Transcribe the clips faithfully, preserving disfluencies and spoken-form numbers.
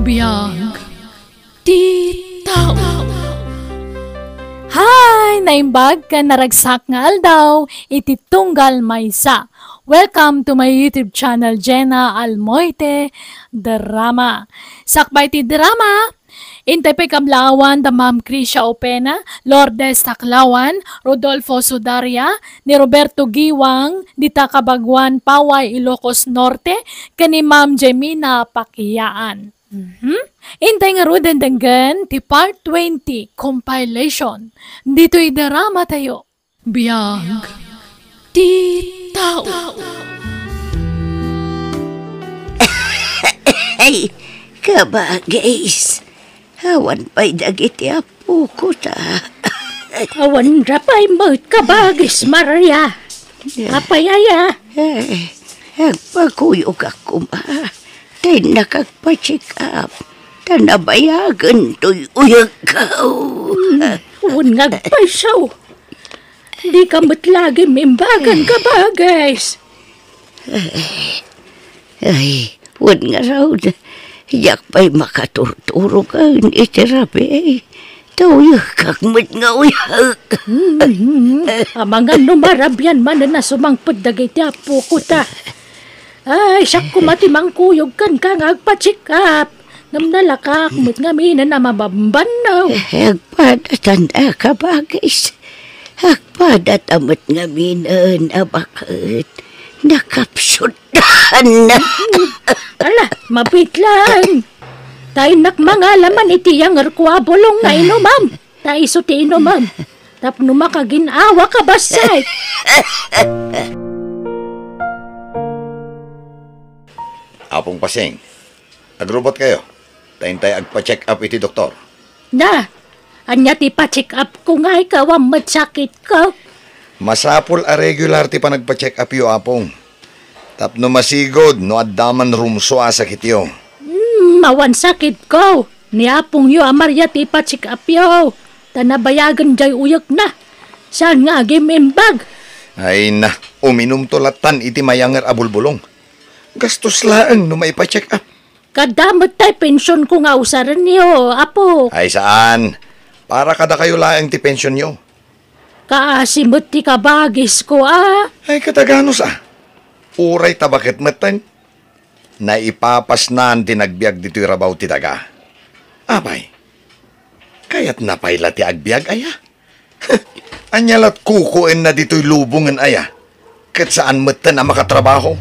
Biag ti tao. Hi! Naimbag ken naragsak nga aldaw iti tunggal maysa. Welcome to my YouTube channel, Jenna Almoite Drama. Sakbay ti drama, intay pay kablaawan da Ma'am Krisha Opena, Lourdes Taclawan, Rodolfo Sudaria, ni Roberto Giwang, dita Cabaguan, Paway, Ilocos Norte, ken ni Ma'am Jemina Pakiaan. Mhm. Intay ngaruden denggen ti Part twenty compilation ditoy drama tayo. Biag ti tao. Ay, kabagis. Awan pay dagiti apoko ta. Awan ra pay met kabagis, Maria. Apay aya? Eh, agpakuyogak koma. Tay nakagpa-check up. Ta nabayagen toy uyagko. Hmm, wen nga agpayso. Dika met lagi mimbagan, kabagis. Ay, wen ngarud, diak pay makaturturoken iti rabii. Ta uyekkak met nga uyek. Hmm, amangan no marabian manen a sumangpet dagiti apoko ta. Ay, siak koma ti mangkuyog kenka nga agpa-check up. Ngem nalakaak met ngaminen a mabambanno. Eh, agpadatan a kabagis. Agpadata met ngaminen a baket. Nakapsutdan. Ala, mabitlang. Ta innak mangalaman iti yangerko a bulong nga inumam. Ta isu ti inumam. Tapno makagin-awa ka, bassit. Apong Pasing, agrubotkayo. Ta intay agpa-check up iti doktor. Na, ania ti pa-check up ko nga ikaw met sakitko? Masapul a regular ti panagpa-check up yo, Apong. Tapno masigud no adda man rumsua a sakityo. Hmm, awan sakitko. Ni apongyo a Maria ti ipa-check up yo. Ta nabayagen jay uyekna. Saan nga agim-imbag? Ay na, uminumto lattan iti mayanger a bulbulong. Gastos laeng no maipa-check up. Kaadda met tay pensionko nga usarenyo, apo. Ay saan. Para kadakayo laeng ti pensionyo. Kaasi met ti kabagisko, a. Ay, kataganos, a. Uray ta baket metten. Naipapasnan ti nagbiag ditoy rabaw ti daga. Apay, kayatna pay la ti agbiag, aya? Ania lat kukuenna ditoy lubongen, aya? Ket saan metten a makatrabaho.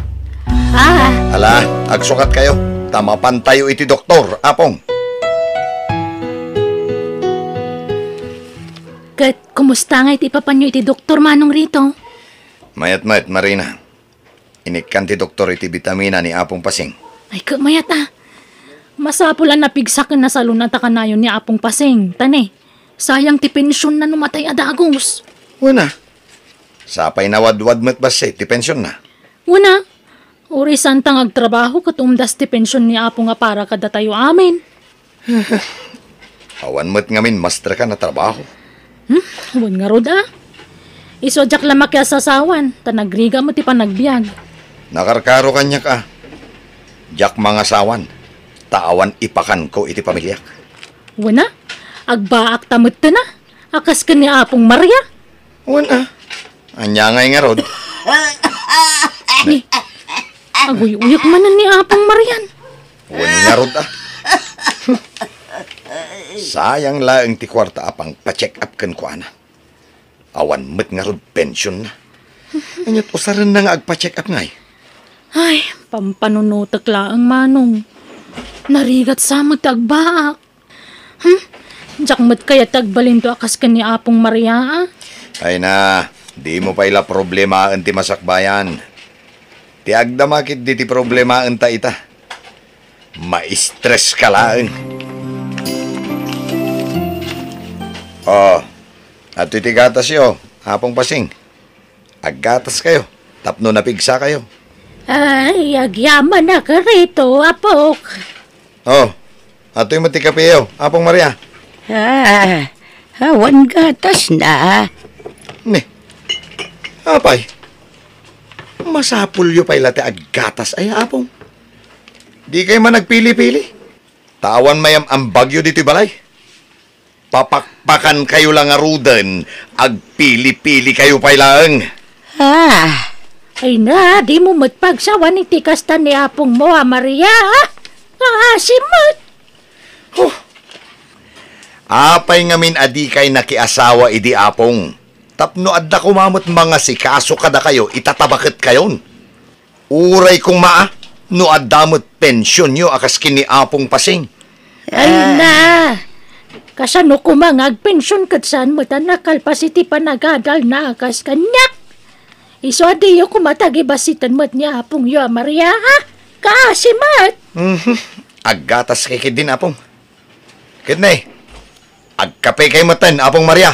Ah. Ala, agsukatkayo, ta mapantayo iti doktor, Apong. Ket kumusta nga iti ipapanyo iti doktor, Manong Rito? Mayat met, Marina. Inikkan ti doktor iti bitamina ni Apong Pasing. Ay, ket mayat, a. Masapul a napigsa ken nasalun-at a kanayon ni Apong Pasing, ta ne, sayang ti pensionna no matay a dagus. Wen a. Sapay nawadwad met bassit ti pensionna. Wen a. Uray saanta nga agtrabaho ket umdas ti pension ni Apo nga para kadatayo amin. Awan met ngamin masterkan a trabaho. Hmm? Wen ngarud, a. Isu a diak la makiasasawan, ta nagrigat met ti panagbiag. Nakarkaro kaniak, a. Diak mangasawan, ta awan ipakanko iti pamiliak. Wen a, agbaakta metten, a. A kas ken ni Apong Maria. Wen a. Ania ngay ngarud? Ni, aguy-uyek manen ni Apong Marian. Wen ngarud, a. Sayang laeng ti kuarta a pangpa-check up kenkuana. Awan met ngarud pensionna. Ania't usarenna nga agpa-check up ngay? Ay, pampanunotek laeng, Manong. Narigat sa met ti agbaak. Hmm? Diak met kayat ti agbalinto a kas ken ni Apong Maria, a. Ay na, dimo pay la problemaen ti masakbayan. Ti agdama ketdi ti problemaenta ita. Ma-stress ka laeng. Oh, adtoy ti gatasyo, Apong Pasing. Aggataskayo tapno napigsakayo. Ay, agyamanak Rito, apok. Oh, adtoy met ti kapeyo, Apong Maria. Ah, awan gatasna. Ni, apay, masapulyo pay la ti aggatas aya, Apong. Dikay man agpili-pili. Ta awan mayam-ambagyo ditoy balay. Papakpakankayo la ngaruden, agpili-pilikayo pay laeng. Ah. Ay na, dimo met pagsawan iti kasta ni apongmo a Maria, ha? Kaasi met. Huh. Apay ngamin a dikay nakiasawa idi apong? Tapno adda koma met mangasikaso kadakayo, itatabaket kayon. Uray koma a, no adda met pensionyo a kas ken ni Apong Pasing. Ay na! Kasano koma nga agpension ket saan met a nakalpas iti panagadalna a kas kaniak? Isu a diyo koma tagibasiten met ni apongyo a Maria, ha? Kaasi met! Mhm. Aggatas kay ketdin, Apong. Ket ne, agkape kay metten, Apong Maria.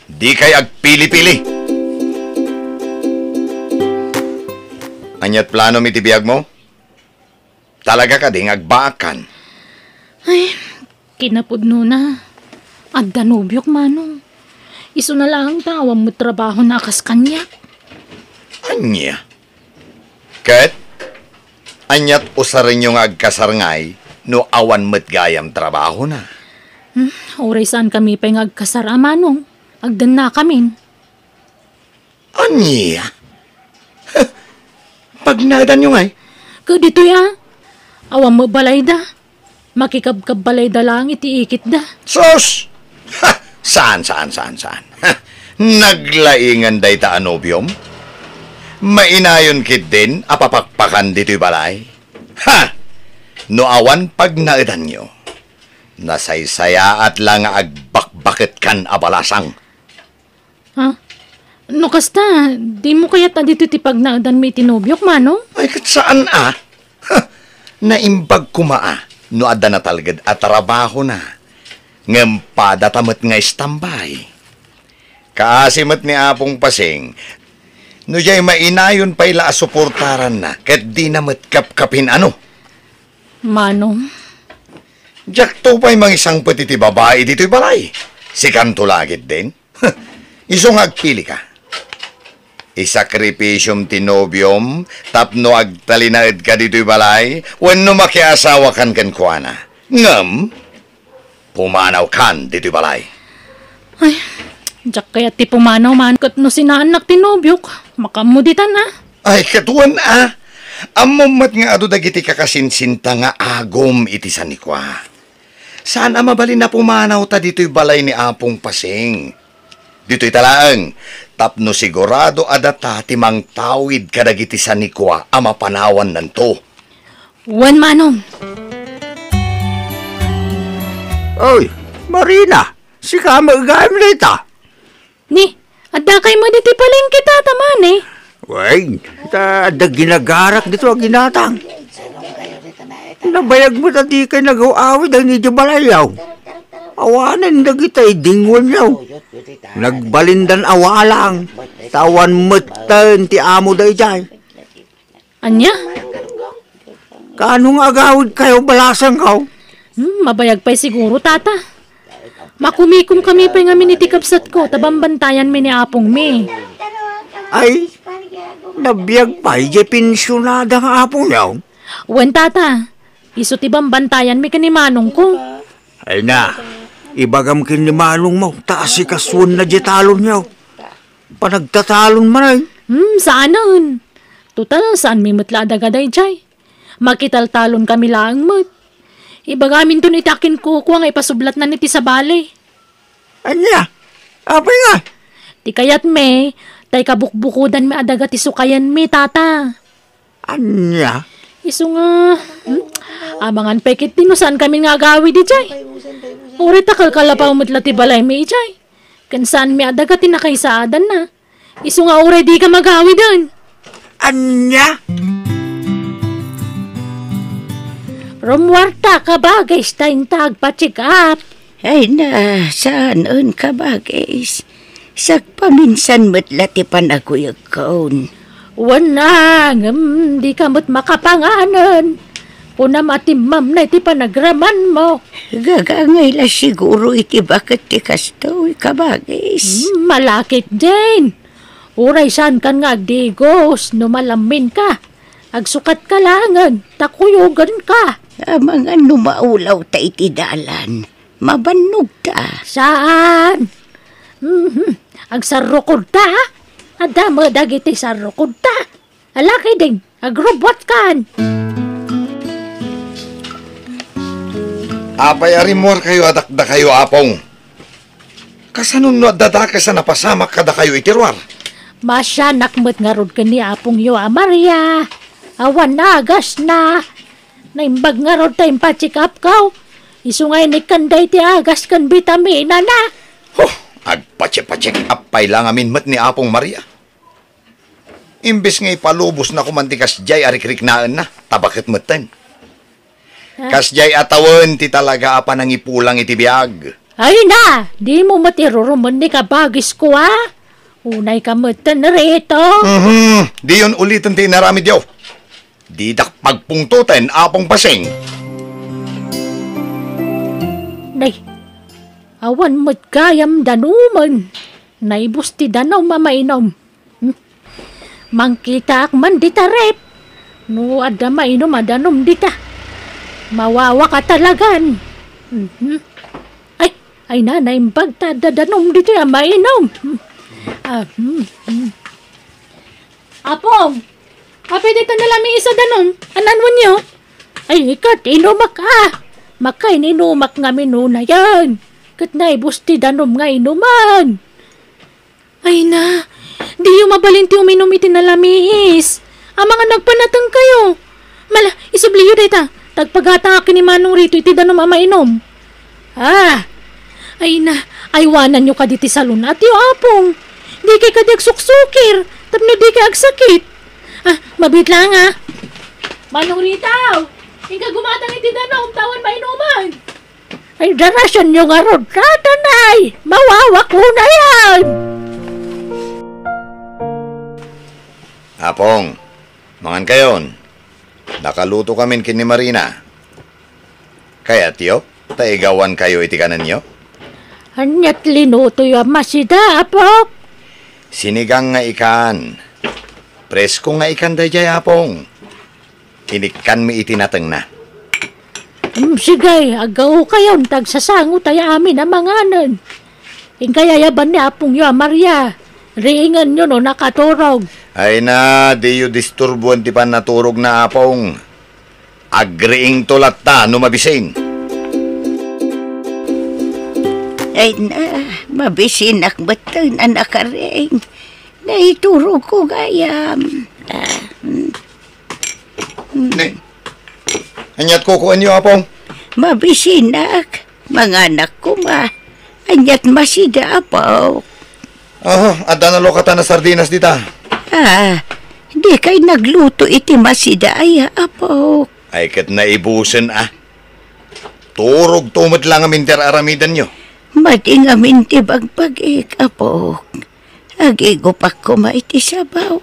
Dikay agpili-pili. Aniat planom iti biagmo? Talaga kadi nga agbaakan? Ay, kinapudnona, adda nobiok, Manong. Isuna laeng ta awan met trabahona a kas kaniak. Ania? Ket aniat usarenyo nga agkasar ngay no awan met gayam trabahona? Hmm, uray saankami pay nga agkasar a, Manong, agdennakamin. Ania? Pagnaedanyo ngay? Ket ditoy a, awan met balayda. Makikabkabbalayda laeng iti ikitda. Sus! Ha! Saan, saan, saan, saan? Ha! Naglaingan dayta a nobiom? Mainayon ketdin a papakpakan ditoy balay? Ha! No awan pagnaedanyo, nasaysayaat la nga agbakbaketkan a balasang. Ha? No kasta, dimo kayat a ditoy ti pagnaedanmi iti nobiok, Manong? Ay, ket saan a? Ha! Naimbag koma a no adda natalged a trabahona. Ngem padata met nga istambay. Kaasi met ni Apong Pasing, no diay mainayon pay la a suportaranna, ket dina met kapkapin, ano? Manong. Diakto pay mangisangpet iti babai ditoy balay. Sikanto la ketdin. Isu nga agpilika. Isakripisiom ti nobiom tapno agtalinaedka ditoy balay wenno makiasawakan kenkuana. Ngem, pumanawkan ditoy balay. Ay, diak kayat ti pumanaw man ket no sinaannak ti nobiok, makaammo ditan a. Ay, ket wen a. Ammom met nga adu dagiti kakasinsinta nga agom iti sanikua. Saan a mabalin a pumanawta ditoy balay ni Apong Pasing. Ditoy ta laeng, tapno sigurado a data ti mangtawid kadagiti sanikua a mapanawannanto. Wen, Manong. Oy, Marina, sika met gayam dayta? Ni, adda kay met iti palengke, Tata Mani? Wen, ta adda ginagarak dito a ginatang. Nabayag met a dikay nagaw-awid dagiti balayyo. Awanen dagiti idingwenyo. Nagbalindan a walang, ta awan metten ti amo daydiay. Ania? Kaano nga agawidkayo, balasangko? Hmm, mabayag pay siguro, Tata. Makumikomkami pay ngamin iti kabsatko ta bambantayanmi ni apongmi. Ay, nabiag pay diay pensionada nga apongyo? Wen, Tata. Isu ti bambantayanmi ken ni manongko. Ay na, ibagam ken ni manongmo ta asikasuenna diay talonyo. Panagtatalon manen. Hmm, saanen. Total, saanmi met la a daga daydiay. Makitaltalonkami laeng met. Ibagaminton iti akinkukua nga ipasublatnan iti sabali. Ania? Apay nga? Ti kayatmi, tay kabukbukodanmi a daga ti sukayenmi, Tata. Ania? Isu nga, hmm? Amangan pay ketdi no saankami nga agawid idiay. Uray ta kalkalapaw met la ti balaymi idiay. Ken saanmi a daga ti nakaisaadanna. Isu nga uray dika magawiden. Ania? Rummuarta, kabagis, ta inta agpa-check up. Ay na, saanen, kabagis. Sagpaminsan met la ti panagkuyegkon. Wen a, ngem dika met makapanganen. Kunam a timmamnay ti panagramanmo. Gagangay la siguro iti baket ti kastoy, kabagis. Hmm, malakit, Jane. Uray saankan nga agdigos no malamminka. Agsukatka laengen, ta kuyogenka. Amangan no maulaw ta iti dalan, mabannog ta. Saan? Mhm. Agsarrukod ta, a? Adda met dagiti sarrukod ta. Alakiding, agrubbuat kan. Apay a rimmuarkayo a dakdakayo, Apong? Kasano no adda dakes a napasamak kadakayo iti ruar? Maasianak met ngarud ken ni apongyo a Maria. Awan agasna. Naimbag ngarud ta impacheck up ko. Isu nga inikkanda iti agas ken bitaminana. Huh! Agpacheck-pacheck up pay la ngamin met ni Apong Maria. Imbes nga ipalubosna koman ti kasdiay a rikriknaenna, ta baket metten. Ah. Kasdiay a tawen ti talaga a panangipulang iti biag. Ay na, dimo met irurumen ni kabagisko, a? Unayka metten rito. Mhm, diyon uliten ti inaramidyo. Didak pagpungtoten, Apong Pasing. Nay, awan met gayam danumen. Naibus ti danum a mainum. Hmm? Mangkitaak man dita ref. No adda mainum a danum dita. Mawawak a talagan. Mhm. Ay, ay na, naimbag ta adda danum ditoy a mainum. Hmm. Ah, hmm, hmm. Apong, apay dita nalamiis a danum? Ananwenyo? Ay, ket inumak a. Makain-inumak ngamin unayen. Ket naibus ti danum nga inuman. Ay na, diyo mabalin ti uminum iti nalamiis. Amangan nagpanateng kayo. Mala, isubliyo dayta. Tagpagatangak ni Manong Rito iti danum a mainum. Ah! Ay na, aywananyo kadi ti salun-atyo, Apong. Dikay kadi agsuksukir, tapno dikay agsakit. Ah, mabiit lang, ah. Manong Rito, inka gumatang iti danum, ta awan mainuman. Ay, darasanyo ngarud, tatanay! Mawawak unayen! Apong, mangan kayon. Nakaluto kamin ken ni Marina. Kayatyo, ta igawankayo iti kanenyo? Aniat linutoyo a masida, Apok? Sinigang nga ikan. Presko nga ikan daydiay, Apong. Inikkanmi iti natengna. Hmm, sige, aggaokayon, ta agsasangotay amin a manganen. Inkay ayaban ni apongyo a Maria, riingenyo no nakaturog. Ay na, diyo disturboen ti pannaturogna, Apong. Agriingto latta no mabisin. Ay na, mabisinak metten a nakariing. Naiturogko gayam. Ah, hmm. Hmm. Ne, aniat kukuenyo, Apong? Mabisinak. Manganak koma. Aniat masida, Apok? Ah, adda nalukatan a sardinas dita. Ah, dikay nagluto iti masida aya, Apok? Ay, ket naibusen, a. Turogto met la ngamin ti ar-aramidanyo. Madi ngamin ti bagbagik, Apok. Agigupak koma iti sabaw.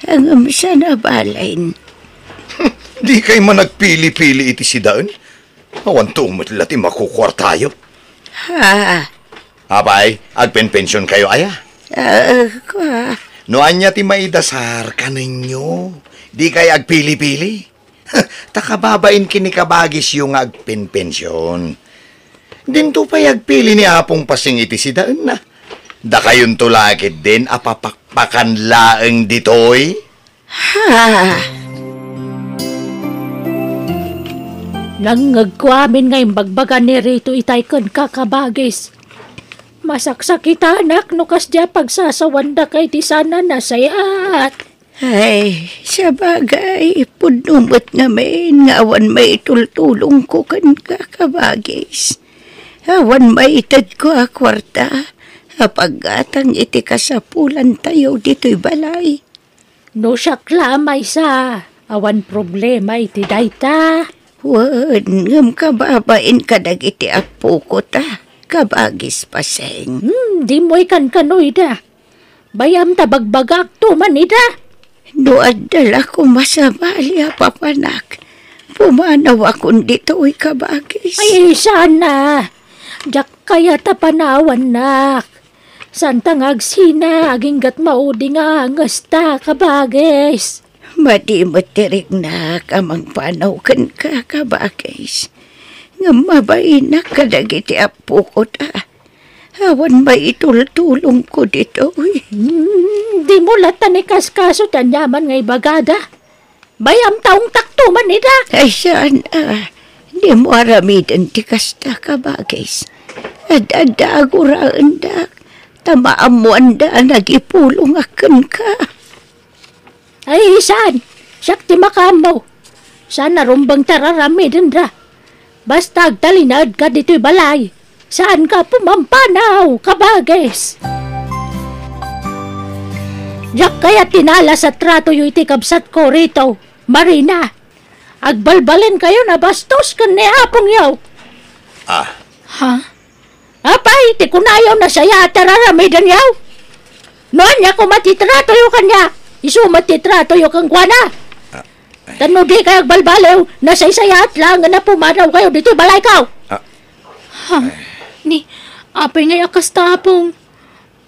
Ngem saan a balen. Dikay man agpili-pili iti sidaen? Awanto met la ti makukuartayo. Ha? Apay, agpenpensionkayo aya? Ah, kua. No ania ti maidasar kanenyo, dikay agpili-pili. Ta kababain ken ni kabagisyo nga agpenpension. Dinto pay agpili ni Apong Pasing iti sidaenna. Dakayonto la ketdin a papakpakan laeng ditoy? Ha? Nangngegko amin nga imbagbaga ni Rito itay kenka, kabagis. Masaksakitanak no kasdiay a pagsasawanda kay ti saan a nasayaat. Ay, sabagay, pudno met ngamin nga awan maitultulongko kenka, kabagis. Awan maitedko a kuarta a paggatang iti kasapulantayo ditoy balay. No siak la a maysa, awan problema iti dayta. Wen, ngem kababain kadagiti appoko ta, kabagis Paseng. Hmm, dimo ikankano ida. Bay-am ta bagbagakto man ida. No adda la koma sabali a papanak, pumanawakon ditoy, kabagis. Ay, saan a. Diak kayat a panawannak. Saan ta nga agsina, aginggat maudi nga angesta, kabagis. Madi met ti riknak a mangpanaw kenka, kabagis. Ngem mabainak kadagiti appoko ta awan maitultulongko ditoy. Hmm, dimo latta ikaskaso ti aniaman nga ibagada. Bayam ta ungtakto man ida. Ay, saan a? Dimo aramiden ti kasta, kabagis. Ad-adda aguraendak, ta maammoanda a nagipulongak kenka. Ay, saan? Siak ti makaammo. Saan a rumbeng ti ar-aramidenda. Basta agtalinaedka ditoy balay. Saanka a pumampanaw, kabagis. Diak kayat ti naalas a tratoyo iti kabsatko ditoy, Marina. Agbalbalinkayon a bastos ken ni apongyo. Ah. Ha? Apay, ti kunayo nasayaat ti ar-aramidenyo? No ania koma ti tratoyo kaniak, isu met ti tratoyo kenkuana. Ah. Ta no dikayo agbalbaliw, nasaysayaat laengen a pumanawkayo ditoy balayko. Ah. Ha? Ni, apay ngay a kasta, Apong?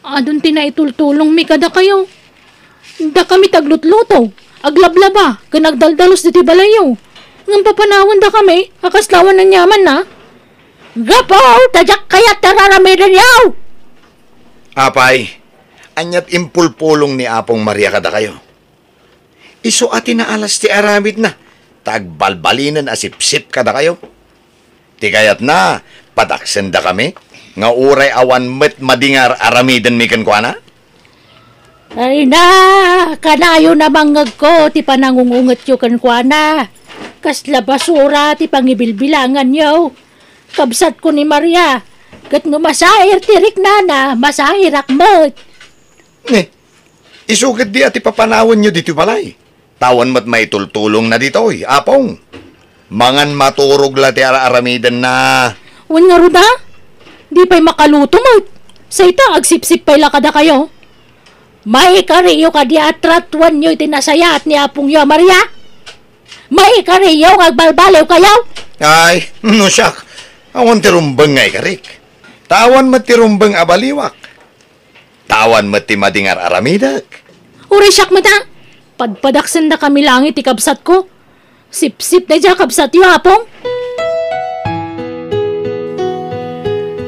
Adun ti naitultulongmi kadakayo. Dakami ti aglutluto, aglablaba, ken agdaldalus ditoy balayyo. Ngem papanawendakami a kasla awan aniamanna. Gapu ta diak kayat ti ar-aramidenyo! Apay, aniat impulpulong ni Apong Maria kadakayo? Isu a ti naalas ti aramidna, ta agbalbalinen a sipsip kadakayo. Ti kayatna, padaksendakami, nga uray awan met madi nga ar-aramidenmi kenkuana? Ay na, kanayon a mangngegko ti panangungungetyo kenkuana. Kasla basura ti pangibilbilanganyo. Kabsatko ni Maria, ket no masair ti riknana, masairak met. Ni, isu ketdi a ti papanawenyo ditoy balay. Ta awan met maitultulongna ditoy, Apong. Mangan maturog la ti ar-aramidenna. Wen ngarud a? Di pay makaluto met. Say ta, agsipsip pay la kadakayo. Maikariyo kadi a tratuenyo iti nasayaat ni apongyo a Maria? Maikariyo nga agbalbaliwkayo? Ay, no siak, awan ti rumbeng nga ikarik. Ta awan met ti rumbeng a baliwak. Ta awan met ti madi nga ar-aramidek. Uray siak met a, padpadaksendakami laeng iti kabsatko. Sipsip daydiay a kabsatyo, Apong.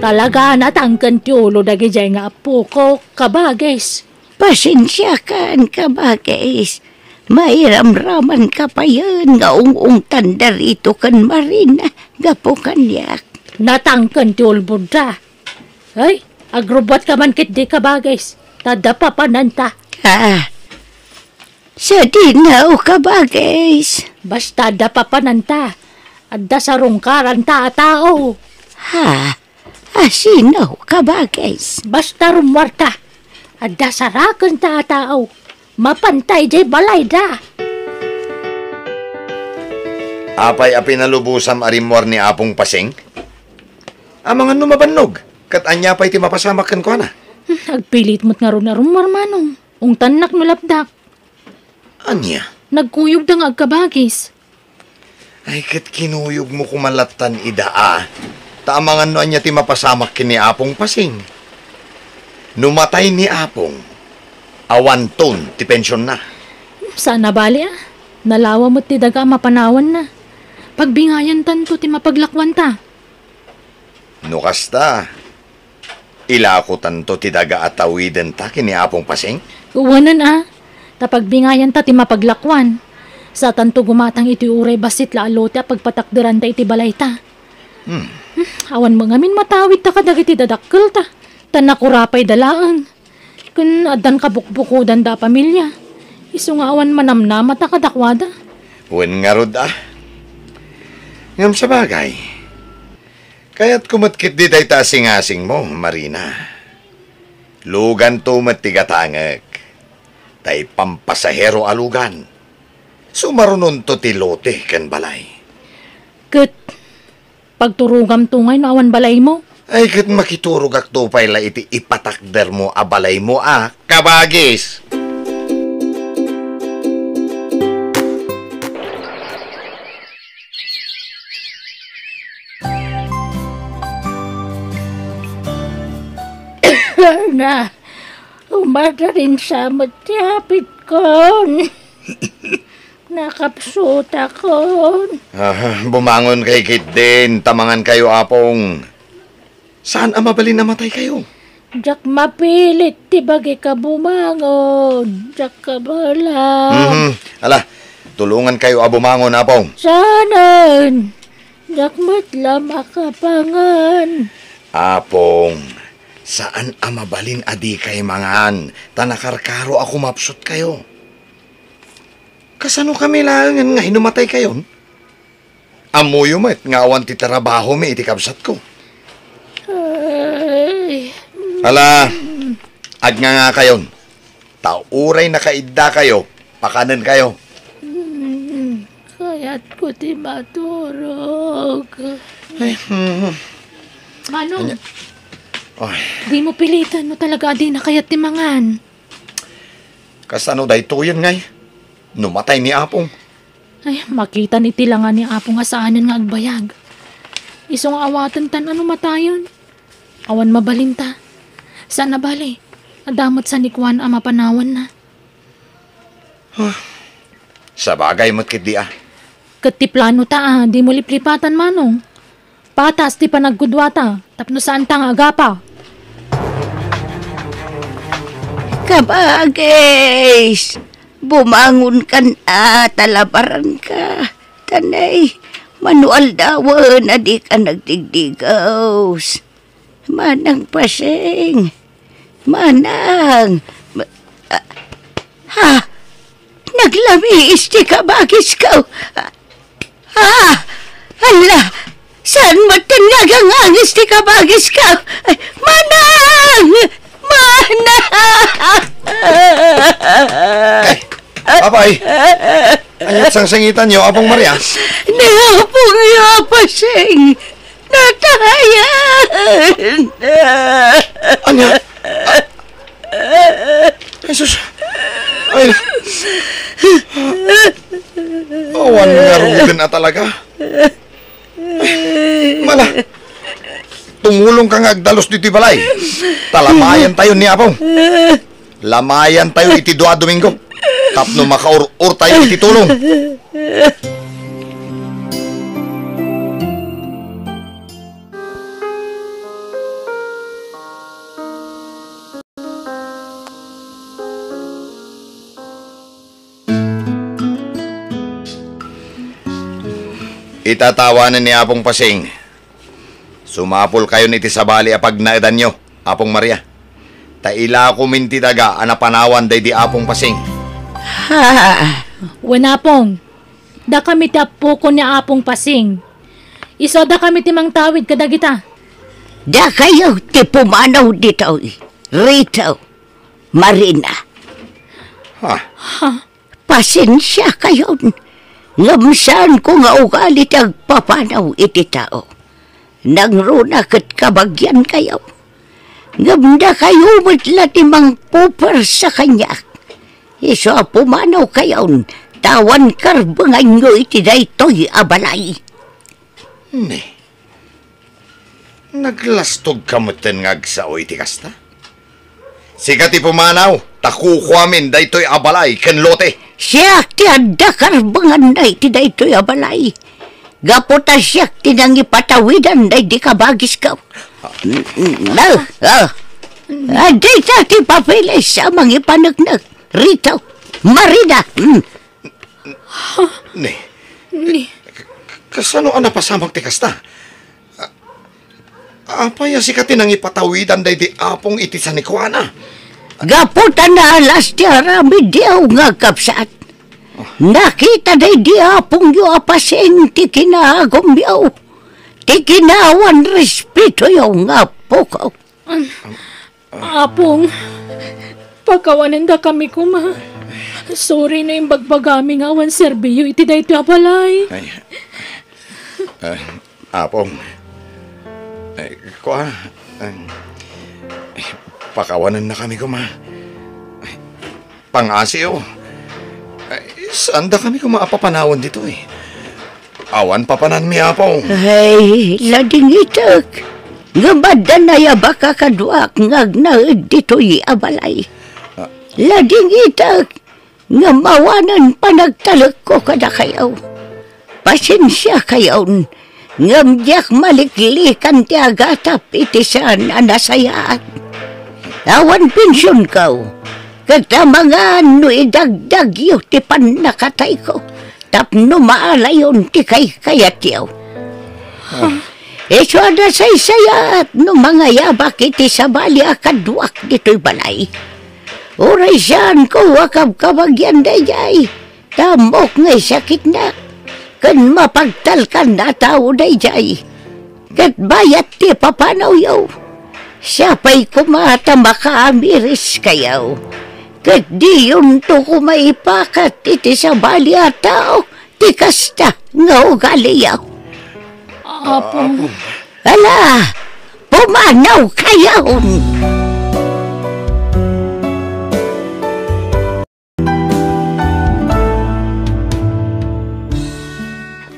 Talaga, natangken ti ulo dagidiay nga appoko, kabagis. Pasensiakan, kabagis. Mairamramanka payen nga ung-ungtan darito ken Marina gapu kaniak. Natangken ti ulbodda. Ay, agrubbuatka man ketdi, kabagis. Ta adda papananta. Ah, sadino, kabagis? Basta adda papananta. Adda sarungkaranta a tao. Ha? Asino, kabagis? Basta rummuarta. Adda sarakenta a tao. Mapanta idiay balayda. Apay a pinalubosam a rimmuar ni Apong Pasing? Amangan no mabannog, ket ania pay ti mapasamak kenkuana? Hmm, agpilit met ngarud a rummuar, Manong. Ungtannak no lapdak. Ania? Nagkuyogda nga agkabagis. Ay, ket kinuyogmo koma lattan ida a. Ta amangan no ania ti mapasamak ken ni Apong Pasing. No matay ni Apong, awanton ti pensionna. Saan a bali a. Nalawa met ti daga a mapanawanna. Pagbingayantanto ti mapaglakuanta. No kasta, ilakotanto ti daga a tawidenta ken ni Apong Pasing? Wenen a, ta pagbingayanta ti mapaglakuan. Satanto gumatang iti uray bassit la a lote a pagpatakderanta iti balayta. Hmm. Hmm, awan met ngamin matawidta kadagiti dadakkelta, ta nakurapayda laeng. Ken addan kabukbukodanda a pamilia, isu nga awan manamnamata kadakuada. Wen ngarud a. Ngem sabagay, kayatko met ketdi dayta a singasingmo, Marina. Luganto met ti gatangek, ta ipampasahero a lugan. Sumarunonto ti lote ken balay. Ket pagturogamto ngay no awan balaymo? Ay, ket makiturogakto pay la iti ipatakdermo a balaymo a, kabagis! Na, umadarin sa met ti hapit kon. Nakapsutakon. Ah, bumangon kay ketdin, ta mangan kayo, Apong. Saan a mabalin a matay kayo? Diak mapilit ti bagik a bumangon. Diak kabala. Mhm. Ala, tulongan kayo a bumangon, Apong. Saanen. Diak met la makapangan. Apong, saan a mabalin a dikay mangan, ta nakarkaro a kumapsut kayo. Kasano kami laengen nga hinumatay kayon? Ammoyo met nga awan ti trabahomi iti kabsatko. Ay. Ala, agnganga kayon. Ta uray nakaidda kayo, pakanen kayo. Mm, kayatko ti maturog. Ay, mm. Manong, Anya? Ay. Di mo pilitan no talaga a di na kayat ti mangan. Kasano daytoyen ngay? No matay ni Apong. Ay, makitan iti langa ni Apo nga saanen nga agbayag. Isu nga awaten tan ano matayon. Awan mabalinta. Saan a bale, adda met sanikuan a mapanawanna. Huh. Sabagay met ketdi a. Ket ti plano ta a, di mo liplipatan, Manong. Patas ti panagkudwata, tapno saanta nga agapa. Kabagis! Bumangonkan a, talabaranka. Tanay, mano aldawen a dika nagdigdigaws. Manang Pasing. Manang. Ma-, ah, ha? Naglamiis ti kabagisko. Ah, hala, saan met nga agangangis ti kabagisko? Manang! Manang! Ay, apay! Ania't sangsangitanyo, Apong Maria? Ni Apongyo a Pasing! Natayan! Ania? Ay, sus! Ay, awan ngaruden a talaga. Ay, mala, tumulongka nga agdalus ditoy balay. Ta lamayantayo ni Apong. Lamayantayo iti dua a Domingo tapno makaur-ortayo iti tulong. Itatawanen ni Apong Pasing. Sumapulkayon iti sabali a pagnaedanyo, Apong Maria. Ta ilakomin ti daga a napanawan daydi Apong Pasing. Ha? Wen, Apong, dakami ti appokon ni Apong Pasing. Isu a dakami ti mangtawid kadagita. Dakayo ti pumanaw ditoy, Rito, Marina. Ha? Ha? Pasensiakayon, ngem saanko nga ugali ti agpapanaw iti tao. Nangruna ket kabagiankayo. Ngem dakayo met la ti mangpupuersa kaniak. Isu a pumanawkayon, ta awan karbenganyo iti daytoy a balay. Ne, naglastogka metten nga agsao iti kasta? Sika ti pumanaw, ta kukuamin daytoy a balay ken lote. Siak ti adda karbenganna iti daytoy a balay. Gapu ta siak ti nangipatawidan daydi kabagisko. Ah. Mm, mm, ah, ah. Ah, dayta ti papeles a mangipaneknek. Rito, Marina. Mm. Ni, Ni. K-, k-, kasano a napasamak ti kasta? A-, apay a sika ti nangipatawidan daydi Apong iti sanikuana? Gapu ta naalas ti aramidyo nga agkabsat. Nakita daydi Apongyo a Pasing ti kinaagumyo, ti kinaawan respetoyo nga appoko. Apong, pakawanendakami koma. Sorry no imbagbagami nga awan serbiyo iti daytoy a balay. Ay, ah, Apong, ay, kua, ay, pakawanennakami koma. Pangasiw. Ay, saandakami koma a papanawen ditoy? Awan papananmi, Apo. Ay, ladingitek. Ngem adda nayabaka kaduak nga agnaed ditoy a balay. Ah. Ladingitek. Ngem awanen panagtalekko kadakayo. Pasensiakayon, ngem diak maliklikan ti agatap iti saan a nasayaat. Awan pensionko, ket amangan no idagdagyo ti pannakatayko tapno maalayon ti kaykayatyo. Isu a nasaysayaat no mangayabak iti sabali a kaduak ditoy balay. Uray saanko a kabkabagyan daydiay, ta ammok nga isakitnak, ken mapagtalkan a tao daydiay. Ket bayat ti papanawyo, siapay koma ta makaamiriskayo, ket diyonto koma ipakat iti sabali a tao ti kasta nga ugaliyo. Apo. Ala, pumanawkayon!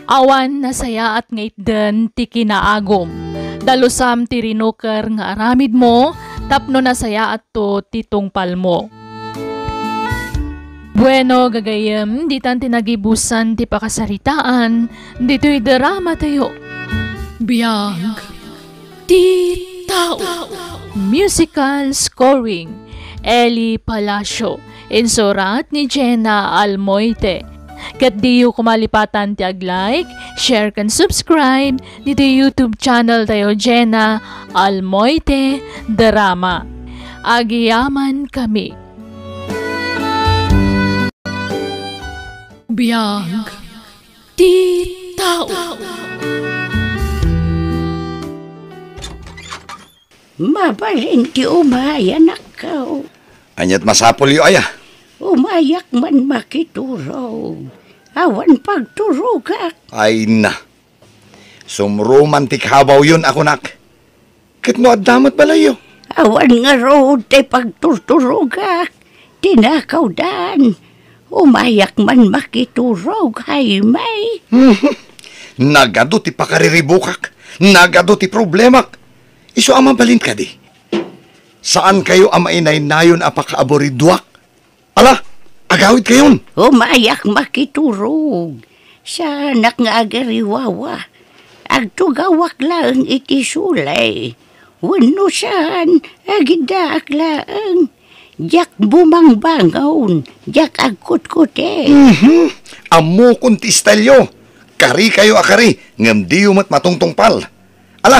Awan nasayaat nga itden ti kinaagum. Dalusam ti rinuker nga aramidmo tapno nasayaatto ti tungpalmo. Bueno, gagayyem, ditan ti nagibusan ti pakasaritaan ditoy dramatayo. Biag ti tao. Musical scoring, Eli Palacio. Insurat ni Jenna Almoite. Ket diyo koma lipatan ti ag-like, share, ken subscribe ditoy YouTube channel tayo, Jenna Almoite Drama. Agyamankami. Biag ti tao. Mabalin ti umay, anakko. Ania't masapulyo aya? Umayak man makiturog. Awan pagturogak. Ay na. Sumruman ti kabawyon a kunak. Ket no adda met balayyo? Awan ngarud ti pagturturogak. Tinakawdan. Umayak man makiturog, Jaime. Nagadu ti pakariribukak. Nagadu ti problemak. Isu a mabalin kadi. Saankayo a mainaynayon a pakaaburiduak? Ala, agawidkayon. Umayak makiturog. Saanak nga agariwawa. Agtugawak laeng iti sulay. Wenno saan, agiddaak laeng. Diak bumangbangon, diak agkutkutek. Mhm. Ammokon ti istelyo. Karikayo a kari, ngem diyo met matungtungpal. Ala,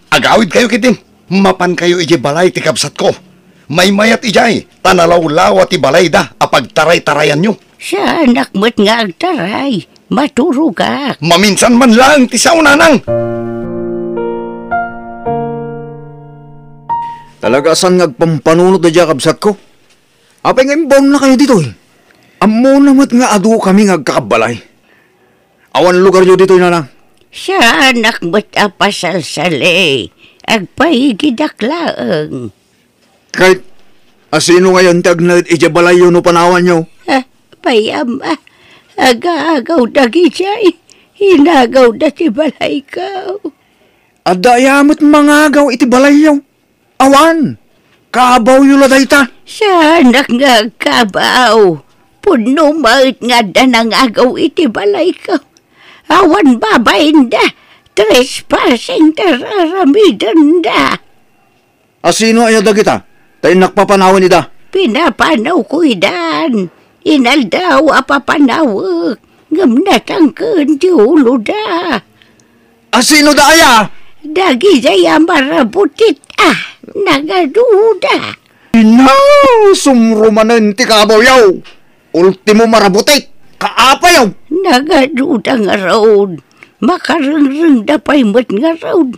agawidkayo ketdin. Mapankayo idiay balay ti kabsatko. Maymayat idiay, ta nalawlawa ti balayda a pagtaraytarayanyo. Saanak met nga agtaray. Maturogak. Maminsan man laeng ti sao, nanang. Talaga a saan nga agpampanunot daydiay a kabsatko? Apay nga imbawannakayo ditoy? Ammona met nga adukami nga agkakabbalay. Awan lugaryo ditoy, nanang. Saanak met a pasalsali. Agpaigidak laeng. Ket asino ngayon ti agnaed idiay balayyo no panawanyo? Ah, pay, ama, agaagaw dagijay. Inagawda ti balayko. Adda aya met mangagaw iti balayyo? Awan. Kabawyo la dayta. Saanak nga agkabaw. Pudno met nga adda nangagaw iti balayko. Awan babainda. Trespassing ti ar-aramidenda. Asino aya dagita? Ta innak papanawen ida. Pinapanawko idan. Inaldaw a papanawek, ngem natangken ti uloda. Asino da aya? Dagijay a marabutit a nagaduda. Ina, sumrumanen ti kabawyo. Ultimo marabutit, kaapayo. Nagaduda ngarud. Makarengrengda pay met ngarud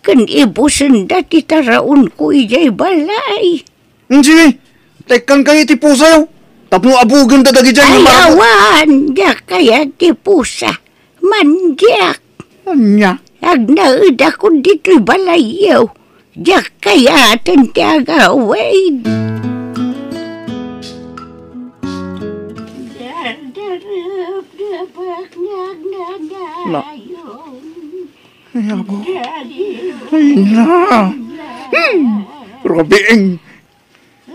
ken ibusenda ti taraonko idiay balay. Sige, tekkankayo iti pusayo tapno abugenda dagijay nga marabutit. Ay, awan, diak kayat ti pusa. Mandiak. Ania? Agnaedakon ditoy balayyo. Diak kayaten ti agawid. Dardarap, dabak, nagnanayon. Ay, apo. Ay, na. Hmm. Rabiing.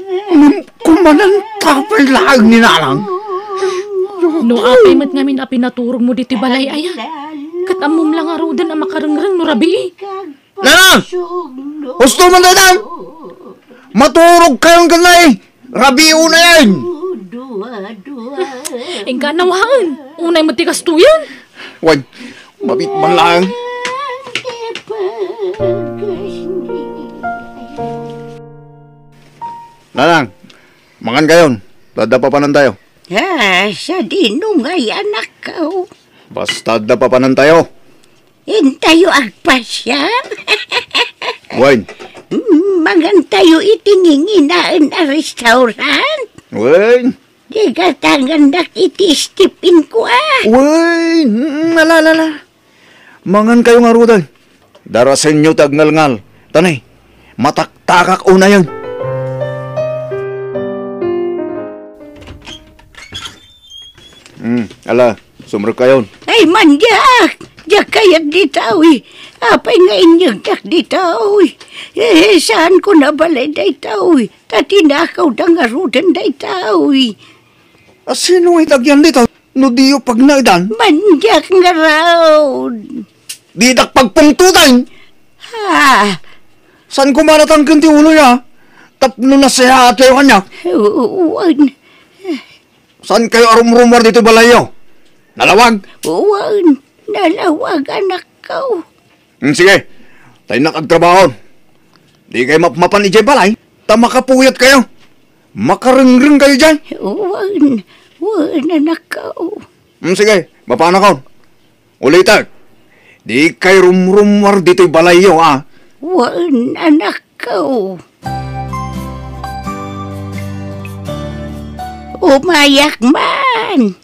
Ngem kumananta pay laeng ni nanang. No apay met ngamin a pinaturogmo ditoy balay aya, ket ammom la ngaruden a makarengreng no rabii. Nanang! Husto man daytan! Maturog kayon ken nay! Rabii unay! Inka nawaen! Unay met ti kastoyen! Wen, mabit man laeng. Nanang, mangan kayon. Tadda papanantayo. Ah, sadino ngay, anakko? Basta adda papanantayo. Intayo agpasiar? Wen. Mm, mangantayo iti nginginaen a restaurant? Wen. Di gatangandak iti stipinko, ah. Wen. Mm, ala, ala, ala. Mangan kayo ngaruden. Darasenyo ti agngalngal. Tani, mataktakak unayen. Hmm, ala, sumrek kayon. Ay, mandiak! Diak kayat ditoy. Apay nga inyegdak ditoy? Eh, saanko nabalay daytoy. Ta tinakawda ngaruden daytoy. A, sino nga itagyan ditoy? No diyo pagnaedan? Mandiak ngarud. Didak pagpungtotan. Ha? Saan ko manatangken ti uloya? Tapno nasayaat kayo kaniak? Wen. Saan kayo arumrumar ditoy balayyo? Nalawag? Wen, nalawag, anakko. Hmm, sige. Tayo nak agtrabaho. Di kayo mapmapan idiay balay, ta makapuyat kayo. Makarengreng kayo diay. Wen, wen, anakko. Hmm, sige, mapanakon. Ulitek, di kay rumrummuar ditoy balayyo, a? Wen, anakko. Umayak man.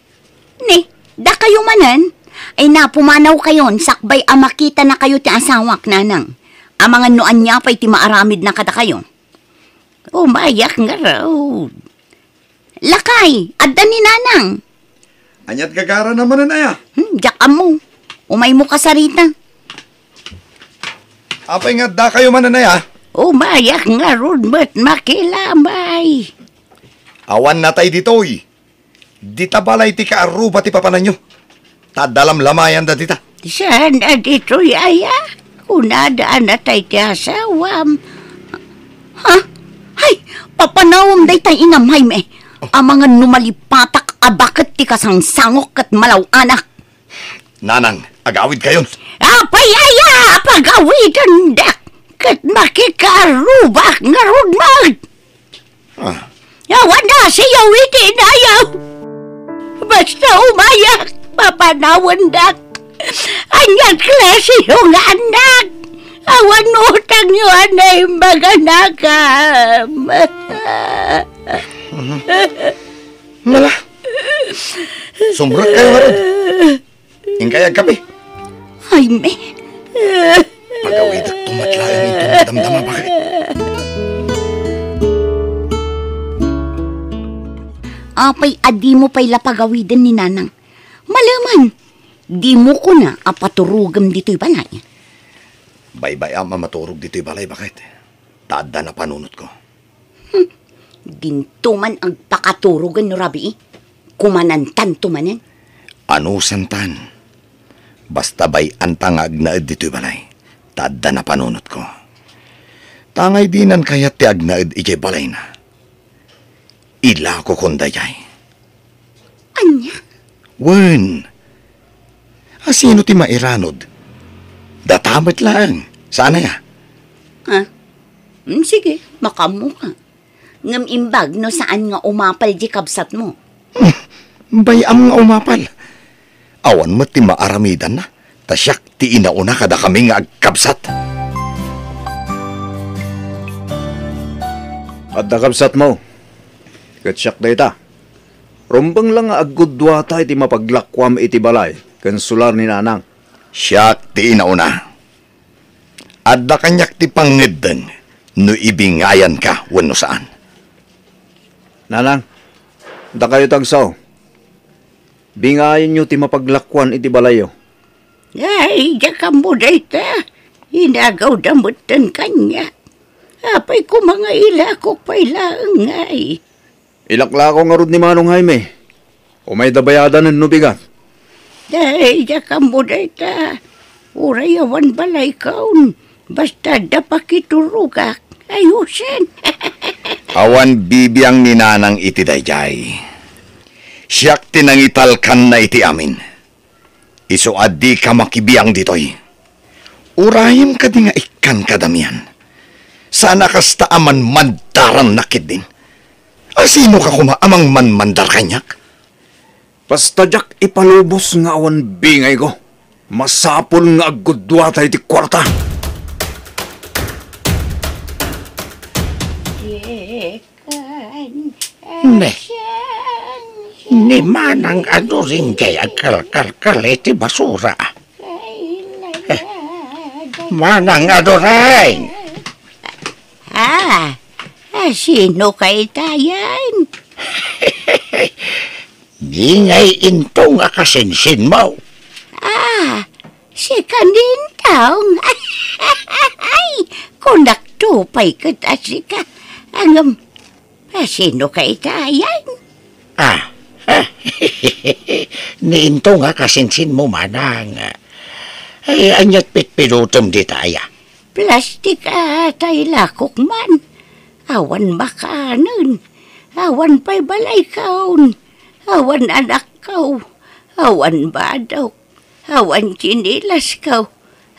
Ni, dakayo manen? Ay, napumanaw kayon, sakbay a makitanakayo ti asawak, nanang. Amangan no ania pay ti maaramidna kadakayo. Umayak ngarud. Lakay, adda ni Nanang. Aniat gagara na manen aya? Hmm, diak ammo. Umaymo kasarita. Apay nga adda kayo manen aya? Umayak ngarud met makilamay. Awan natay ditoy. Dita balay ti kaarruba ti papananyo. Ta adda lamlamayanda dita. Saan a ditoy aya? Kunada a natay ti asawam. Ha? Hay, papanawem dayta inam, Jaime. Oh. Amangan no malipatak a baket ti kasangsangok ket malaw-anak. Nanang, agawid kayon. Apay aya a pagawidendak ket makikaarrubak ngarud met? Ah. Awan a siyaw iti inayaw. Basta umayak, papanawendak. Aniat klasiyo nga annak? Awan utangyo a naimbag a nakam. Nala. Sumrek kayo ngarud. Inkay agkape. Jaime. Pagawidak tumatlaeng ito nga damdama, bakit? Apay a dimo pay la pagawiden ni Nanang? Maleman, dimo kuna a paturogem ditoy balay. Baybay-am a maturog ditoy balay, bakit? Ta adda napanunotko. Hmm. Dinto man agpakaturogen no rabii. Kumanantanto manen. Anusantan. Basta bay-anta nga agnaed ditoy balay. Ta adda napanunotko. Tangay dinan kayat ti agnaed idiay balayna. Ilakokon daydiay. Ania? Wen. A, sino ti mairanod? Data met laeng. Saan aya? Ha? Mm, sige, makaammoka. Ngem imbag no saan nga umapal di kabsatmo. Hmm, bay-am nga umapal. Awan met ti maaramidanna. Ta siak ti inauna kadakami nga agkabsat. Adda kabsatmo. Ket siak dayta. Rumbeng la nga aggudduata iti mapaglakuam iti balay ken sular ni Nanang. Siak ti inauna. Adda kaniak ti pangngeddeng no ibingayanka wenno saan. Nanang, dakayo ti agsao. Bingayenyo ti mapaglakuan iti balayyo. Ay, diak ammo dayta. Inagawda metten kaniak. Apay koma nga ilakok pay laeng ngay? Ilaklako ngarud ni Manong Jaime. Umayda bayadan no bigat. Daydiak ammo dayta. Uray awan balaykaon, basta adda pakiturogak, ayusen. Awan bibiang ni Nanang iti daydiay. Siak ti nangitalkanna iti amin. Isu a dika makibiang ditoy. Urayem kadi nga ikkan kadamian. Saan a kasta a manmandarannak ketdin. A sinoka koma a mangmanmandar kaniak? Basta diak ipalubos nga awan bingayko. Masapul nga agguduata iti kuarta. Ne, ni Manang a During kay agkalkalkal iti basura. Manang a During! Ah, ah, sino kay tayan? Bingay Intong a kasinsinmo. Ah, sika ni Intong. Ay, kunakto pay ket a sika. Ngem, a sino kay tayan? Ah, ni Intong a kasinsinmo, Manang. Ay, ania't pitpidutem dita aya? Plastik a tay lakok man. Awan makanen. Awan pay balaykaon. Awan anakko. Awan badok. Awan tsinilasko.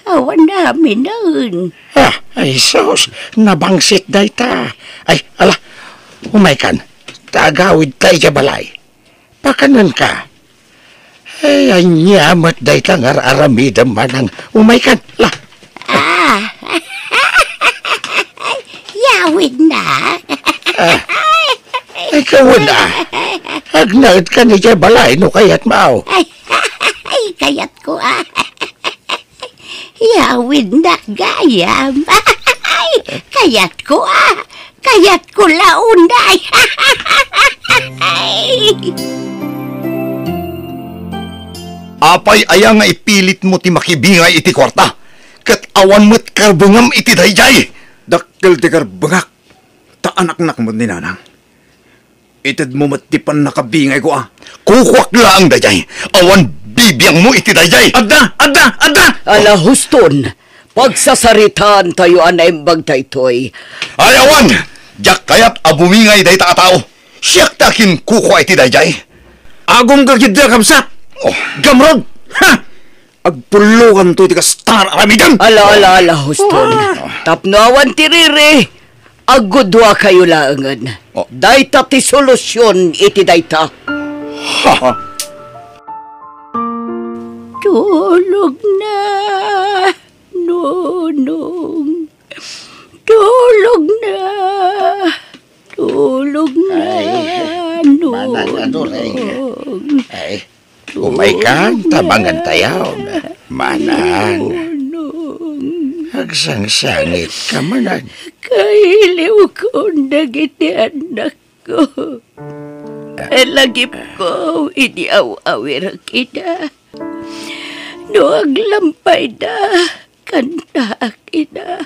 Awan aminen. Ah, ay sus, nabangsit dayta. Ay, ala, umaykan, ta agawidta idiay balay. Pakanenka. Ay, ania met dayta nga ar-aramidem, Manang. Umaykan, la. Ah. Yawidna. Ah. Ikaw na. Agnaedkan idiay balay no kayatmo. Ay, ay, kayatko, ah. Yawidna gayam. Ay, kayatko, ah. Kayatko la unay. Apay aya nga ipilitmo ti makibingay iti kuarta, ket awan met karbengam iti daydiay? Dakkel ti karbengak, ta anaknak met ni Nanang. Itedmo met ti pannakabingayko, a. Kukuak laeng daydiay. Awan bibiangmo iti daydiay. Adda! Adda! Adda! Ala, huston. Pagsasaritaantayo a naimbag daytoy. Ay, awan! Diak kayat a bumingay dayta a tao. Siak ti akinkukua iti daydiay. Agum ka ketdi a kabsat. Oh. Gamrod! Ha! Agpullokanto iti kasta nga aramidem. Ala, ala, ala, huston. Ah. Tapno awan ti riri, agguduakayo laengen. Oh. Dayta ti solusion iti dayta. Ha? Tulogna, Nonong. Tulogna. Tulogna, Ay, Manang Aduring. Nonong. Ay, Umaykan, tabangan tayo. Manang, agsangsangit ka, Manang. Kailiwkon dagiti annakko. Lagipko idi aw-awirek ida. No aglampayda, kantaak ida.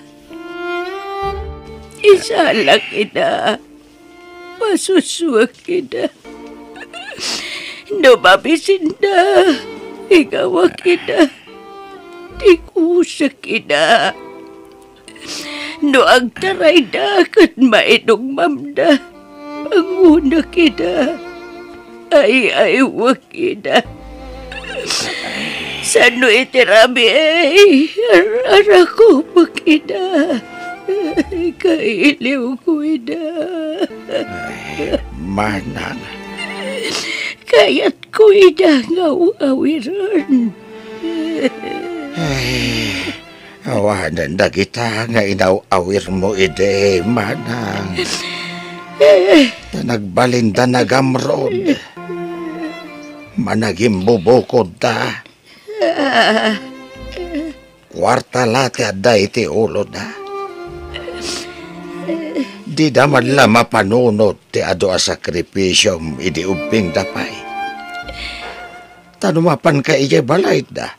Isalak ida. Pasusuek ida. No mabisinda, igawak ida. Tikusek ida. No agtarayda ket mainungmamda, pangunek ida. Ay-aywek ida. Sano iti rabii, ar-, arakumek ida. Kailiwko ida. Ay, Manang. Kayatko ida nga aw-awiren. Ay, awanen dagita nga inaw-awirmo idi, Manang. Ta nagbalinda nagamrod. Managimbubukodda. Kuarta la ti adda iti uloda. Dida man la mapanunot ti adu a sakripisiom idi ubbingda pay. Ta no mapanka idiay balayda,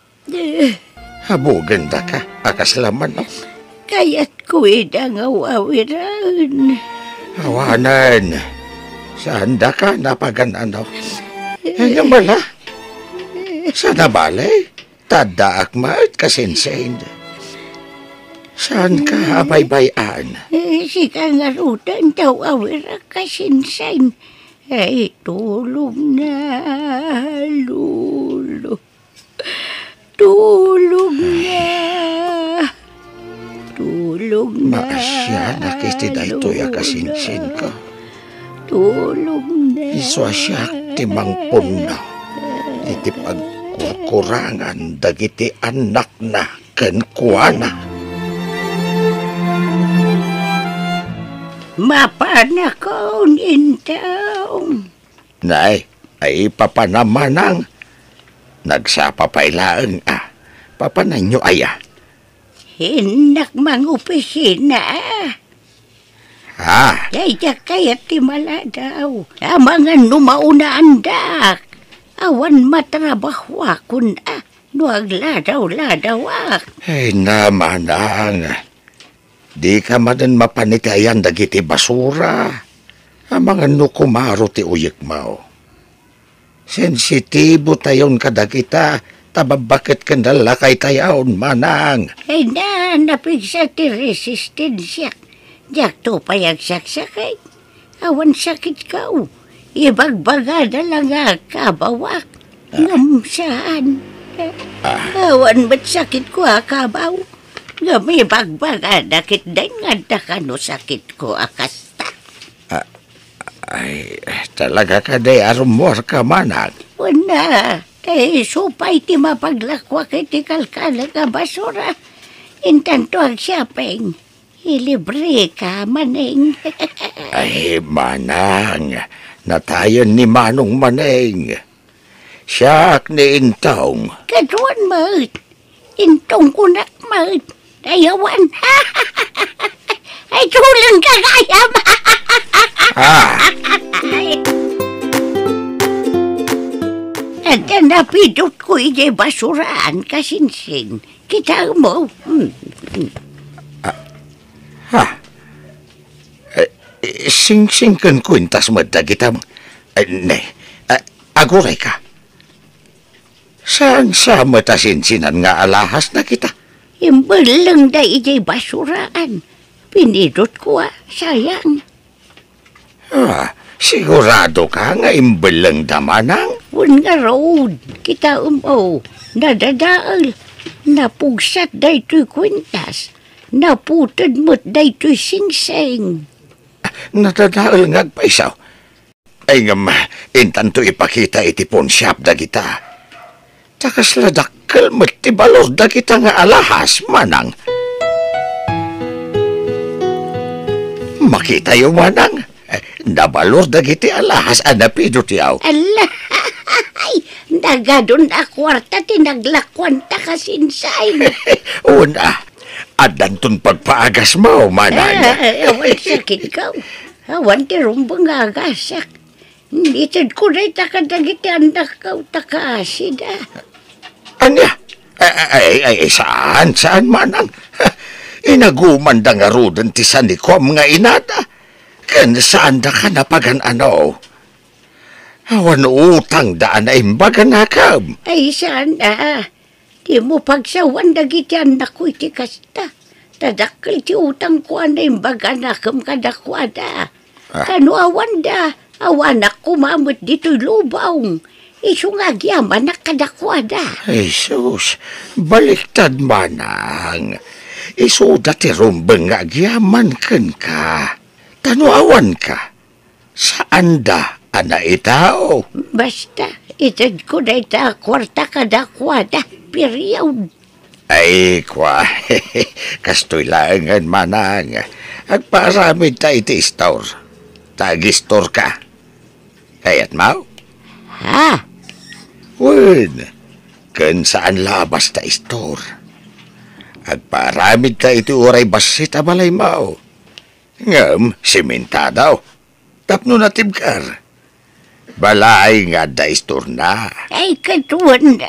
habugendaka a kasla manok. Kayatko ida nga aw-awiren. Awanen, saandaka napagan-ano. Ay, nga bala? Saan a bale? Ta addaak met, kasinsin. Saanka a baybay-an? Eh, sika ngaruden ti aw-awirak, kasinsin. Ay, tulog na, Lolo. Tulog na. Tulog na, Maasianak iti daytoy a Lolo. Kasinsinko. Tulog na. Isu a siak ti mangpunno iti pagkurkurangan dagiti annakna kenkuana. Mapanakon, Intong. Nay, ay papanam, manang. Nagsapa pay laeng a. Papananyo aya? Innak mangopisina. Ah. Daydiak kayat ti maladaw. Amangan no maunaandak. Awan matrabahoakon a no agladaw-ladawak. Ay, na, manang. Dika manen mapan iti ayan dagiti basura. Amangan no kumaro ti uyekmo. Sensitibotayon kadagita, ta babbaket ken lallakaytayon, manang. Ay na, napigsa ti resistensiak. Diakto pay agsaksakit. Awan sakitko. Ibagbagada la nga kabawak. Ah. Ngem saan. Ah. Awan met sakitko a kabaw. Ngem ibagbagada ketdin nga adda kano sakitko a kasta. Ah, ay, talaga kadi a rummuarka, manang? Wen a, ta isu pay ti mapaglakuak iti kalkalek a basura. Intanto agshopping. Ilibreka, Maneng. Ay, manang, natayen ni Manong Maneng. Siak ni Intong. Kaduan met. Intong kunak met. Ay, awan. Ay, tuleng ka gayam. Ah. Anta napidotko idiay basuraan, kasinsin. Kitaem mo. Hmm. Ah, ha? Eh, eh, singsing ken kuentas met dagita, eh, ne, eh, agurayka. Saan sa met a sinsinan nga alahas dagita? Imbellengda idiay basuraan. Pinidotko a, sayang. Ah, siguradoka nga imbellengda, manang? Wen ngarud, kitaem, o, nadadael. Napugsat daytoy kuentas. Naputed met daytoy singsing. Nadadael nga agpayso. Ay, ngem, intanto ipakita iti pawnshop dagita. Ta kasla dakkel met ti balor dagita nga alahas, manang. Makitayo, manang. Eh, nabalor dagiti alahas a napidotyo. Alla, ay, nagadun a kuarta ti naglakuanta, kasinsin. Wen a, addanton pagpaagasmo, manang. Ah, awan sakitko. Awan ti rumbeng nga agasak. Itedko dayta kadagiti annakko ta kaasida. Ania? Ay, ay, ay, ay, saan, saan, manang? Inagumanda ngaruden ti sanikuam nga inada. Ken saandaka napagan-ano? Awan utangda a naimbag a nakam. Ay, saan a? Dimo pagsawan dagiti annakko iti kasta. Ta dakkel ti utangko a naimbag a nakem kadakuada. Ah. Kano awanda, awanak koma met ditoy lubong. Isu nga agyamanak kadakuada. Jesus, baliktad, manang. Isuda ti rumbeng nga agyaman kenka. Ta no awanka, saanda a naitao. Basta, itedko dayta a kuarta kadakuada, period. Ay, kua, kastoy laengen, manang. Agpaaramidta iti istor. Ta agistorka. Kayatmo? Ha? Wen, ken saan la a basta istor. Agpaaramidta iti uray bassit a balaymo. Ngem, simentado. Tapno natibker. Balay nga adda istorna. Ay, kaduan,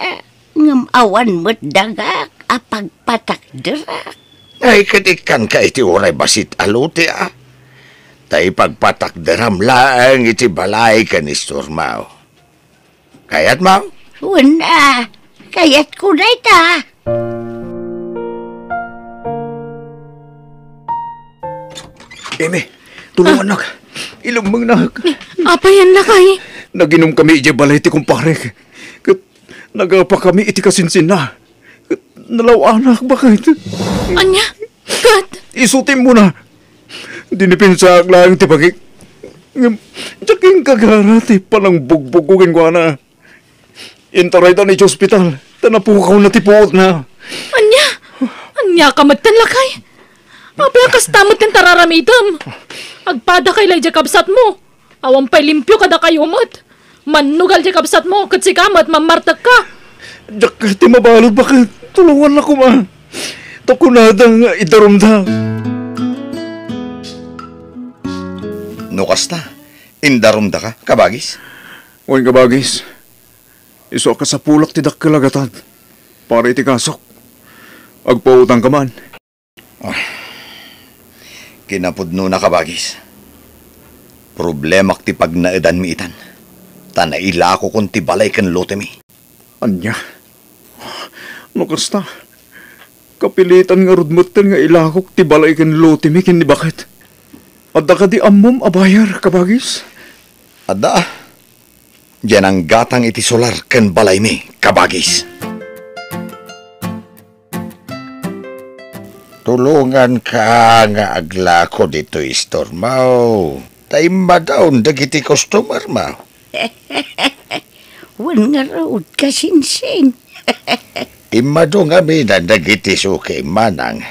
ngem awan met dagak a pagpatakderak. Ay, ket ikkanka iti uray bassit a lote, a. Ta ipagpatakderam laeng iti balay ken istormo. Kayatmo? Wen a, kayatko dayta. Eme, tulongannak. Ilemmengnak. Apay, lakay? Naginomkami idiay balay ti kumparek. Ket nagapakami iti kasinsinna. Ket nalaw-anak, baket. Ania? Ket? Isu ti immuna. Dinipensaak laeng ti bagik. Ngem, diak inkagara ti panangbugbogko kenkuana. Intarayda iti ospital, ta napukawna ti puotna. Ania? Ania ka met, lakay? Apay a kasta met ti tararamitem? Agpadakay la idiay kabsatmo. Awan pay limpio kadakayo met. Mannugal ti kabsatmo, ket sika met, mammartekka. Diak ti mabalud, baket. Tulongannak koma. Ta kunada nga idarumda. No kasta, indarumdaka, kabagis? Wen, kabagis. Isu a kasapulak ti dakkel a gatad para iti kasok. Agpautangka man. Ah, kinapudnona, kabagis. Problemak ti pagnaedanmi itan. Ta nailakokon ti balay ken lotemi. Ania? No kasta, kapilitan ngarud metten nga ilakok ti balay ken lotemi ken ni baket. Adda kadi ammom a buyer, kabagis? Adda. Diay nanggatang iti solar ken balaymi, kabagis. Tulonganka nga aglako ditoy istormo. Ta immadaon dagiti customermo. Wen ngarud, kasinsin. Immado ngamin dagiti sukim, manang.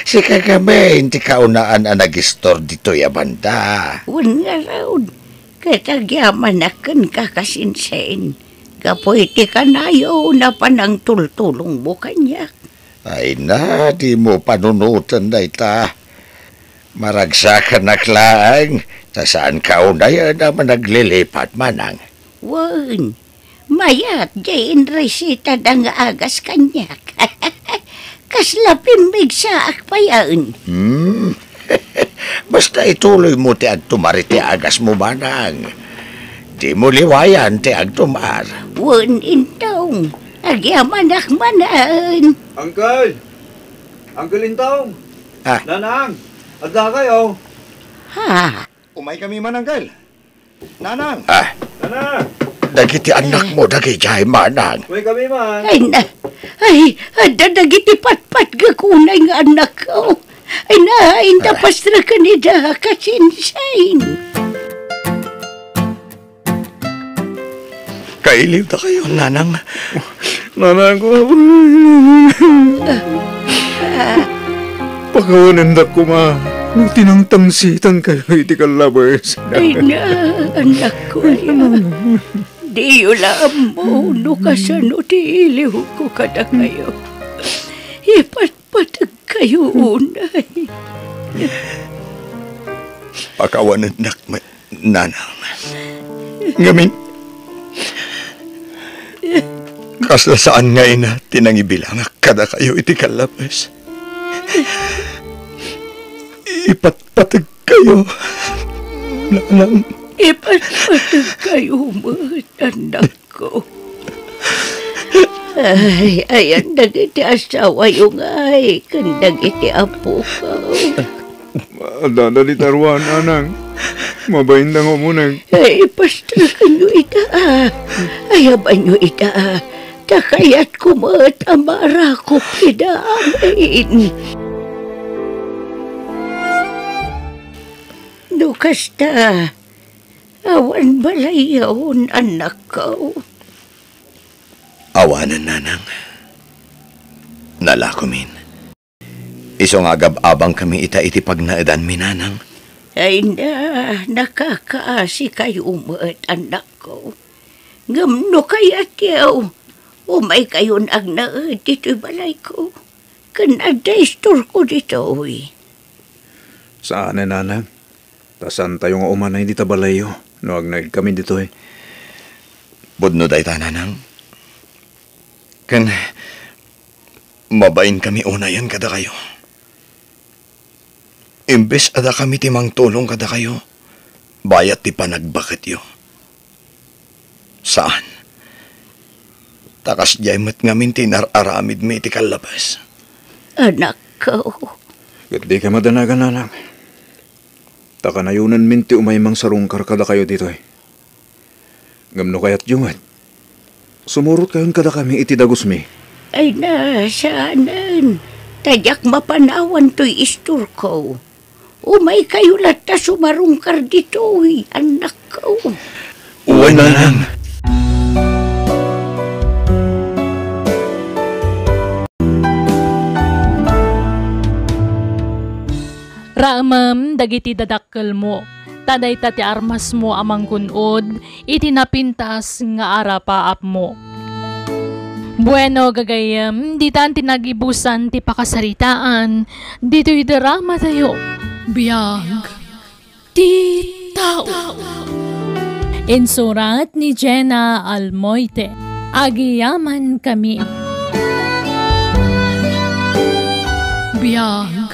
Sika ngamin ti kaunaan a nagistor ditoy a banda. Wen ngarud, ket agyamanak kenka, kasinsin, gapu iti kanayon a panangtultulongmo kaniak. Ay na, dimo panunoten dayta. Maragsakanak laeng, ta saanka unayen a managlilipat, manang. Wen, mayat diay inresitada nga agas kaniak. Kasla pimmigsaak payen. Hmm. Basta ituloymo ti agtumar iti agasmo, manang. Dimo liwayan ti agtumar. Wen, Intong. Agyamanak manen. Uncle! Uncle Intong! Ah. Nanang! Adda kayo? Ha? Umaykami man, Uncle. Nanang! Ah. Nanang! Dagiti annakmo, dagidiay, manang. Umaykami man. Ay na, ay, adda dagiti patpatgek unay nga annakko. Ay na, inta, ah, pastreken ida, kasinsin. Kailiwdakayo, nanang. Nanang ko. Pakawanendak koma no tinangtangsitankayo iti kallabes. Ay na, annakko aya. Diyo la ammo no kasano ti iliwko kadakayo. Ipatpateg kayo unay. Pakawanennak met, nanang. Ngamin, kasla saan nga ina ti nangibilangak kadakayo iti kallabes. Ipatpateg kayo, nanang. Ipatpateg kayo met, annak. Ko. Ay, ayan dagiti asawayo ngay ken dagiti apokayo. Adda dita ruan, nanang. Mabain da nga umuneg. Ay, pastrakenyo ita, a. Ayabanyo ita, a. Ta kayatko met a marakop ida amin. No kasta, awan balayyon, annakko. Awanen, nanang. Nalakomin. Isu nga agab-abangkami ita iti pagnaedanmi, nanang. Ay na, nakakaasikayo met, annakko. Ngem no kayatyo, umaykayon agnaed ditoy balayko. Ken adda istorko ditoy. Saanen, nanang. Ta saantayo nga umanay dita balayyo no agnaedkami ditoy. Pudno dayta, nanang. Ken mabainkami unayen kadakayo. Imbes a dakami ti mangtulong kadakayo, bayat ti panagbaketyo. Saan. Ta kasdiay met ngamin ti inar-aramidmi iti kallabas. Anakko. Ket dika madanagan, anak. Ta kanayonenmin ti umay mangsarungkar kadakayo ditoy. Ngem no kayatyo met, sumurotkayon kadakami iti dagusmi. Ay na, saanen. Ta diak mapanawan toy istorko. Umaykayo latta sumarungkar ditoy, annakko. Wen, manang. Raemem dagiti dadakkelmo, ta dayta ti armasmo a manggun-od iti napintas nga arapaapmo. Bueno, gagayyem, ditan ti nagibusan ti pakasaritaan ditoy dramatayo. Biag ti tao. Insurat ni Jenna Almoite. Agyamankami. Biag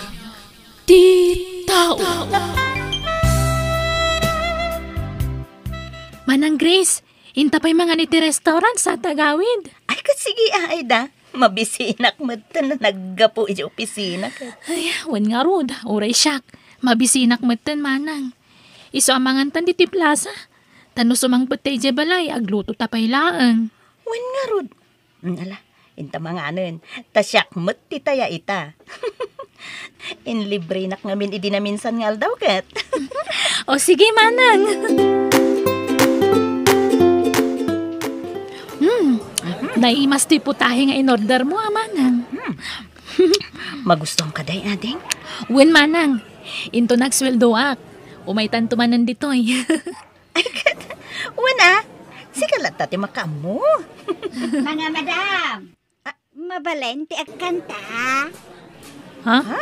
ti tao. Manang Grace, inta pay mangan iti restaurant sa tagawid. Ay, ket sige, Aida. Mabisinak metten a naggapu iti opisina ket. Ay, wen ngarud, uray siak. Mabisinak metten, manang. Isu a mangantan ditoy plaza. Ta no sumangpet ta idiay balay, agluto ta pay laeng. Wen ngarud. Mm, ala, inta manganen. Ta siak met ti taya ita. Inlibrenak ngamin idi naminsan nga aldaw ket. O sige, manang. Hmm, naimas ti putahe nga in-order mo, a manang. Hmm. Magustuam kadi, ading? Wen, manang. Inton agsueldoak, umaytanto manen ditoy. Ay, ket, wen a, sika latta ti makaammo. Mga madam, ah, mabalin ti agkanta? Ha? Ha?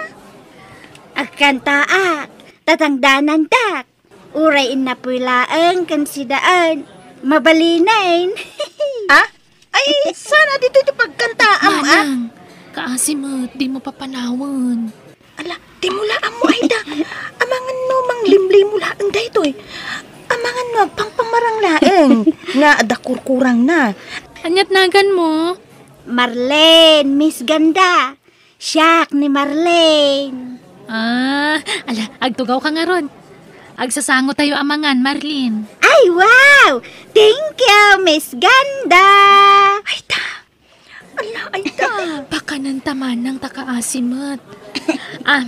Agkantaak, tatangdanandak. Uray innapoy laeng ken sidaan, mabalinen. Ah? Ay, saan a ditoy ti pagkantaam, ah? Manang, kaasi met, dimo papanawen. Ala, dimo la ammo, Aida. Amangan no manglimlimo laeng daytoy. Amangan no agpangpamarang laeng nga adda kurkurangna. Ania't naganmo? Marlene, Miss Ganda. Siak ni Marlene. Ah, ala, agtugawka ngarud. Agsasangotayo a mangan, Marlene. Ay, wow! Thank you, Miss Ganda! Ay, ta! Ala, ay, ta! Pakananta manang ta kaasi met. Ah,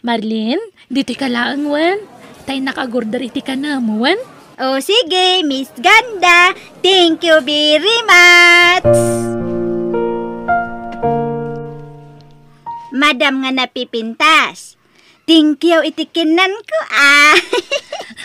Marlene, ditoyka laeng wen? Ta innak ag-order iti kanem, wen? O, sige, Miss Ganda. Thank you very much. Madam nga napipintas. Thank you iti kinanko, ah.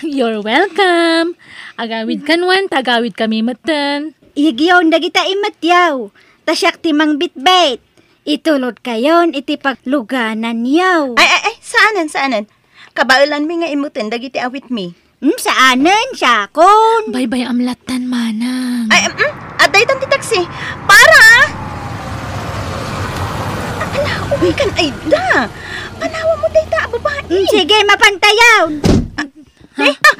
You're welcome. Agawidkan wen, ta agawidkami metten. Igyaw dagita imatyaw. Ta siak ti mangbitbit. Itulodkayon iti paglugananyo. Ay, ay, ay, saanen, saanen. Kabaelanmi nga immuten dagiti awitmi. Hmm, saanen, siakon. Baybay-am lattan, manang. Ay, em, em, adda itan ti taxi. Para! Ala, umaykan, Aida. Panawam mo dayta a babai. Hmm, sige, mapantayaw. Ah, eh, ah,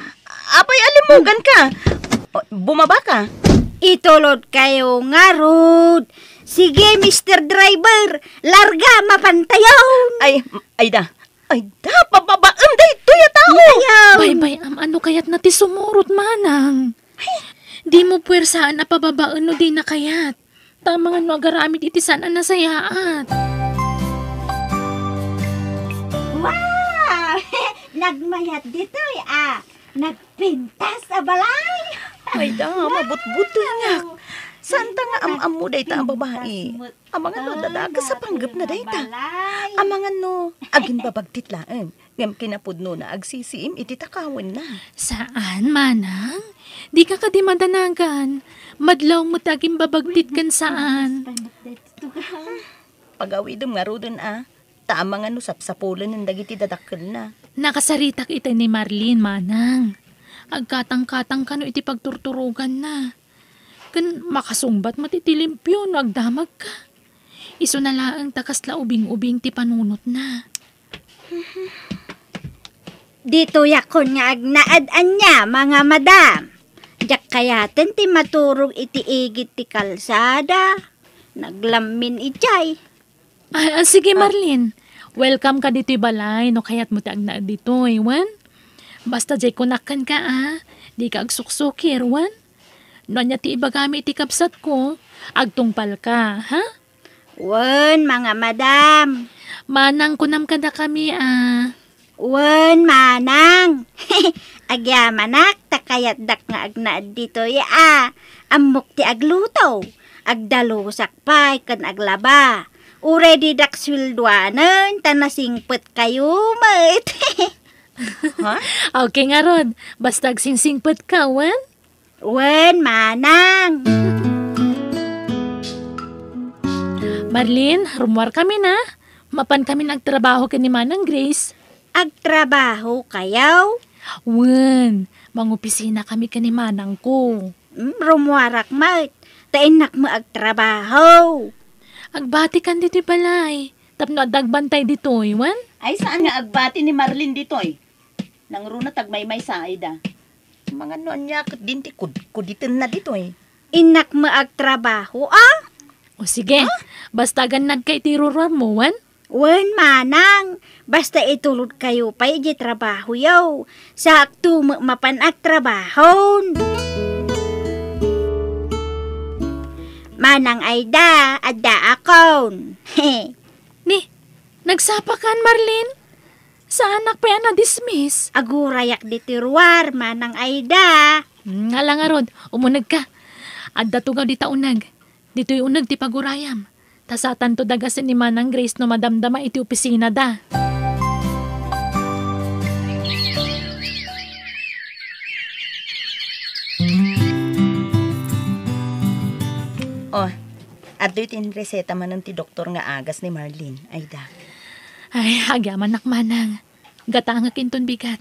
apay, alimugan ka. O, bumaba ka. Itulodkayo ngarud. Sige, Mister Driver, larga, mapantayaw. Ay, Aida, Ay, da, pababaem daytoy a tao! Ayaw! Baybay-am, ano kayatna ti sumurot, manang? Ay. Dimo puersaan a pababaen no dina kayat. Ta amangan no agaramid iti saan a nasayaat. Wow! Nagmayat ditoy, ah. Nagpintas a balay. Ay, da, mabutbutengak. Wow! Saanta nga am-ammo dayta a babai? Amangan no dadages a panggepna dayta. Amangan no agimbabagtit laeng, ngem kinapudnona agsisiim iti takawenna. Saan, manang? Dika kadi madanagan. Madlaw met agimbabagtit ken saan. Pagawidem ngaruden a, ta amangan no sapsapulenen dagiti dadakkelna. Nakasaritak ita ni Marlene, manang. Agkatangkatang kano iti pagturturoganna. Ken makasungbat met iti limpio no agdamagka. Isuna laeng ta kasla ubing-ubing ti panunotna. Ditoyakon nga agnaed ania, mga madam. Diak kayaten ti maturog iti igid ti kalsada. Naglammin idiay. Ah, ah, sige, Ah. Marlene. Welcome ka ditoy balay no kayatmo ti agnaed ditoy, wen? Basta diay kunak kenka, ah. Dika agsuksukir, wen? No ania ti ibagami iti kabsatko, agtungpalka, ha? Wen, mga madam. Manang, kunam kadakami, ah. Wen, manang. Agyamanak, ta kayatdak nga agnaed ditoy, a. Ammok ti agluto. Agdalusak pay ken aglaba. Uray didak sueldoanen, ta nasingpetkayo met. Ha? Okay ngarud, basta agsingsingpetka, wen? Wen, manang. Marlene, rummuar kami na. Mapan kami nga agtrabaho ken ni Manang Grace. Agtrabaho kayo? Wen, mangopisina kami ken ni manangko. Mm, rummuarak met. Ta innak met agtrabaho. Agbatikan ditoy balay. Tapno adda agbantay ditoy, wen? Ay, saan nga agbati ni Marlene ditoy? Nangruna ti agmaymaysa, Aida. Mangan no ania ket din ti kudkuditenna ditoy. Innak met agtrabaho, a? O sige, basta agannadka iti ruruarmo, wen? Wen, manang. Basta itulodkayo pay iti trabahoyo. Sakto met mapan agtrabahon. Manang Aida, addaakon. Ni, nagsapakan, Marlene? Saanak pay a na-dismiss? Agurayak ditoy ruar, Manang Aida. Hmm, ala ngarud, umunegka. Adda tugaw dita uneg. Ditoy uneg ti pagurayam. Ta satanto dagasen ni Manang Grace no madamdama iti opisinada. Oh, adtoy ti inreseta manen ti doktor nga agas ni Marlene, Aida. Ay, agyamanak, manang. Gatangek inton bigat.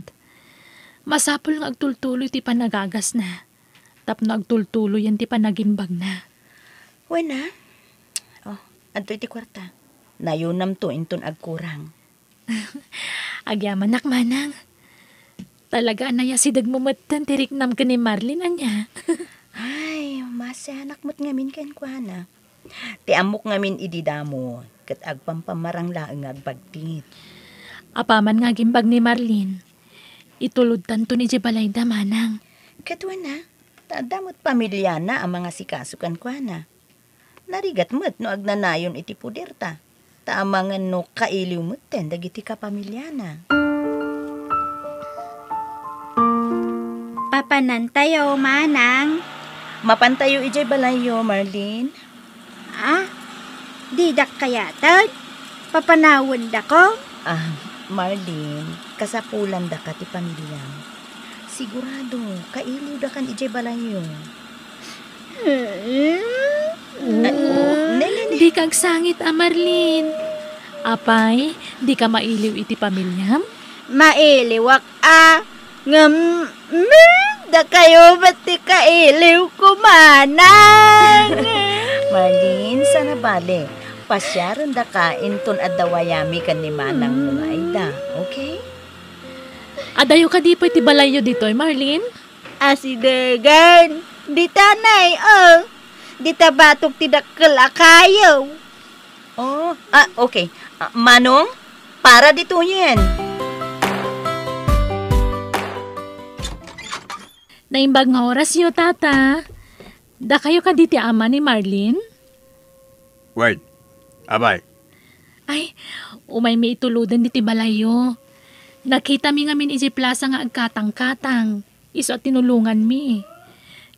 Masapul nga agtultuloy ti panagagasna. Tapno agtultuloyen ti panagimbagna. Wen a? Oh, adtoy ti kuarta. Nayonamto inton agkurang. Agyamanak, manang. Talaga a nayasidegmo metten ti riknam ken ni Marlene, ania? Ay, masianak met ngamin kenkuana. Ti ammok ngamin idi damo, ket agpampammarang laeng nga agbagtit. Apaman nga agimbag ni Marlene, itulodtanton idiay balayda, manang. Ket wen a, ta adda met pamiliana a mangasikaso kenkuana. Narigat met no agnanayon iti poderta, ta amangan no kailiw metten dagiti kapamiliana. Papanantayo, manang. Mapantayo idiay balayyo, Marlene. Ah, didak kayaten? Papanawendako? Ah, Marlene, kasapulandaka ti pamiliam. Sigurado, kailiwdakan idiay balayyo. Mm. Ay, oo. Ne, ne, ne. Dika agsangit a, Marlene. Apay, dika mailiw iti pamiliam? Mailiwak a, ngem, mm, dakayo met ti kailiwko, manang. Marlene, saan a bale. Pasiarendaka inton adda wayami ken ni manangmo nga Aida, okay? Adayo kadi pay ti balayyo ditoy, Marlene? Asidegen. Dita nay, oh. Dita batok ti dakkel a kayo. Oh, ah, okay. Ah, Manong, para ditoyen. Naimbag nga orasyo, Tata. Dakayo kadi ti ama ni Marlene? Wen, apay. Ay, umaymi ituloden ditoy balayyo. Nakitami ngamin idiay plasa nga agkatangkatang. Isu a tinulonganmi.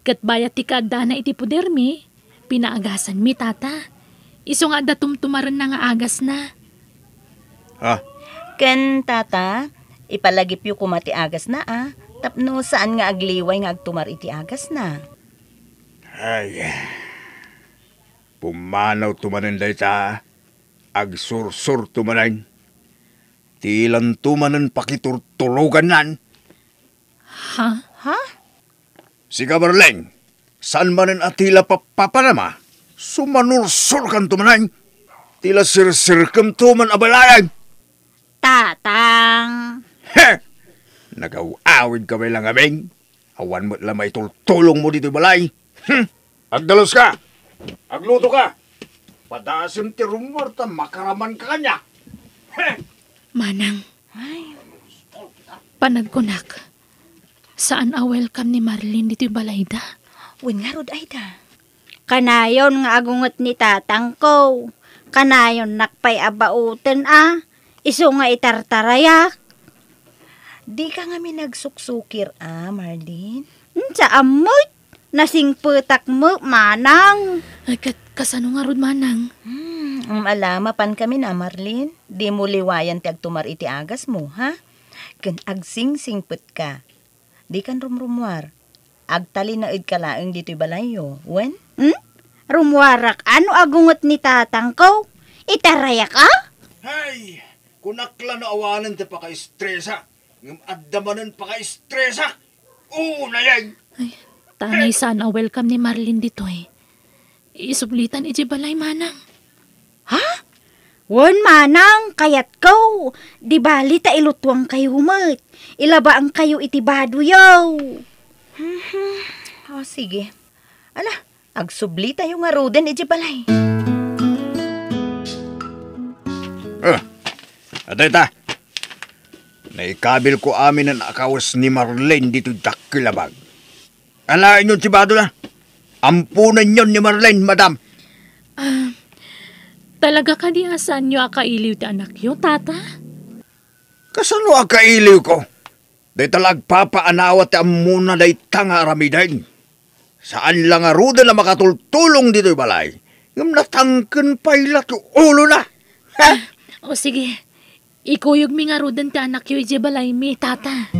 Ket bayat ti kaaddana iti podermi, pinaagasanmi, Tata. Isu nga adda tumtumarenna nga agasna. Ha? Ken, Tata, ipalagipyo koma ti agasna, a, tapno saan nga agliway nga agtumar iti agasna. Ay, pumanaw to manen dayta, agsursur to manen. Ti ilanto manen pakiturturogannan. Ha? Ha? Sika, Marlene, saan manen a ti la papapanama? Sumanursurkanto manen. Ti la sirsirkemto man a balayan. Tatang. He! Nagaw-awidka met la ngamin. Awan met la maitultulongmo ditoy balay. Hmm! Agdaluska! Aglutoka! Padasem ti rummuar ta makaramanka kaniak. Heh! Manang, panagkunak, saan a welcome ni Marlene ditoy balayda. Wen ngarud, Aida. Kanayon nga agunget ni tatangko. Kanayonnak pay a bauten a. Isu nga itartarayak. Dika ngamin agsuksukir a, Marlene? Hmm, saan met. Nasingpetak met, manang. Ay, ket kasano ngarud, manang? Hmm, um, ala, mapankamin a, Marlene. Dimo liwayan ti agtumar iti agasmo, ha? Ken agsingsingpetka. Dikan rumrummuar. Agtalinaedka laeng ditoy balayyo, wen? Hmm? Rummuarak a no agunget ni tatangko? Itarayak a? Hay! Kunak la no awanen ti pakaistresak, ngem adda manen pakaistresak. Unay! Ay, ta anay saan a welcome ni Marlene ditoy. Isublitan idiay balay, manang. Ha? Wen, manang, kayatko. Di bali ta ilutuangkayo met. Ilabaankayo iti badoyo. Mhm. O, sige. Ala, agsublitayo ngaruden idiay balay. Ah, adda ita. Naikabilko aminen a kawes ni Marlene ditoy dakkel a bag. Alaenyon ti badoda. Amponenyon ni Marlene, madam. Ah, talaga kadi a saanyo a kailiw ti anakyo, tata? Kasano a kailiwko? Dayta la agpapaanawa ti ammona dayta nga aramiden. Saan la ngaruden a makatultulong ditoy balay, ngem natangken pay la ti ulona. Ha? O sige, ikuyogmi ngaruden ti anakyo idiay balaymi, tata.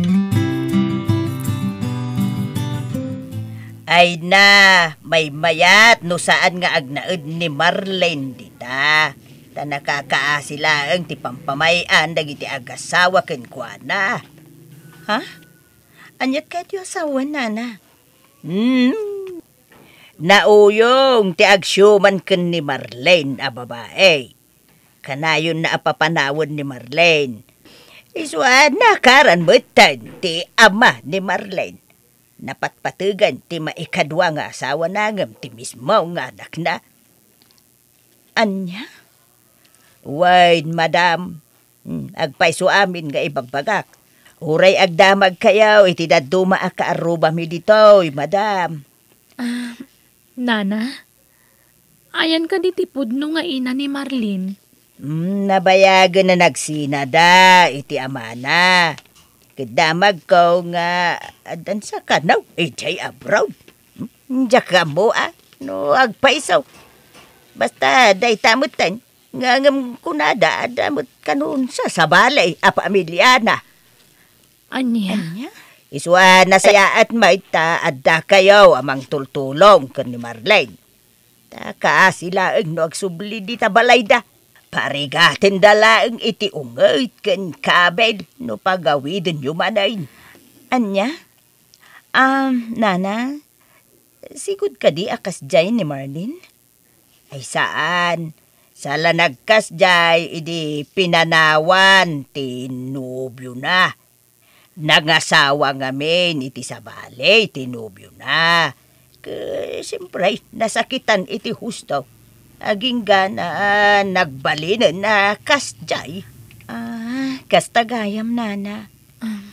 Ay na, maymayat no saan nga agnaed ni Marlene dita. Ta nakakaasi laeng ti pampamay-an dagiti agasawa kenkuana. Ha? Aniat kayatyo a sawen, nana? Hmm. Nauyong ti agsiuman ken ni Marlene a babai. Kanayonna a papanawen ni Marlene. Isu a nakaran metten ti ama ni Marlene. Napatpategan ti maikadua nga asawana ngem ti mismo nga anakna. Ania? Wen, madam. Hmm, agpayso amin nga ibagbagak. Uray agdamagkayo iti dadduma a kaarrubami ditoy, madam. Ah, nana, ayan kadi ti pudno nga ina ni Marlene? Hmm, nabayagen a nagsinada iti amana. Ket damagko nga addan sakanaw idiay abroad. Hmm? Diak ammo a no agpayso. Basta dayta metten, ngem kunada adda met kanon sasabali a pamiliana. Ania? Ania? Isu a nasayaat met ta addakayo a mangtultulong ken ni Marlene. Ta kaasi laeng no agsubli dita balayda. Parigatenda laeng iti unget ken kabil no pagawidenyo manen. Ania? Ah, nana, sigud kadi a kasdiay ni Marlene? Ay saan. Sala nagkasdiay idi pinanawan ti nobiona. Nangasawa ngamin iti sabali ti nobiona. Ke, siempre, nasakitan iti husto. Agingga na nagbalinen a kasdiay. Ah, kasta gayam, nana. Um.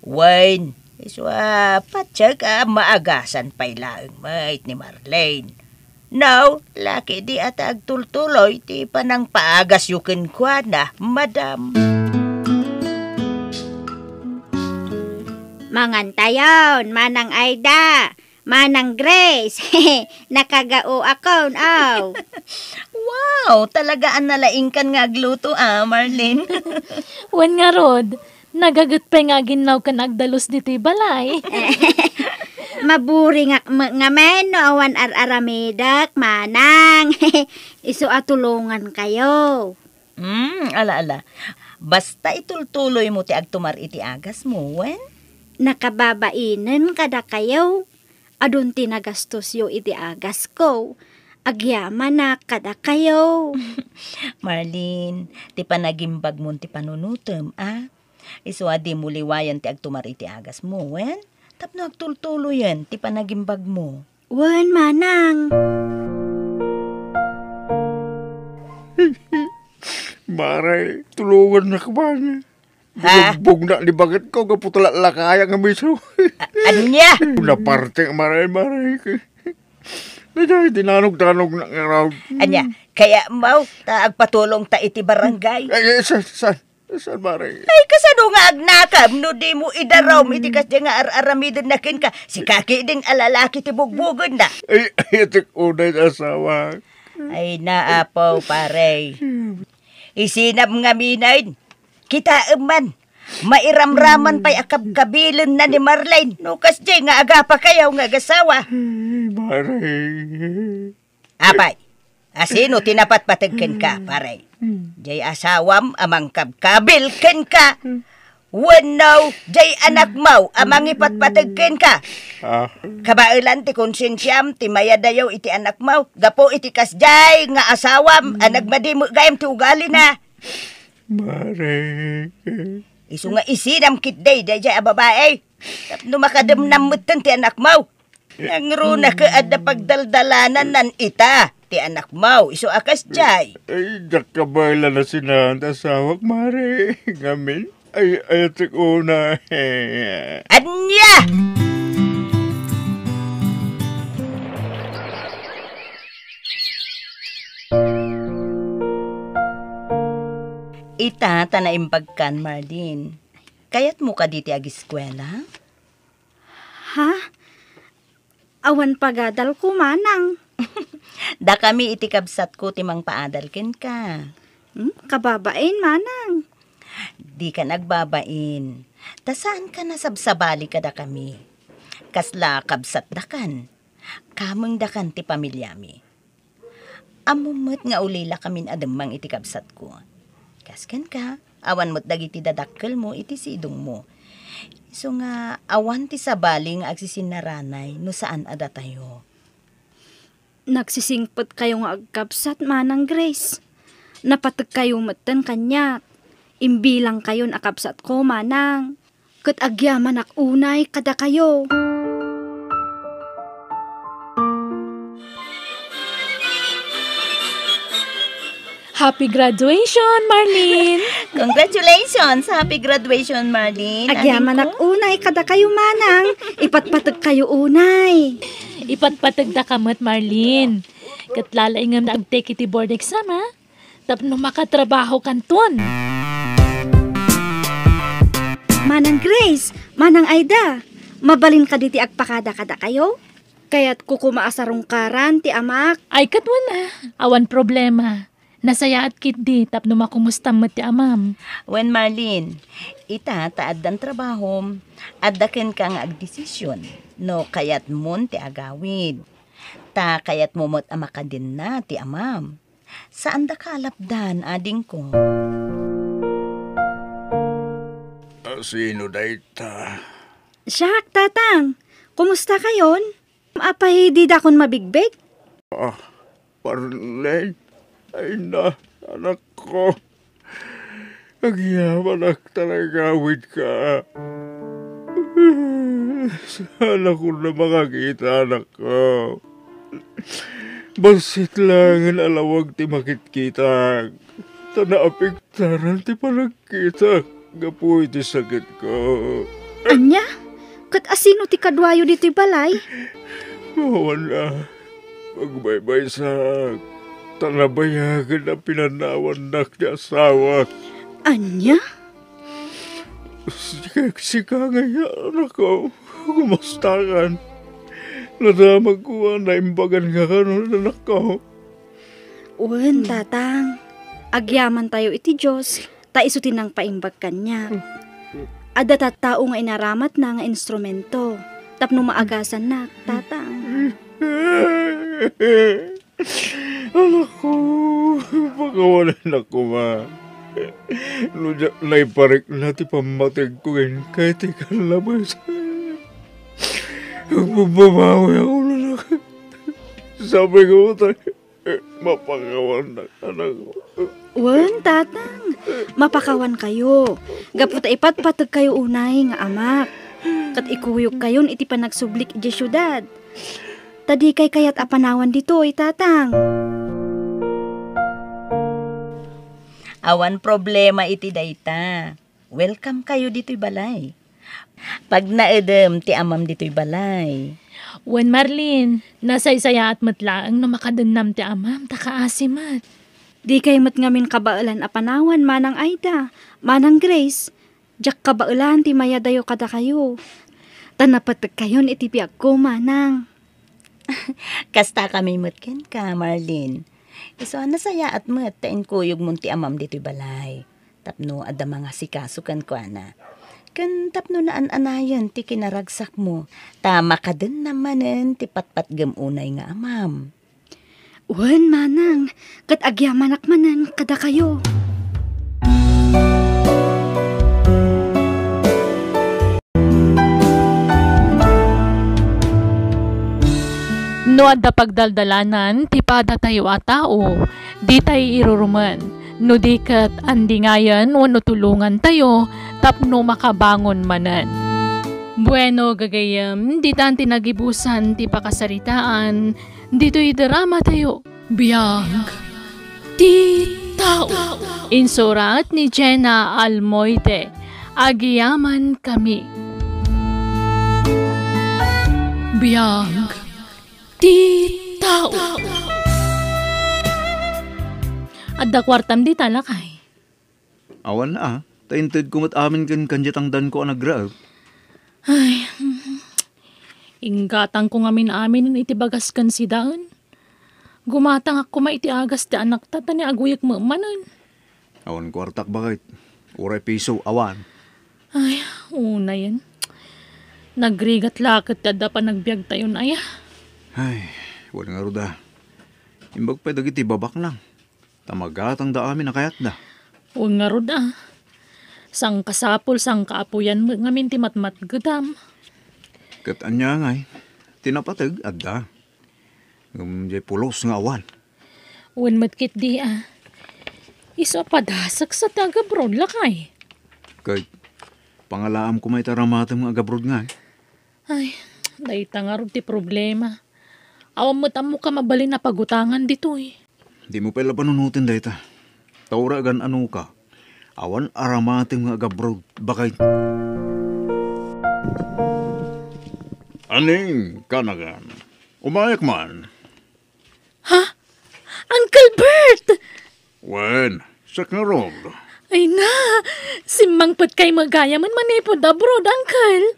Wen, isu a patiek a maagasan pay laeng met ni Marlene. Now, laki di ata agtultuloy ti panangpaagasyo kenkuana, madam. Mangantayon, Manang Aida, Manang Grace. Nakagao akon, aw. Wow, talaga a nalaingkan nga agluto, ah, Marlene. Wen ngarud, nagaget pay nga aginnaw ken agdalus ditoy balay. Maburingak met ngamin no awan ar-aramidek, manang. Isu a tulongankayo. Hmm, ala, ala. Basta itultuloymo ti agtumar iti agasmo, wen? Nakababainen kadakayo. Adun ti nagastosyo iti agasko. Agyamanak kadakayo. Marlene, ti panagimbagmon ti panunutem, a? Isu a dimo liwayan ti agtumar iti agasmo, wen? tapno agtultuloyen ti panagimbagmo. Wen, manang. Mare, tulongannak man. Ha? Binugbogna ni baketko gapu ta lallakaya nga miso. A-, ania? Naparte, mare, mare. Daydiay ti nanugdanogna ngarud. Ania, kayatmo ta agpatulongta iti barangay? Ay, ay, saan, saan? Saan, mare? Ay, kasano nga agnakam no dimo idarum iti kasdiay nga ar-aramidenna kenka? Sika ketdin a lalaki ti bugbogenna. Ay, ay, atek unay ti asawak. Ay, naapaw, pare. Isinam ngamin. Kitaem man, mairamraman pay a kabkabilenna ni Marlene no kasdiay nga agapakayo nga agasawa. Ay, mare. Apay, asino ti napatpateg kenka, pare? Jay asawam a mangkabkabil kenka? Wenno jay anakmo a mangipatpateg kenka? Ah. Kabaelan ti konsensiam ti mayadayo iti anakmo gapu iti kasjay nga asawam a nagmadi met gayam ti ugalina. Mare. Isu nga isinam ketdi dayjay a babai tapno makademnam metten ti anakmo. Nangruna ket adda pagdaldalananan ita ti anakmo, isu a kasjay. Ay, diak kabaelan a sinaan ti asawak, mare. Ngamin, ay, ayatek unay. Ania? Ita ta naimbagkan, Marlene. Kayatmo kadi ti agiskuela? Ha? Awan pagadalko, manang. Dakami iti kabsatko ti mangpaadal kenka. Hmm, kababain, manang. Dikan agbabain. Ta saankan a sabsabali kadakami. Kasla kabsatdakan. Kamengdakan ti pamiliami. Ammom met nga ulilakamin a demmeng iti kabsatko. Kas kenka, awan met dagiti dadakkelmo iti sidongmo. Isu nga awan ti sabali nga agsisinaranay no saan a datayo. Nagsisingpetkayo nga agkabsat, Manang Grace. Napategkayo metten kaniak. Imbilangkayon a kabsatko, Manang. Ket agyamanak unay kadakayo. Happy graduation, Marlene! Congratulations! Happy graduation, Marlene. Agyamanak unay kadakayo, manang. Ipatpategkayo unay. Ipatpategdaka met, Marlene. Ket lalaingem ta agtake iti board exam, ha? Tapno makatrabahokanton. Manang Grace, Manang Aida, mabalin kadi ti agpakada kadakayo? Kayatko koma a sarungkaran ti amak. Ay, ket wen a, awan problema. Nasayaat ketdi tapno makumustam met ti amam. Wen, Marlene, ita ta addan trabahom, adda kenka nga agdesision no kayatmon ti agawid. Ta kayatmo met a makadenna ti amam. Saandaka a lapdan, adingko. A, sino dayta? Siak, Tatang. Kumusta kayon? Apay, didakon mabigbig? Ah, Marlene. Ay na, anakko. Agyamanak ta nagawidka. Saanakon a makakita, anakko. Bassit laengen a lawag ti makitkitak, ta naapektaran ti panagkitak gapu iti sakitko. Ania? Ket asino ti kaduayo ditoy balay? Awan a. Agbaybaysak, ta nabayagen a pinanawannak ti asawak. Ania? Sika, sika ngay, anakko, kumustakan? Nadamagko a naimbagan nga kanon, anakko. Wen, Tatang. Agyamantayo iti Dios, ta isu ti nangpaimbag kaniak. Adda tattao nga inaramatna nga instrumento tapno maagasannak, Tatang. Anakko, pakawanennak koma. No diak naiparikna ti pammategko kenka iti kallabas, agbababawiak, anak. Sabi ko, ta-, mapakawannak, anakko. Wen, Tatang, mapakawankayo. Gapu ta ipatpategkayo unay nga amak. Ket ikuyogkayon iti panagsublik idiay siudad. Ta dikay kayat a panawan ditoy, Tatang. Awan problema iti dayta. Welcome kayo ditoy balay. Pagnaedem ti amam ditoy balay. Wen, Marlene, nasaysayaat met laeng no makadennam ti amam, ta kaasi met. Dikay met ngamin kabaelan a panawan, Manang Aida, Manang Grace, diak kabaelan ti mayadayo kadakayo. Ta napetekkayon iti biagko, Manang. Kasta kami met kenka, Marlene. Isu a nasayaat met ta inkuyogmon ti amam ditoy balay. Tapno adda mangasikaso kenkuana. Ken tapno naan-anayen ti kinaragsakmo, ta makadennam manen ti patpatgem unay nga amam. Wen, Manang, ket agyamanak manen kadakayo. No adda pagdaldalanan ti padatayo a tao, ditay irurumen, no di ket andingayen wenno tulongantayo tapno makabangon manen. Bueno, gagayyem, ditan ti nagibusan ti pakasaritaan ditoy dramatayo. Biag ti tao. Insurat ni Jenna Almoite. Agyaman kami. Biag ti tao. Adda kuartam dita, lakay? Awan a, ta intedko met amin ken kandiatangdanko a nagraep. Ay, inggatangko ngamin-aminen iti bagas ken sidaen. Gumatangak koma iti agas ti anakta ta ni aguyek met manen. Awan kuartak, baket. Uray piso, awan. Ay, unayen. Nagrigat la ket ti adda panagbiagtayon aya. Ay, wen ngarud a. Imbag pay dagiti babaknang. Ta magatangda amin a kayatda. Wen ngarud a. Sangkasapul, sangkaapuyan met ngamin ti matmatgedam. Ket ania ngay, ti napateg, adda. Ngem diay pulos nga awan. Wen met ketdi a. Isu a padasek sa ti agabroad, lakay. Ket pangalaam koma iti aramatem nga agabroad ngay. Ay, dayta ngarud ti problema. Awan met ammok a mabalin a pagutangan ditoy. Dimo pay la panunoten dayta. Ta uray agan-anoka, awan aramatem nga agabroad, baket. Aning, kanagan. Umayak man. Ha? Uncle Bert! Wen, siak ngarud. Ay na, simmangpetkay met gayamen manipud abroad, Uncle.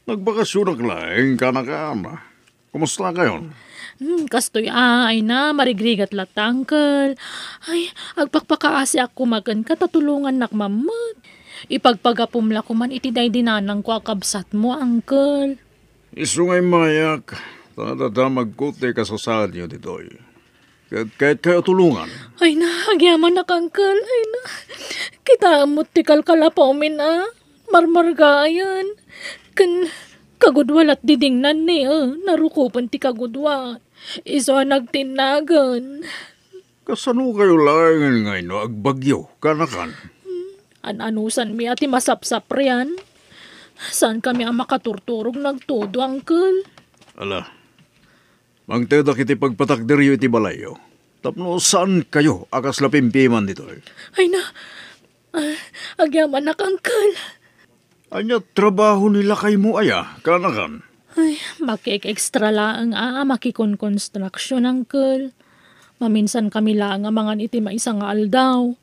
Nagbakasyonak laeng, kanagan. Kumusta kayon? Hmm, kastoy a, ay na, marigrigat latta, Uncle. Ay, agpakpakaasiak koma kenka ta tulongannak man met. Ipagpagapom la koman iti daydi nanangko a kabsatmo, Uncle. Isu nga immayak, ta nadamagko ti kasasaadyo ditoy. Ket kayatkayo tulongan. Ay na, agyamanak, Uncle. Ay na, kitaem met ti kalkalapawmin a marmargayan. Ken kagudua lat didingnan ni, eh, narukopen ti kagudua. Isu a nagtinnagen. Kasano kayo laengen nga inno agbagyo, kanakan? An-anusanmi a ti masapsaprian. Saankami a makaturturog nagtudo, Uncle. Ala, mangtedak iti pagpatakderyo iti balayyo. Tapno saan kayo a kasla pimpiman ditoy. Ay na, ah, agyamanak, Uncle. Ania trabaho ni lakaymo aya, kanakan? Ay, makik-extra laeng a makikonkonstruksyon, Uncle. Maminsan kami laeng a mangan iti maysa nga aldaw.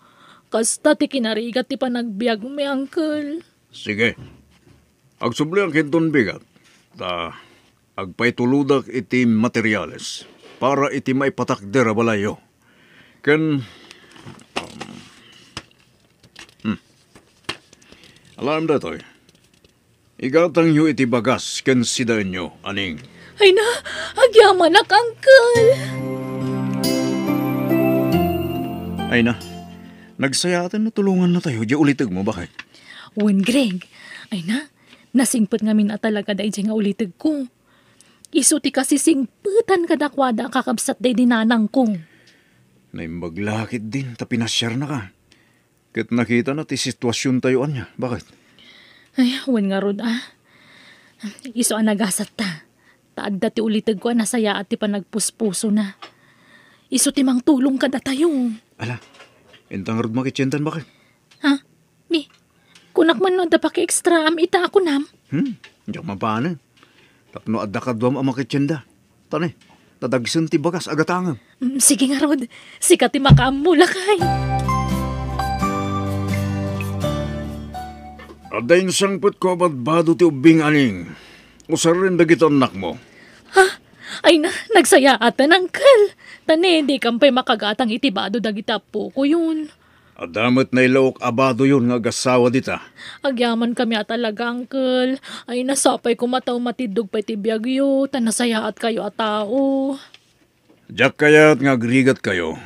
Kasta ti kinarigat ti panagbiagmi, Uncle. Sige. Agsubliak inton bigat. Ta agpaitulodak iti materiales para iti maipatakder a balayyo. Ken, um, hmm. Alam datoy. Igatangyo iti bagas ken sidaenyo, aning. Ay na, agyamanak, Uncle! Ay na, nagsayaaten no tulongannatayo diay ulitegmo, baket. Wen, Greg. Ay na, nasingpet ngamin a talaga daydiay nga ulitegko. Isu ti kasisingpetan kadakuada a kakabsat daydi nanangko. Naimbag la ketdin ta pinasiarnaka. Ket nakitana ti situasiontayo ania, baket? Ay, wen ngarud a. Isu a nagasatta. Ta adda ti ulitegko a nasayaat ti panagpuspusona. Isu ti mangtulong kadatayo. Ala, inta ngarud makitiendan, baket? Ha? Ni, kunak man no adda paki-extraam ita a kunam? Hmm, diak mabanen. Tapno adda kaduam a makitienda. Tani, nadagsen ti bagas a gatangem. Mm, sige ngarud. Sika ti makaammo, lakay. Adda insangpetko a badbado ti ubbing, Aning. Usaren dagiti annakmo. Ha? Ay na, nagsayaatan, Uncle. Tani, dikan pay makagatang iti bado dagiti appokoyon. Adda met nailaok a badoyon nga agassawa dita. Agyamankami a talaga, Uncle. Ay, nasapay koma ta umatiddog pay ti biagyo, ta nasayaatkayo a tao. Diak kayat nga agrigatkayo,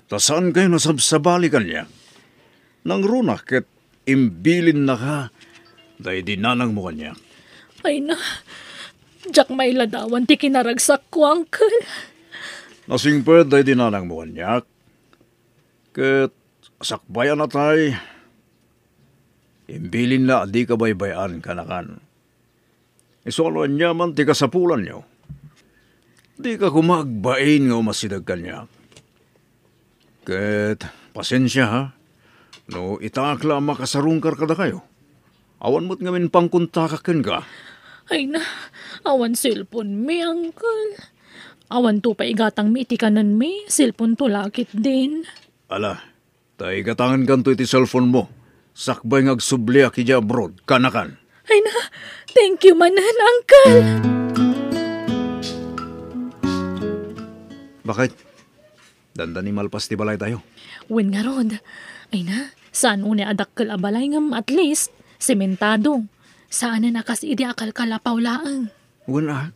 ta saankayo nasabsabali kaniak. Nangruna ket imbilinnaka daydi nanangmo kaniak. Ay na, diak mailadawan ti kinaragsakko, Uncle. Nasingpet daydi nanangmo kaniak, ket sakbay a natay, imbilinna a dika baybay-an kanakan. Isu a no aniaman ti kasapulanyo, dika koma agbain nga umasideg kaniak. Ket pasensia, ha, no itaak la a makasarungkar kadakayo. Awan met ngamin pangkontakak kenka. Ay na, awan cellphone mi, Uncle. Awanto pay igatangmi iti kanenmi, cellphone to la ketdin. Ala, ta igatangenkanto iti cellphone mo, sakbay nga agsubliak idiay abroad, kanakan. Ay na, thank you manen, Uncle. Baket? Dandani malpas ti balaytayo. Wen ngarud. Ay na, saan unay a dakkel a balay ngem at least, sementado. Saanen a kas idi a kalkalapaw laeng. Wen a,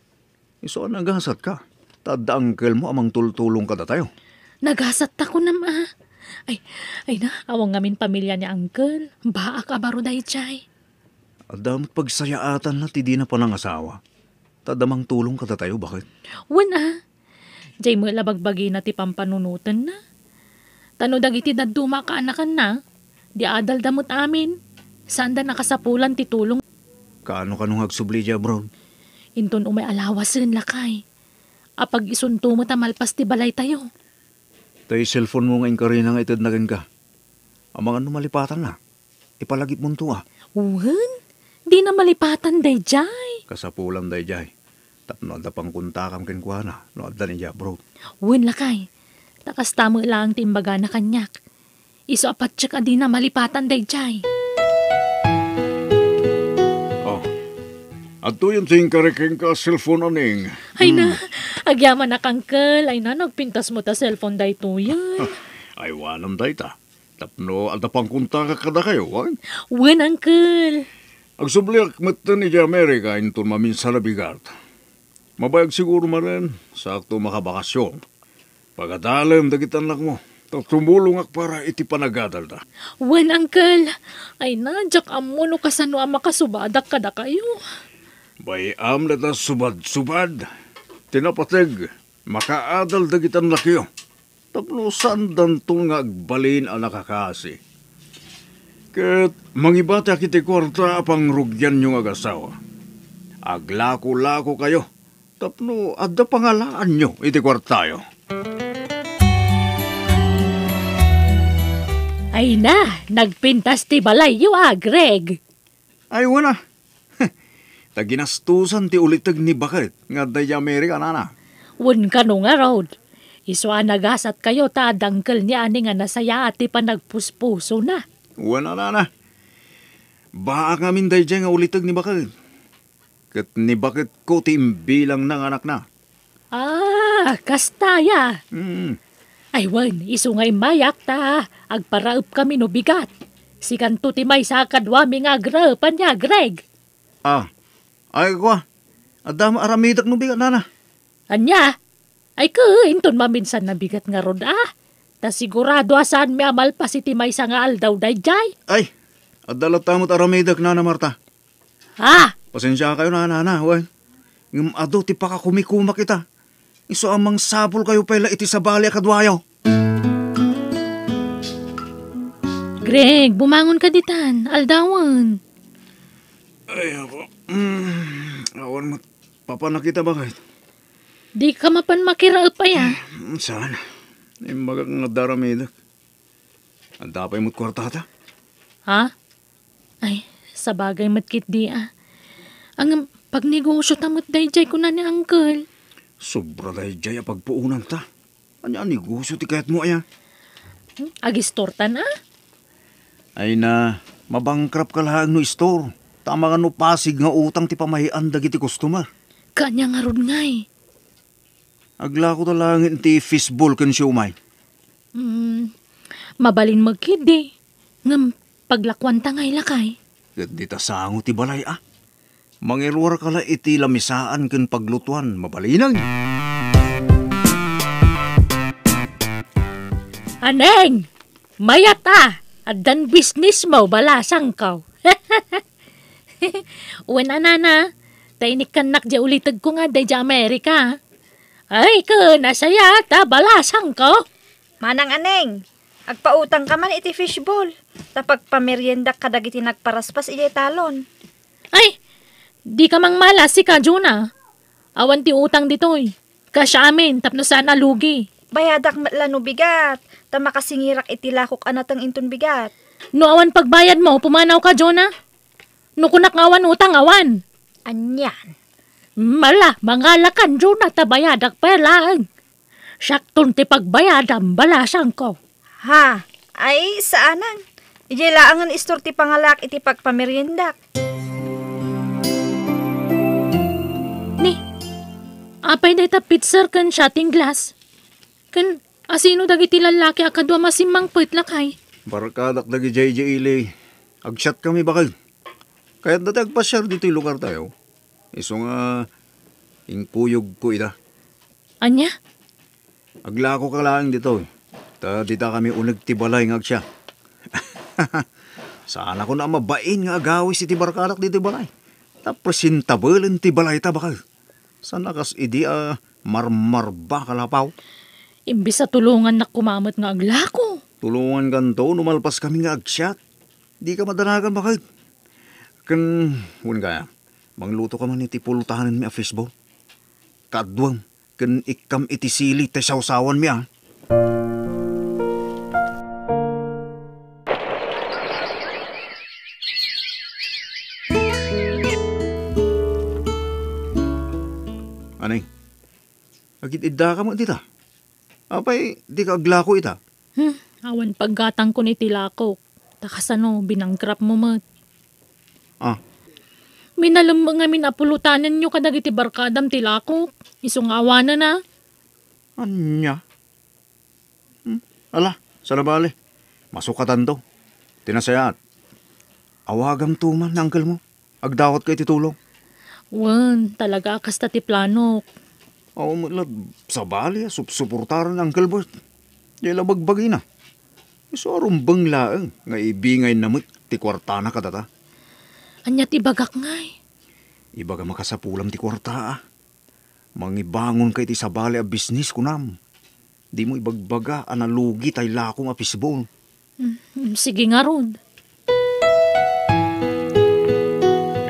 isu a nagasatka. Ta adda uncle mo a mangtultulong kadatayo. Nagasatta kunam a. Ay, ay na, awan ngamin pamilia ni uncle. Baak a baro daydiay. Adda met pagsayaatanna ti dina panangasawa. Ta adda mangtulong kadatayo, baket? Wen a. Jay met la bagbagina ti pampanunotenna. Ta no dagiti dadduma a kaanakanna, di adalda met amin. Saanda nakasapulan ti tulong. Kaano-kano nga agsubli idiay abroad? Inton umay a lawasen, lakay. Apag-isunto met a malpas ti balaytayo. Tay cellphone mo nga inkarina nga itedna kenka. Amangan no malipatanna. Ipalagipmonto a. Wen, dina malipatan daydiay. Kasapulan daydiay. Tapno adda pangkontakam kenkuana no adda idiay abroad. Wen, lakay. Ta kasta met laeng ti imbagana kaniak. Isu a patiek a dina malipatan daydiay. Oh. Adtoyen ti inkari kenka a cellphone, Aning. Ay na, agyamanak, uncle. Ay na, nagpintas met a cellphone daytoyen. Aywanam dayta. Tapno adda pangkontakak kadakayo, wen? Wen, uncle. Agsubliak metten idiay Amerika inton maminsan a bigat. Mabayag siguro manen, saakto makabakasyon. Pagadalem dagiti annakmo, ta tumulongak para iti panagadalda. Wen, uncle. Ay na, diak ammo no kasano a makasubadak kadakayo. Bay-am dayta subad-subad. Ti napateg, makaadal dagiti annakyo. Tapno saandanto nga agbalin a nakakasi. Ket mangibatiak iti kuarta a pangrugianyo nga agasawa. Aglako-lakokayo tapno adda pangalaanyo iti kuartayo. Ay na, nagpintas ti balayyo a, Greg. Ay, wen a. Ta ginastusan ti uliteg ni baket nga adda idiay Amerika, nana. Wen kano ngarud. Isu a nagasatkayo ta adda uncle ni Ani nga nasayaat ti panagpuspusona. Wen a, nana. Baak ngamin daydiay nga uliteg ni baket. Ket ni baketko ti imbilangna nga anakna. Ah, kasta ya. Mm. Ay wen, isu nga immayak ta agparaepkami no bigat. Sikanto ti maysa a kaduami nga agraep, ania, Greg? Ah, ay, kua. Adda met aramidek no bigat, nana. Ania? Ay, ke, inton maminsan a bigat ngarud a. Ta sigurado a saanmi a malpas iti maysa nga aldaw daydiay. Ay, adda latta met aramidek, Nana Marta. Ah! Pasensiakayo, Nana, wen. Ngem adu ti pakakumikumak ita. Isu a mangsapulkayo pay la iti sabali a kaduayo. Greg, bumangonka ditan. Aldawen. Ay, ako. Mm, awan met papanakita, baket. Di ka mapan makiraep aya? Mm, saan? Imbagak nga daramidek. Adda pay met kuartata? Ha? Ay, sabagay met ketdi a. Ngem, pagnegosyo ta met daydiay kuna ni Uncle. Sobra daydiay a pagpuonanta. Ania a negosyo ti kayatmo aya? Hmm, agistortan a? Ay na, mabankrupt ka laeng no istor. Ta amangan no pasig nga utang ti pamahian dagiti customer. Kaanya ngarud ngay? Aglako ta laeng iti fishball ken siomay. Hmm, mabalin met ketdi. Ngem paglakuanta ngay lakay? Ket dita sango ti balay a. Mangiruarka la iti lamisaan ken paglutuan, mabalinen. Aneng! Mayat a! Addan business mo, balasangko. Wen a, nana, ta inikkannak diay ulitegko nga adda idiay Amerika. Ay, ken, nasayaat a, balasangko. Manang Aneng, agpautangka man iti fishball, ta pagpameriendak kadagiti nagparaspas idiay talon. Ay, dika mangmala, sika, Jonah. Awan ti utang ditoy. Kasya amin tapno saan a lugi. Bayadak met la no bigat, ta makasingirak iti lakok a nateng inton bigat. No awan pagbayadmo, pumanawka, Jonah. No kunak nga awan utang, awan. Anian? Mala, mangalakan, Jonah, ta bayadak pay laeng. Siakton ti pagbayadam, balasangko. Ha? Ay, saanen. Idiay laengen istor ti pangalaak iti pagpameriendak. Ni, apay dayta pitser ken shotting glass? Ken asino dagiti lallaki a kaduam a simmangpet, lakay? Barkadak dagidiay idiay ili. Agsiatkami, baket. Kayatda ti agpasiar ditoy lugartayo. Isu nga, inkuyogko ida. Ania? Aglakoka laeng ditoy, ta ditakami uneg ti balay nga agsiat. Saanakon a mabain nga agawis iti barkadak ditoy balay. Ta presentablem ti balayta, baket. Saan a kas idi a marmarba ka lapaw. Imbes a tulongannak koma met nga aglako. Tulongankanto no malpaskami nga agsiat. Dika madanagan, baket. Ken, wen kaya, manglutoka man iti pulutanenmi a fishball. Kaaduem, ken ikkam iti sili ti sawsawanmi, a. Anay, agid-iddaka met dita. Apay, dika aglako ita? Hmm, awan paggatangkon iti lakok. Ta kasano, binangkrap mo met. Ah. Minalem ngamin a pulutanenyo kadagiti barkadam ti lakok. Isu nga awanen a. Ania? Hmm, ala, saan a bale. Masukatanto. Ti nasayaat, awagamto man ni uncle mo. Agdawatka iti tulong. Wen, talaga a kasta ti planok. Awan met la sabali a supsuportaran ni Uncle Bert. Diay la bagbagina. Isu a rumbeng laeng nga ibingayna met ti kuartana kadata. Ania ti ibagak ngay? Ibagam a kasapulam ti kuarta, a. Mangibangonka iti sabali a bisnis, kunam. Dimo ibagbaga a nalugi tay lakom a fishball. Mm, mm, sige ngarud.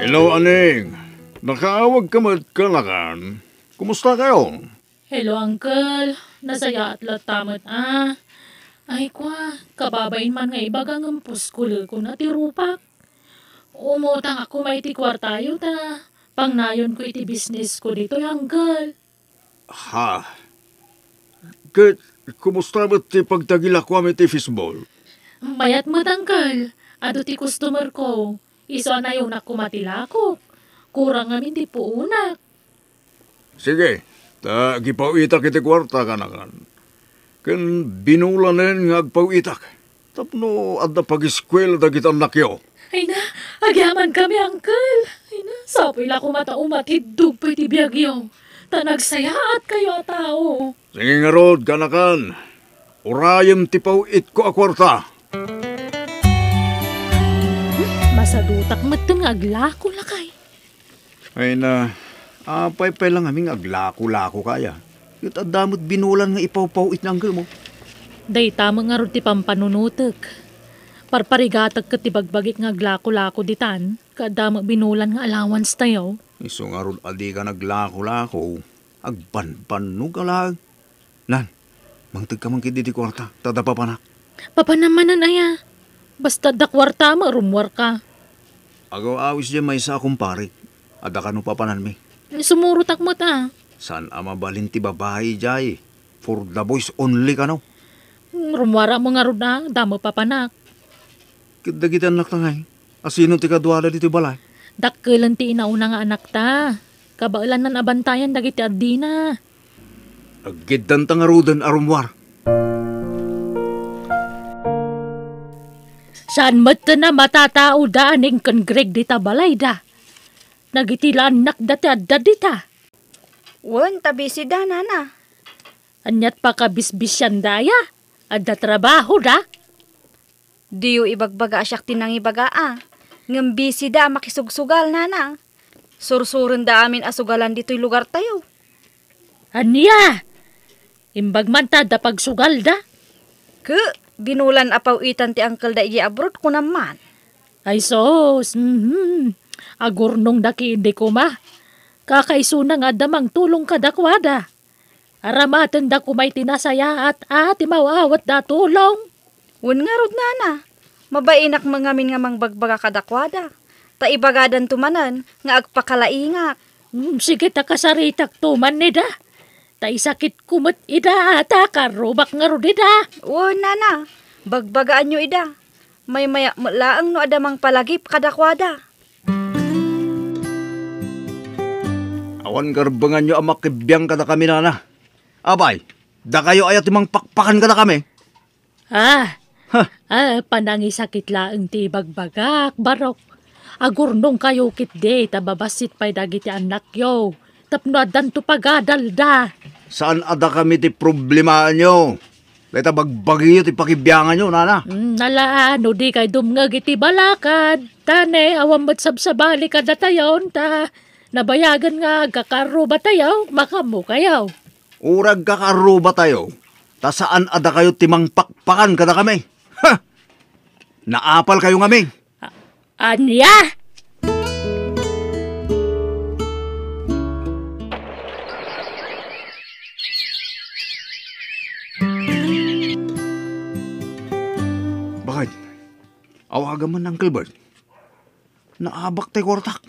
Hello, Aning. Nakaawagka met kanakan. Kumusta kayo? Hello, Uncle. Nasayaat latta met, a. Ay, kwa, kababain man nga ibaga ngem puskulekon a ti rupak. Umutang ako may ti kuartayo ta pangnayonko iti bisnisko ditoy, Uncle. Ha? Ket kumusta met ti pagtagilakuam iti fishball? Mayat met, Uncle. Adu ti customer ko. Isu a nayonak koma ti lakok. Kurang ngamin ti puonak. Sige, ta agipaw-itak iti kuarta, kanakan. Ken binulanen nga agpaw-itak. Tapno adda pagiskuela dagiti annakyo. Ay na, agyamankami, Uncle. Ay na, sapuy la koma ta umatiddog pay ti biagyo. Ta nagsayaatkayo a tao. Sige ngarud, kanakan. Urayem ti paw-itko a kuarta. Hmm, masadutak metten nga aglako, lakay. Ay na, apay pay la ngamin nga aglako-lako kaya? Ket adda met binulan nga ipawpaw-it ni uncle mo. Dayta met ngarud ti pampanunotek. Parparigatak ket ti bagbagik nga aglako-lako ditan, ket adda met binulan nga allowance tayo. Isu ngarud a dika naglako-lako, agbanbannog a laeng. Lan, mangtegka man ketdi ti kuarta, ta adda papanak. Papanam manen aya? Basta adda kuarta met, rummuarka. Agaw-awis diay maysa a kumparik, adda kano papananmi. Sumurotak met a. Saan a mabalin ti babai diay? For the boys only kano? Rummuarak met ngarud a, adda met papanak. Ket dagiti annakta ngay, asino ti kaduada ditoy balay? Dakkelen ti inauna nga anakta. Kabaelannan a bantayan dagiti addina. Aggiddanta ngaruden a rummuar. Saan met a matataoda a ningken Greg dita balayda? Dagiti la annakda ti adda dita. Wen, ta busy da, nana. Aniat pakabisbisianda aya? Adda trabahoda? Diyo ibagbaga a siak ti nangibaga a. Ngem busy da a makisugsugal, nana. Sursurenda amin a sugalan ditoy lugartayo. Ania? Imbag man ta adda pagsugalda? Ke, binulan a paw-itan ti uncle da idiay abroad, kunam man. Ay sus, mhm. Agurnongda ketdi koma. Kakaisuna nga adda mangtulong kadakuada. Aramatenda koma iti nasayaat a ti maawatda a tulong. Wen ngarud, nana, mabainak met ngamin nga mangbagbaga kadakuada. Ta ibagadanto manen nga agpakalaingak. Mm, sige ta kasaritakto man ida. Ta isakitko met ida, ta karrubak ngarud ida. Wen, nana, bagbagaanyo ida. Maymayak met laeng no adda mangpalagip kadakuada. Awan karbenganyo a makibiang kadakami, nana. Apay, dakayo aya ti mangpakpakan kadakami? Ah, ha, ah, panangisakit laeng ti ibagbagak, Barok. Agurnongkayo ketdi ta babassit pay dagiti annakyo tapno addanto pagadalda. Saan a dakami ti problemaanyo? Dayta bagbagiyo ti pakibianganyo, nana. Mm, nala, no di kay dumngeg iti balakad, ta ne, awan met sabsabali kadatayon, ta nabayagen nga agkakarrubatayo, makaammokayo. Uray agkakarrubatayo, ta saan a dakayo ti mangpakpakan kadakami. Ha! Naapalkayo ngamin. A-, ania? Bakit? Awagam man, Uncle Bert. Naabak tay kuartak.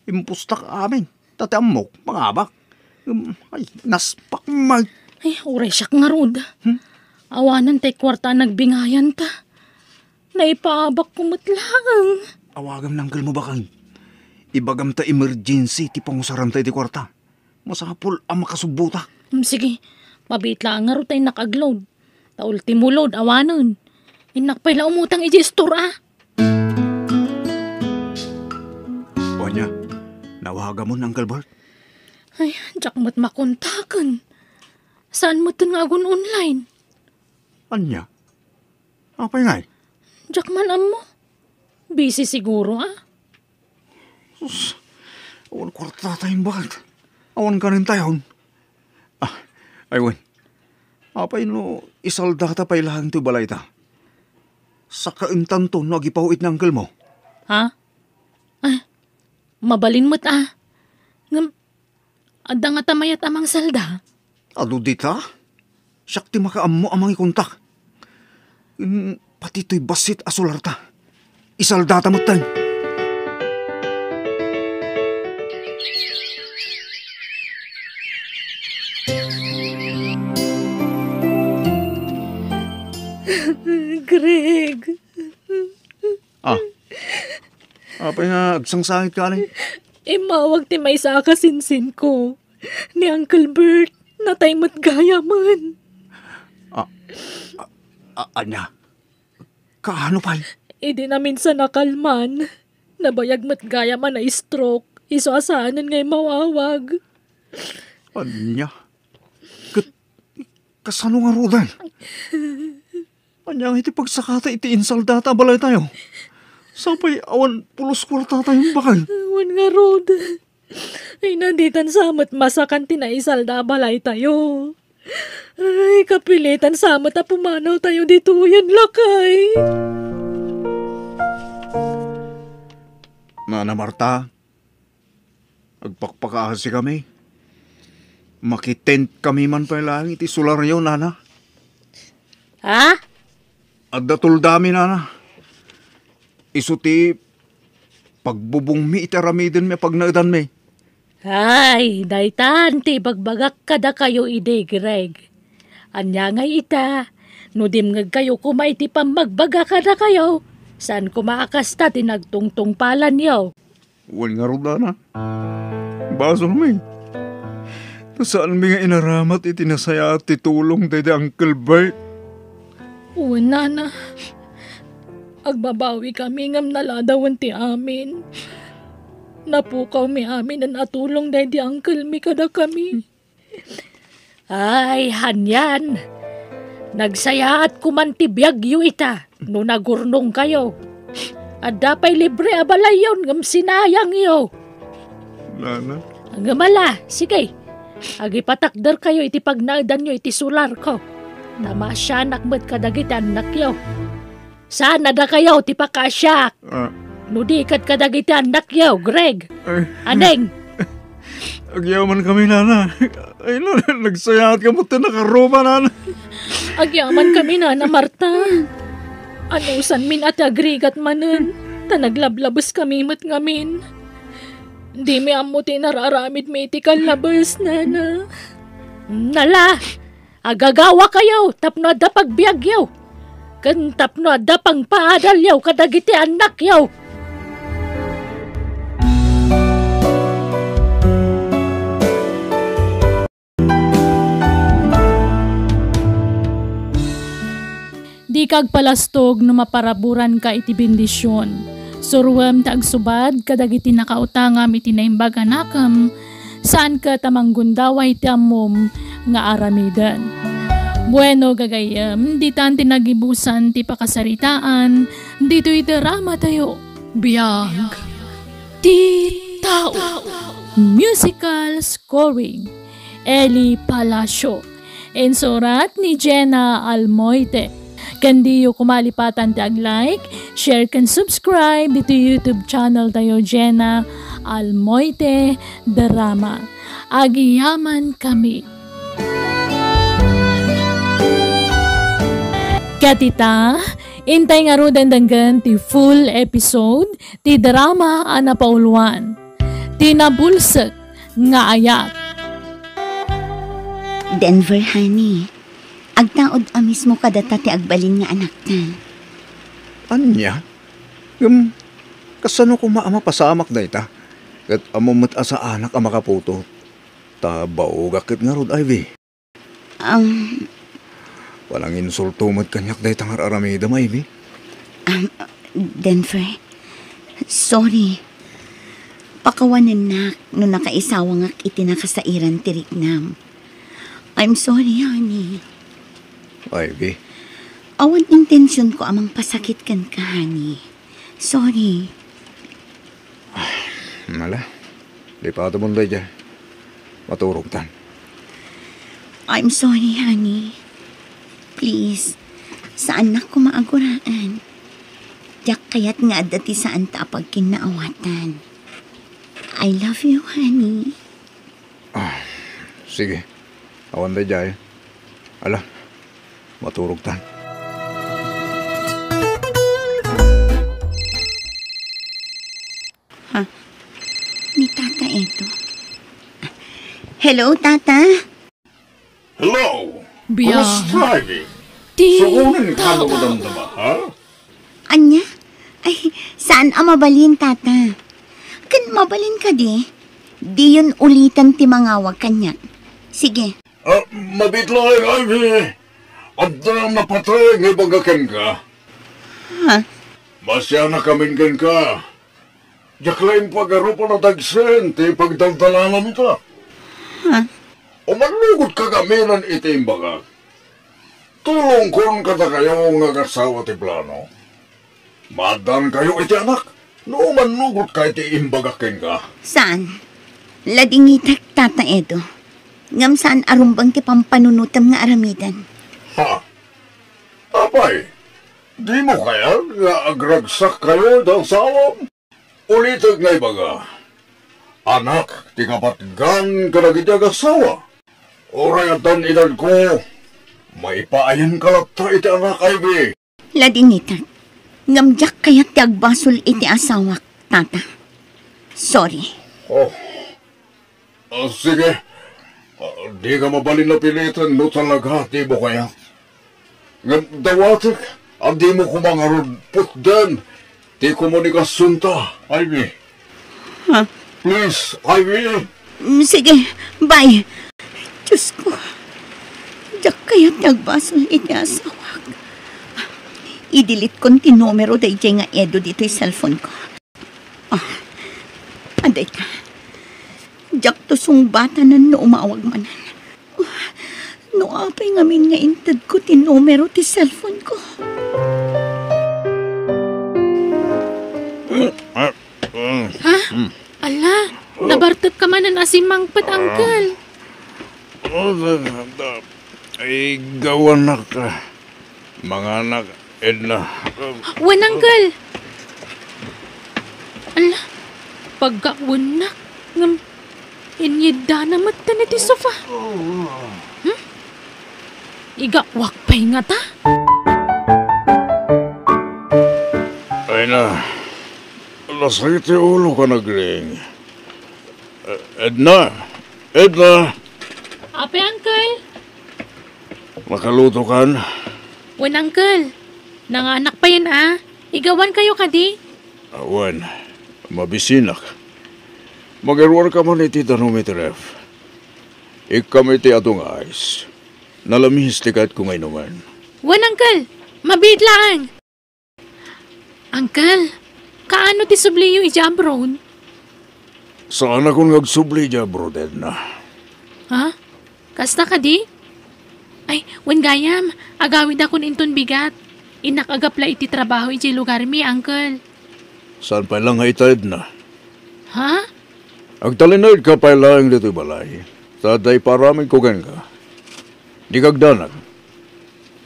Impustak amin. Ta ti ammok, mangabak. Um, ay, naspak, Mike. Ay, uray siak ngarud. Hmm? Awanen tay kuarta a nagbingayanta. Naipaabakko met laeng. Awagam ni uncle mo, baken. Ibagam ta emergency ti pangusaranta iti kuarta. Masapul a makasubbotak. Hmm, sige. Mabiit laeng ngarud ta innak agload. Ta ultimo load, awanen. Innak pay la umutang iti store, a. O ania, nawagamon ni Uncle Bert? Ay, diak met makontaken. Saan met nga agun-online? Ania? Apay ngay? Diak man ammo. Busy siguro, a. Sus, awan kuartatayon, baket. Awan kanentayon. Ah, ay wen. Apay no isaldata pay laeng ti balayta? Sakaentanto no agipaw-it ni uncle mo. Ha? Ay, mabalin met a. Ngem, adda ngata mayat a mangsalda? Adu dita? Siak ti makaammo a mangikontak. Ken pati toy bassit a solarta, isaldata metten. Greg. Ah. Apay nga agsangsangit ka, ani? Immawag ti maysa a kasinsinko. Ni Uncle Bert, natay met gayamen. Ah, ah, ah, ania? Kaano pay? Idi naminsan a kalman, nabayag met gayam a na-stroke. Isu a saanen nga immawawag. Ania? Ket kasano ngaruden? Ania nga iti pagsakata iti insaldata a balaytayo? Sapay awan pulos kuartatayo, baket. Awan ngarud. Ay, naditan sa met masakan ti naisalda a balaytayo. Ay, kapilitan sa met a pumanawtayo ditoyen, lakay. Nana Marta, agpakpakaasikami. Makitentkami man pay laeng iti solaryo, nana. Ha? Adda toldami, nana. Isu ti pagbubongmi iti aramidenmi a pagnaedanmi. Ay, daytan ti ibagbagak kadakayo idi, Greg. Ania ngay ita, no dimngegkayo koma iti pammagbaga kadakayo, saan koma a kasta ti nagtungtungpalanyo. Wen ngarud, nana. Basolmi. Ta saanmi nga inaramat iti nasayaat ti tulong daydi Uncle Bert. Wen, nana. Agbabawikami ngem naladawen ti amin. Napukawmi aminen a tulong daydi uncle mi kadakami. Ay, anian. Nagsayaat koman ti biagyo ita no nagurnongkayo. Adda pay libre a balayyon ngem sinayangyo. Nana. Ngem ala, sige. Agipatakderkayo iti pagnaedanyo iti solarko. Ta maasianak met kadagiti annakyo. Saan a dakayo ti pakaasiak. Ah. No di ket kadagiti annakyo, Greg. Ay. Aneng? Agyamankami, nana. Ay, nana, nagsayaatka met ti nakaruba, nana. Agyamankami, nana Marta. Anusanmin a ti agrigat manen, ta naglablabeskami met ngamin. Dimi ammo ti nararamidmi iti kallabes, nana. Nala, agagawakayo tapno adda pagbiagyo, ken tapno adda pangpaadalyo kadagiti annakyo. Dika agpalastog no maparaburanka iti bendision. Suroem ta agsubad kadagiti nakautangam iti naimbag a nakem, saan ket a manggundaway ti ammom nga aramiden. Bueno, gagayyem, ditan ti nagibusan ti pakasaritaan ditoy drama tayo. Biag ti tao. Musical scoring, Eli Palacio. Insurat ni Jenna Almoite. Ken diyo koma lipatan ti ag-like, share ken subscribe ditoy YouTube channel tayo, Jenna Almoite Drama. Agyamankami. Ket ita, intay ngaruden denggen ti full episode ti drama a napauluan, Ti Nabulsek nga Ayat. Denver, honey, agtaud a mismo kadata ti agbalin nga anakta. Ania? Ngem, kasano koma a mapasamak dayta? Ket ammom met a saanak a makaputot. Ta baogak ket ngarud, Ivy. Um, Pananginsulto met kaniak dayta nga ar-aramidem, Ivy. Um, Denver, sorry. Pakawanennak no nakaisawangak iti nakasairan ti riknam. I'm sorry, honey. Ivy. Awan intensionko a mangpasakit kenka, honey. Sorry. Ala, lipatemon daydiay. Maturogtan. I'm sorry, honey. Please, saannak koma a guraan. Diak kayat nga adda ti saanta a pagkinnaawatan. I love you, honey. Ah, sige. Awan daydiay. Ala, maturogtan. Ha? Ni Tata Edo. Hello, Tata? Hello! Biag. Kumusta, Ivy? Ti Sukunen ka no tao. Madamdama, ha? Ania? Ay, saan a mabalin, Tata? Ken mabalin kadi, diyon ulitan ti mangawag kaniak. Sige. Ah, mabiit laeng, Ivy. Adda napateg nga ibaga kenka. Ha? Maasianakamin kenka. Diak laeng pagarup a nadagsen ti pagdaldalanam ita. Ha? Umannugotka kami iti imbagak. Tulongkon kadakayo nga agasawa ti plano. Maaddaankayo iti anak no umannugotka iti imbagak kenka. Saan? Ladingitek, Tata Edo. Ngem saan a rumbeng ti pampanunotem nga aramiden. Ha? Apay, dimo kayat nga agragsakkayo iti asawam? Ulitek nga ibaga, anak ti kapatgan kadagiti agassawa. Uray addan edadko, maipaayanka latta iti anak, Ivy. Ladingitek, ngem diak kayat ti agbasol iti asawak, Tata. Sorry. Oh. Ah, sige. Ah, dika mabalin a piliten no talaga dimo kayat. Ngem dawatek a dimo koma ngarud putden ti komunikasionta, Ivy. Ha? Please, Ivy. Mm, sige, bye. Diyos ko, diak kayat ti agbasol iti asawak. I-delete kon ti numero daydiay nga Edo ditoy cellphone ko. Ah, adda ita. Diakto sungbatanen no umawag manen. Ah, no apay ngamin nga intedko ti numero ti cellphone ko? Ha? Ala, nabartek ka manen a simmangpet, Uncle. Ay, gawanak, ah, manganak, Edna. Wen, Uncle. Ala, pagka wennak, ngem inyiddana metten iti sofa. Hmm? Igawak pay ngata? Ay na, lasay ti ulo ka nagring. Eh, Edna! Edna! Apay, Uncle? Makaluto kan? Wen, Uncle. Nanganak payen a. Igawan kayo kadi? Awan. Mabisinak. Magiruar ka man iti danum iti ref. Ikkam iti adu nga ice. Nalamis ti kayatko nga inumen. Wen, Uncle. Mabiit laeng. Uncle, kaano ti subliyo idiay abroad? Saanakon nga agsubli idiay abroad, Edna. Ha? Kasta kadi? Ay, wen gayam, agawidakon inton bigat. Innak agapla iti trabaho idiay lugarmi, Uncle. Saan pay la nga ita, Edna? Ha? Agtalinaedka pay laeng ditoy balay, ta adda iparamidko kenka. Dika agdanag.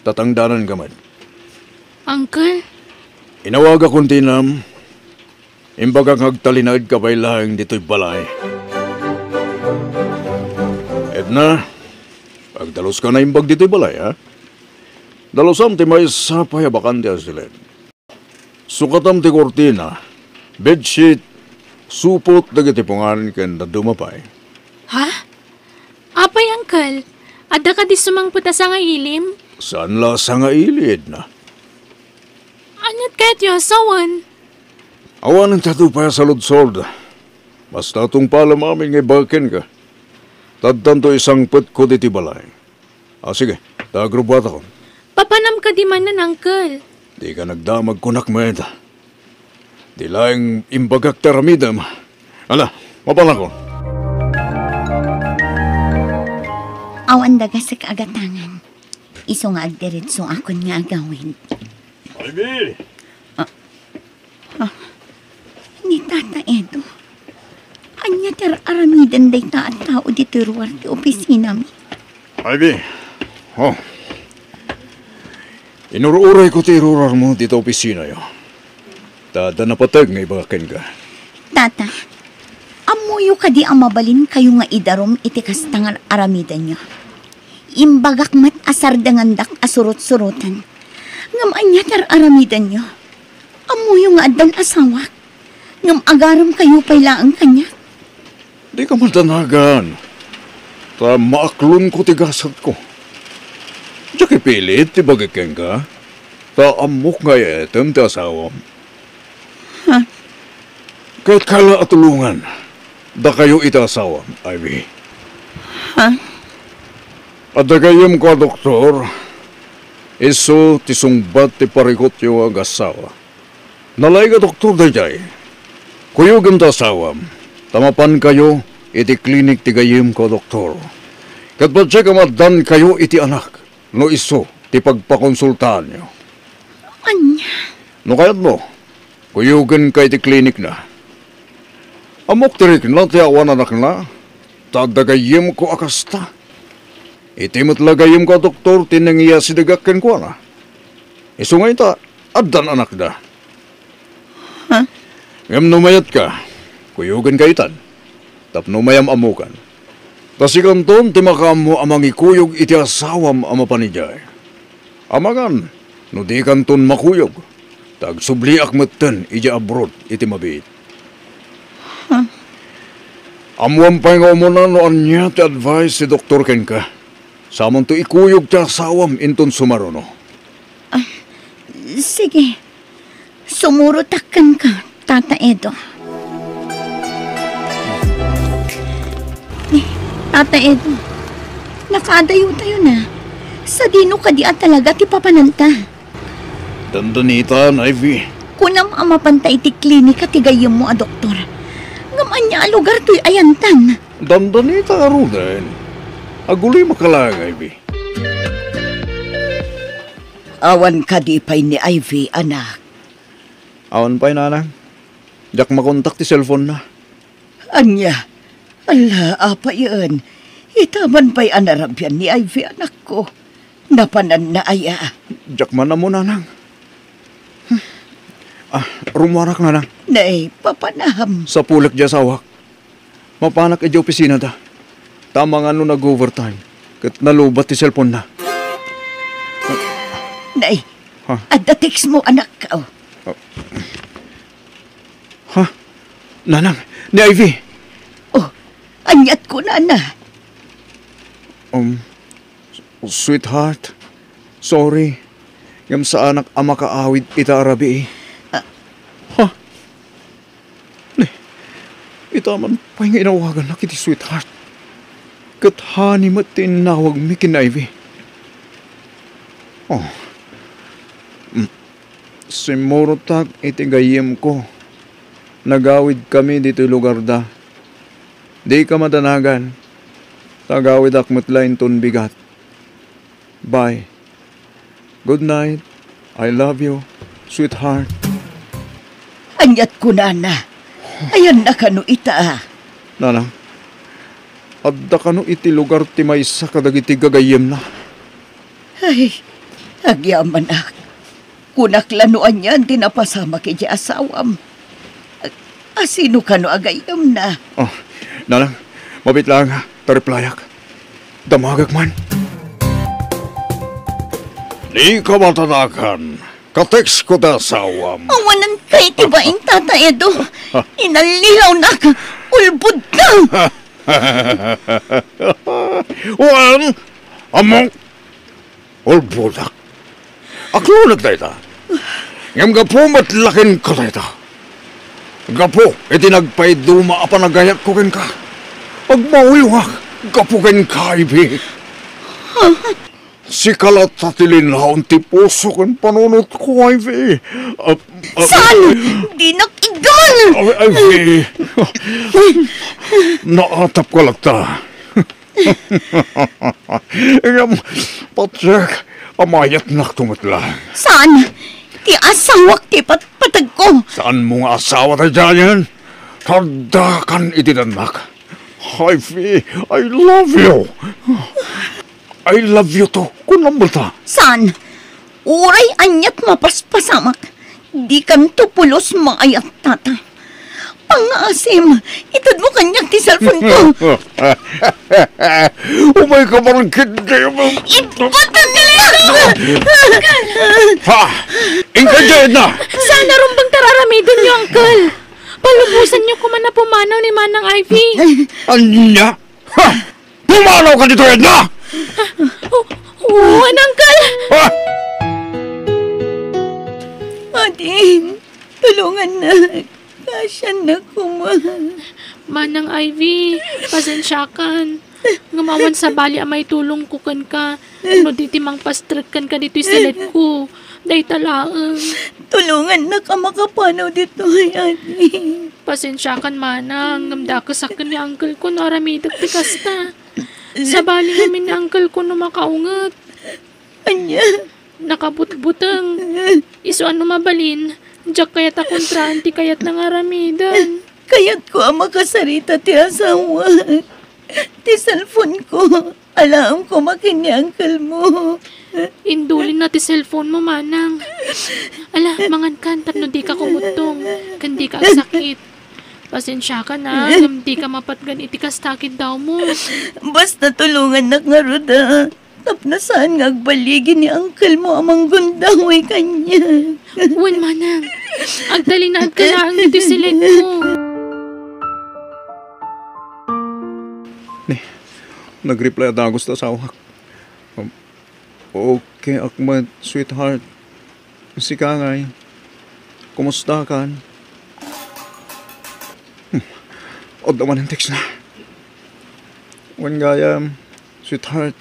Tatangdananka met. Uncle? Inawagakon ti inam. Imbagak nga agtalinaedka pay laeng ditoy balay. Edna, agdaluska naimbag ditoy balay, ha? Dalusam ti maysa pay a bakante a siled. Sukatam ti kurtina, bedsheet, supot dagiti pungan ken dadduma pay. Ha? Apay, Uncle? Adda kadi sumangpet a sangailim? Saan la a sangaili, Edna. Aniat kayatyo a sawen? Awanen ti adu pay a saludsod. Basta tungpalem amin nga ibagak kenka. Ta addanto isangpetko ditoy balay. Ah, sige, ta agrubuatakon. Papanam kadi manen, Uncle? Dika nagdamag kunak met. Di laeng imbagak ti aramidem. Ala, mapanakon. Awan dagasek a gatangan. Isu nga agdiretso akon nga agawid. Ivy! Ah, ah, ni Tata Edo, ania ti ar-aramiden dayta a tao ditoy ruar ti opisinami? Ivy, oh. Inur-urayko ti irurarmo dita opisinayo. Ta adda napateg nga ibagak kenka. Tata, ammoyo kadi a mabalinkayo nga idarum iti kasta nga ar-aramidenyo? Imbagak met a sardengandak a surot-suroten. Ngem ania ti ar-aramidenyo? Ammoyo nga addan asawak, ngem agaremkayo pay laeng kaniak. Dika madanagan, ta maaklonko ti gasatko. Diak ipilit ti bagik kenka, ta ammok nga iyatem ti asawam. Ha? Kayatka la a tulongan dakayo iti asawam, Ivy. Ha? Adda gayyemko a doktor, isu ti sungbat ti parikutyo nga agassawa. Nalaing a doktor daydiay. Kuyogem ti asawam, ta mapankayo iti klinik ti gayyemko a doktor. Ket patiek a maaddankayo iti anak no isu ti pagpakonsultaanyo. Ania? No kayatmo, kuyogenka iti klinikna. Ammok ti rikna ti awan anakna, ta adda gayyemko a kasta. Iti met la gayyemko a doktor ti nangiyasidegak kenkuana. Isu nga ita, addan anakda. Ha? Ngem no mayatka, kuyogenka itan, tapno mayam-ammokan. Ta sikanton ti makaammo a mangikuyog iti asawam a mapan idiay. Amangan, no dikanton makuyog, ta agsubliak metten idiay abroad iti mabiit. Huh? Ammoam pay nga umuna no ania ti advice ti doktor kenka. Samonto ikuyog ti asawam inton sumaruno. Ah, sige. Sumurotak kenka, Tata Edo. Eh, Tata Edo, nakaadayotayo na. Sadino kadi a talaga ti papananta? Dandanitan, Ivy. Kunam a mapanta iti klinika ti gayyemmo a doktor. Ngem ania a lugar toy ayantan? Dandanitan ngaruden. Agulimaka laeng, Ivy. Awan kadi pay ni Ivy, anak? Awan pay, nanang. Diak makontak ti cellphone-na. Ania? Ala, apayen. Ita man pay a narabian ni Ivy, anakko. Napananna aya? Diak man ammo, nanang. Hmm. Ah, rummuarak, nanang. Nay, papanam. Sapulek di asawak. Mapanak idiay opisinada. Ta amangan no nag-overtime ket nalubat ti cellphone-na. Nay, ha? Adda text mo, anak. Oh. Ha? Nanang, ni Ivy. Oh, aniat kunana? Um, sweetheart, sorry. Ngem saanak a makaawid ita a rabii. Ah. Ha? Ni, ita man pay nga inawagannak iti sweetheart. Ket honey met ti innawagmi ken Ivy. Oh. Mm. Simmurotak iti gayyemko. Nagawidkami ditoy lugarda. Dika madanagan. Ta agawidak met la inton bigat. Bye. Good night. I love you, sweetheart. Aniat kunana? Ayanna kano ita? Nanang, adda kano iti lugar ti maysa kadagiti gagayyemna? Ay, agyamanak. Kunak la no anian ti napasamak iti asawam. A-, asino kano a gayyemna? Oh, nanang, mabiit laeng, ta replyak. Damagek man. Dika madanagan. Ka-text ko ti asawam. Awanan kay ti baing, Tata Edo. Inallilawnak. Ulbodka. Wen, ammok, ulbodak. Aklonek dayta. Ngem gapu met la kenka dayta. Gapu iti nagpaiduma a panagayatko kenka. Agmauyongak gapu kenka, Ivy. Sika latta ti linaon ti puso ken panunotko, Ivy. Ah, ah, Saan? Dinak igan! Ivy. Naatapka latta. Ngem, patiek a mayatnakto met laeng. Saan? Ti asawak ti patpategko. Saanmo nga asawa daydiayen? Sardakam iti dannak. Ivy, I love you. I love you too. Kunam met la. Saan? Uray aniat mapaspasamak, dikanto pulos maayat, Tata. Pangngaasim, itedmo kaniak ti cellphone ko. Umayka man ketdi. Ibatan nila! Ha? Inka diay, Edna! Saan a rumbeng ti ar-aramidenyo, Uncle? Palubosanyo koma a pumanaw ni Manang Ivy. Ania? Ha? Pumanawka ditoy, Edna! O-, oo, Uncle! Ha? Ading, tulongannak. Kaasiannak koma. Manang Ivy, pasensiakan. Ngem awan sabali a maitulongko kenka. No di ti mangpastrek kenka ditoy siledko. Dayta laeng. Tulongannak a makapanaw ditoy, Ading. Pasensiakan, Manang, ngem dakesak ken ni uncle ko no aramidek ti kasta. Sabali ngamin ni uncle ko no makaunget. Ania? Nakabutbuteng. Isu a no mabalin, diak kayat a kontraan ti kayatna nga aramiden. Kayatko a makasarita ti asawak. Ti cellphone ko, alaem koma ken ni uncle mo. Indulinna ti cellphone mo, manang. Ala, mangankan tapno dika kumuttong, ken dika agsakit. Pasensiakan a, ngem dika mapatgan iti kasta a kiddawmo. Basta tulongannak ngarud a, tapno saan nga agbaligi ni uncle mo a manggundangoy kaniak. Wen, manang, agtalinaedka laeng ditoy siledko. Ni, nag-reply a dagus ti asawak. Um, okay ak met, sweetheart. Sika ngay, kumustakan? Hmm, adda manen text na. Wen gayam, sweetheart,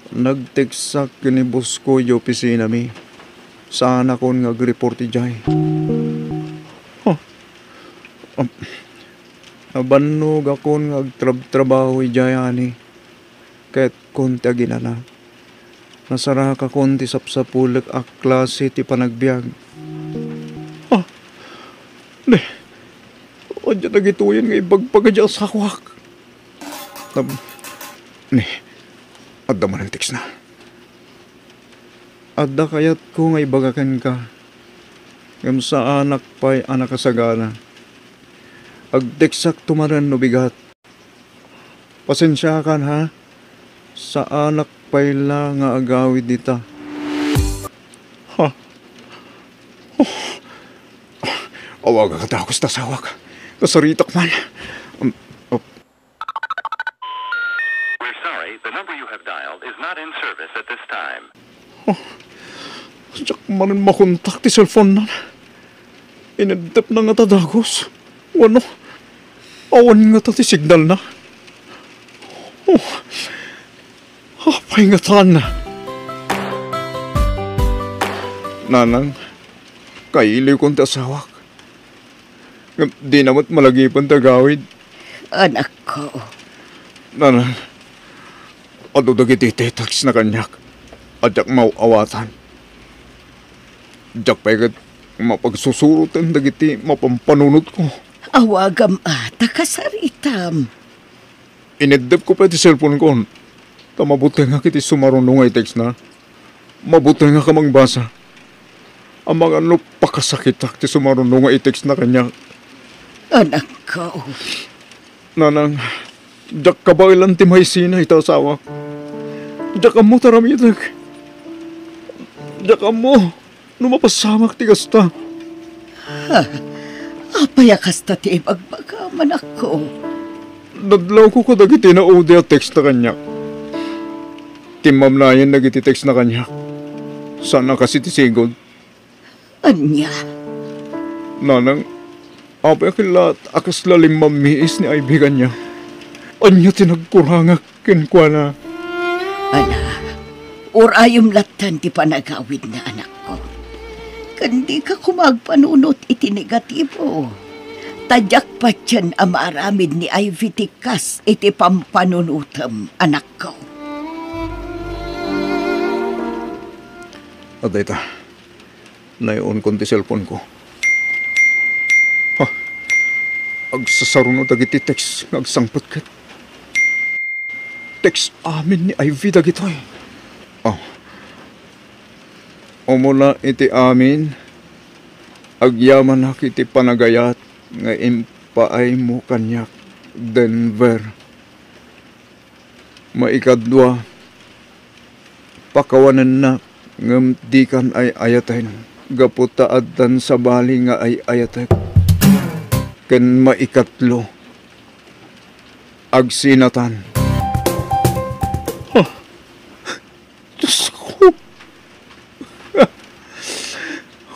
nag-textak ken ni boss ko iti opisinami. Saanakon nga agreport idiay. Huh. Am, nabannogakon nga agtrabtrabaho idiay, ani. Kayatkon ti aginana. Nasarakakon ti sapsapulek a klase ti panagbiag. Ah, ne. Adda dagitoyen nga ibagbaga ti asawak. Tam-, ne. Adda manen text na. Adda kayatko nga ibaga kenka. Ngem saanak pay a nakasagana. Agtextak to manen no bigat. Pasensiakan, ha? Saanak pay la nga agawid dita. Ha? Oh. Awagak a dagus ti asawak. Kasaritak man. Um, oh. We're sorry, the number you have dialed is not in service at this time. Oh, diak manen makontak ti cellphone-na. Ineddepna ngata dagus. Wenno, awan ngata ti signal-na. Oh, apay ngatan? Nanang, kailiwkon ti asawak. Ngem dina met malagipen ti agawid. Anakko. Nanang, adu dagiti text-na kaniak a diak maaw-awatan. Diak pay ket mapagsusuroten dagiti mapampanunotko. Awagam a, ta kasaritam. Ineddepko pay ti cellphone-kon, ta mabutengak iti sumaruno nga i-text-na. Mabutengak a mangbasa. Amangan no pakasakitak ti sumaruno nga i-text-na kaniak. Anakko. Nanang, diak kabaelan ti maisina ita asawak. Diak ammo ti aramidek. Diak ammo no mapasamak ti kasta. Ha? Apay a kasta ti ibagbagam, anakko? Nadlawko kadagiti naudi a text-na kaniak. Timmamnayen dagiti text-na kaniak. Saan a kas iti sigud. Ania? Nanang, apay a kellaat a kasla limmammiis ni Ivy kaniak? Ania ti nagkurangak kenkuana? Ala, urayem latten ti panagawidna, anakko. Ken dika koma agpanunot iti negatibo. Ta diak patien a maaramid ni Ivy ti kas iti pampanunotem, anakko. Adda ita. Nay-onkon ti cellphone-ko. Ha? Agsasaruno dagiti text nga agsangpet ket. Text amin ni Ivy dagitoy. Oh. Umuna iti amin, agyamanak iti panagayat nga impaaymo kaniak, Denver. Maikadua, pakawanennak ngem dikan ay-ayaten gapu ta addan sabali nga ay-ayatek. Ken maikatlo, agsinatan. Ah, Diosko!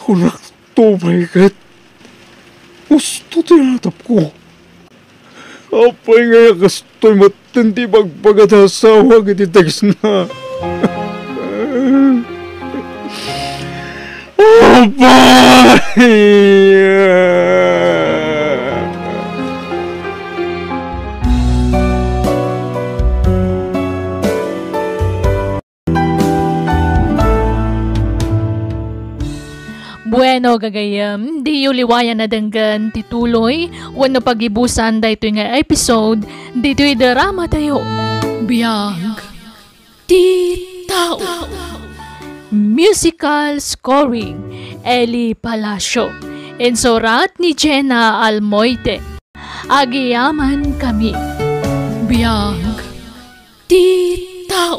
Kunakto pay ket, husto ti natapko. Apay ngay a kastoy metten ti ibagbaga ti asawak iti text-na? Apay! Bueno, gagayyem, diyo liwayan a denggen ti tuloy wenno pagibusan daytoy nga episode ditoy drama tayo. Biag ti tao. Musical scoring, Eli Palacio. Insurat ni Jenna Almoite. Agyamankami. Biag ti tao.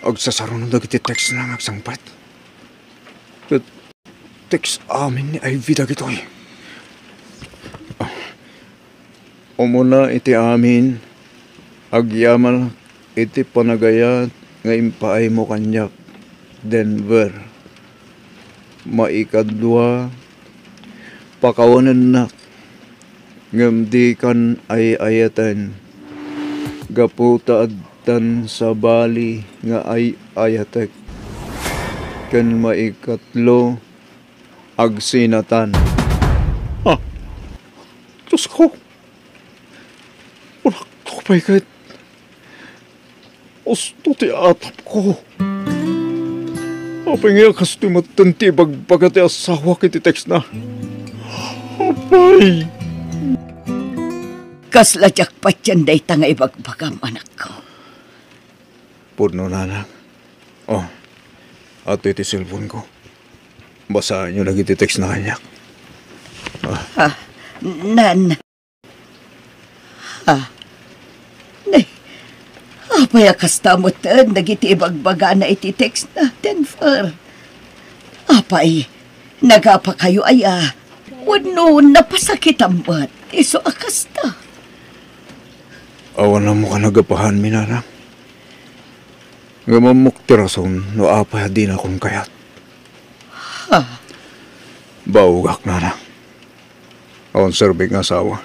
Agsasaruno dagiti textna nga agsangpet. Ket text amin ni Ivy dagitoy. Umuna iti amin, agyamanak iti panagayat nga impaaymo kaniak, Denver. Maikadua, pakawanennak, ngem dikan ay-ayaten, gapu ta addan sabali nga ay-ayatek. Ken maikatlo, agsinatan. Ah, Diosko, manakto pay ket usto ti atapko. Apay nga kastoy metten ti ibagbaga ti asawak iti textna? Apay! Kasla diak patien dayta nga ibagbagam, anakko. Pudno, nanang. Oh, adtoy ti cellphone-ko. Basaenyo dagiti textna kaniak. Ah. Ah, nan. Ah. Ne. Apay a kasta metten dagiti ibagbagana iti textna, Denver? Apay, nagapakayo aya? Wenno napasakitam met isu a kasta? Awan ammo a nagapahanmi, nanang. Ngem ammok ti rason no apay a dinakon kayat. Ha? Baogak, nanang. Awan serbik nga asawa.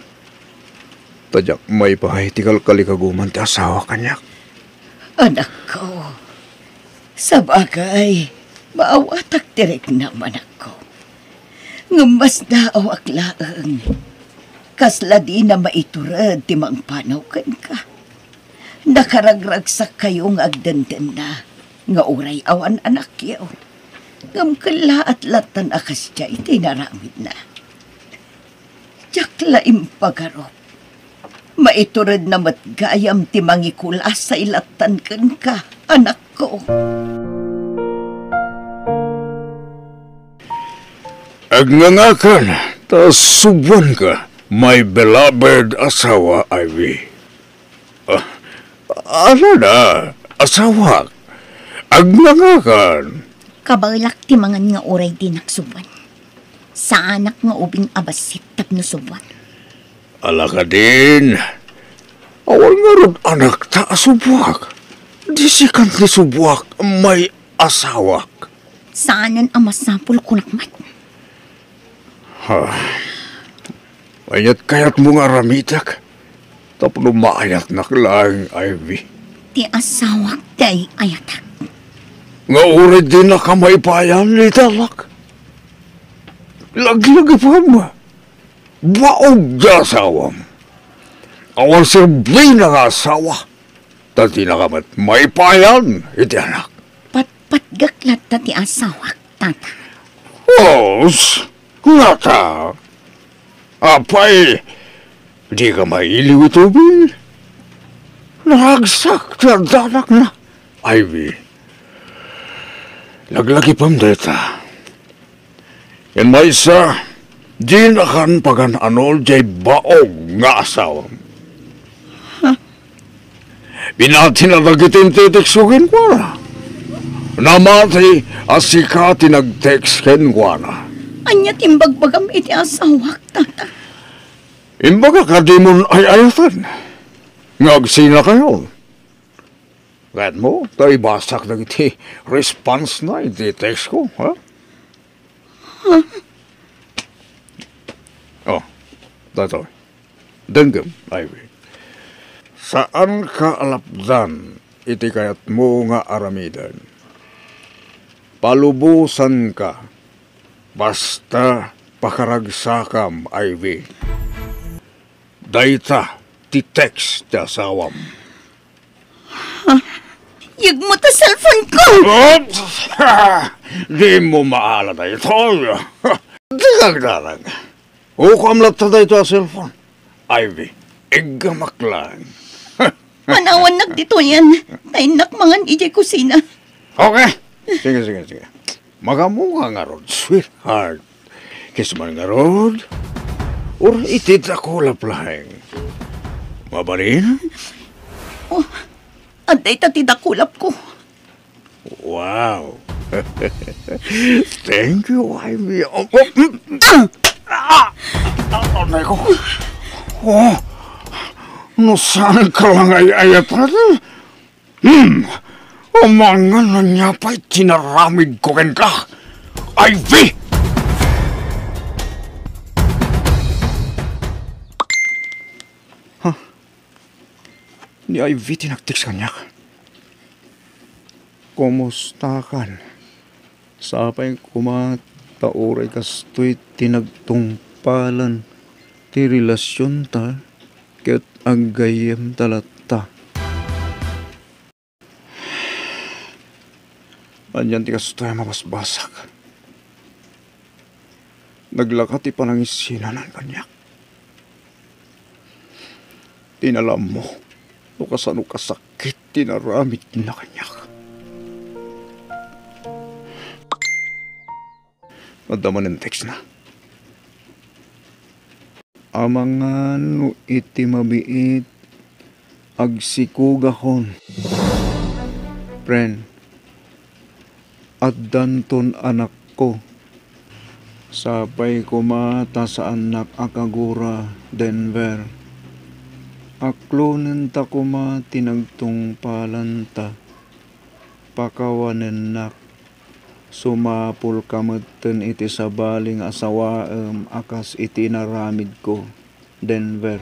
Ta diak maipaay ti kalkalikaguman ti asawa kaniak. Anakko, sabagay, maawatak ti riknam, anakko. Ngem masdaawak laeng. Kasla dina maitured ti mangpanaw kenka. Nakaragragsakkayo nga agdendenna nga uray awan anakyo. Ngem kellaat lattan a kasdiay ti inaramidna. Diak la impagarup. Maituredna met gayam ti mangikulasay lattan kenka, anakko. Agngangakan ta suboanka, my beloved asawa, Ivy. Ah, alada, asawak. Agngangakan. Kabaelak ti mangan nga uray dinak suboan. Saanak nga ubing a bassit tapno suboan. Ala kadin, awan ngarud anakta a suboak. Disikan ti suboak, may asawak. Saanen a masapul, kunak met. Ha? Ania't kayatmo nga aramidek tapno maayatnak laeng, Ivy? Ti asawak ti ay-ayatak. Nga uray dinaka maipayan iti alak. Laglagipem. Baog ti asawam. Awan serbina nga asawa. Ta dinaka met maipayan iti anak. Patpatgek latta ti asawak, tata. Os, ngata. Apay, dika mailiw iti ubing? Naragsak ti addanakna, Ivy. Laglagipem dayta. Ken maysa, dinakan pagan-anol diay baog nga asawam. Binatina dagiti intitekso kenkuana. Namati a sika ti nag-text kenkuana. Ania ti imbagbagam iti asawak, tata? Imbagak a dimon ay-ayaten nga agsinakayon. Kayatmo ta ibasak dagiti response-na iti text-ko, ha? Oh, daytoy. Denggem, Ivy. Saanka a lapdan iti kayatmo nga aramiden. Palubosanka, basta pakaragsakam, Ivy. Dayta ti text ti asawam. Yegmo ta cellphone-ko! Oops! Dimo maala daytoy. Dika agdarag. Ukoam latta daytoy a cellphone. Ivy, iggamak laeng. Panawannak ditoyen. Ta innak mangan idiay kusina. Okay. Sige, sige, sige. Magammoka ngarud, sweetheart. Kiss man ngarud. Or iti dakulap laeng. Mabalin? Oh, adda ita ti dakulapko. Wow. Thank you, Ivy. Oh, oh, mm, ah! Ah! Ah, aray ko. Oh, no saan ka lang ay-ayat natin? Hmm. Amangan ania pay ti inaramidko kenka, Ivy! Ha? Ni Ivy ti nag-text kaniak. Kumustakan? Sapay koma ta uray kastoy ti nagtungpalan ti relasionta ket aggayyemta latta. Anian ti kastoy a mabasbasak? Naglaka ti panangisinanan kaniak. Ti naammo no kasano kasakit ti inaramidna kaniak. Adda manen textna. Amangan no iti mabiit, agsikogakon. Friend, addanton anakko. Sapay koma ta saannak a kagura, Denver. Aklonenta koma ti nagtungpalanta. Pakawanennak. Sumapulka metten iti sabali nga asawaem a kas iti inaramidko, Denver.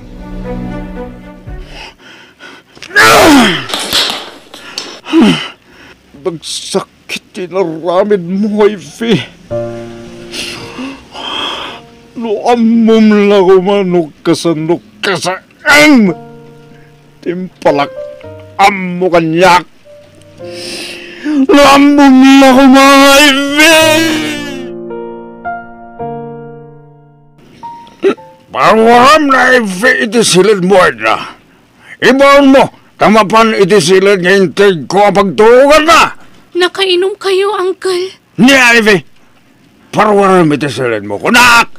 Nagsakit ti inaramidmo, Ivy. No ammom la koma no kasano kasaan ti impalak-ammo kaniak. Naammo la koma, Ivy! Parwaram na, Ivy, iti siledmo, Edna. Ibaonmo, ta mapan iti siled nga integko a pagtuloganna. Nakainom kayo, Uncle? Ni Ivy, parwaram iti siledmo, kunak!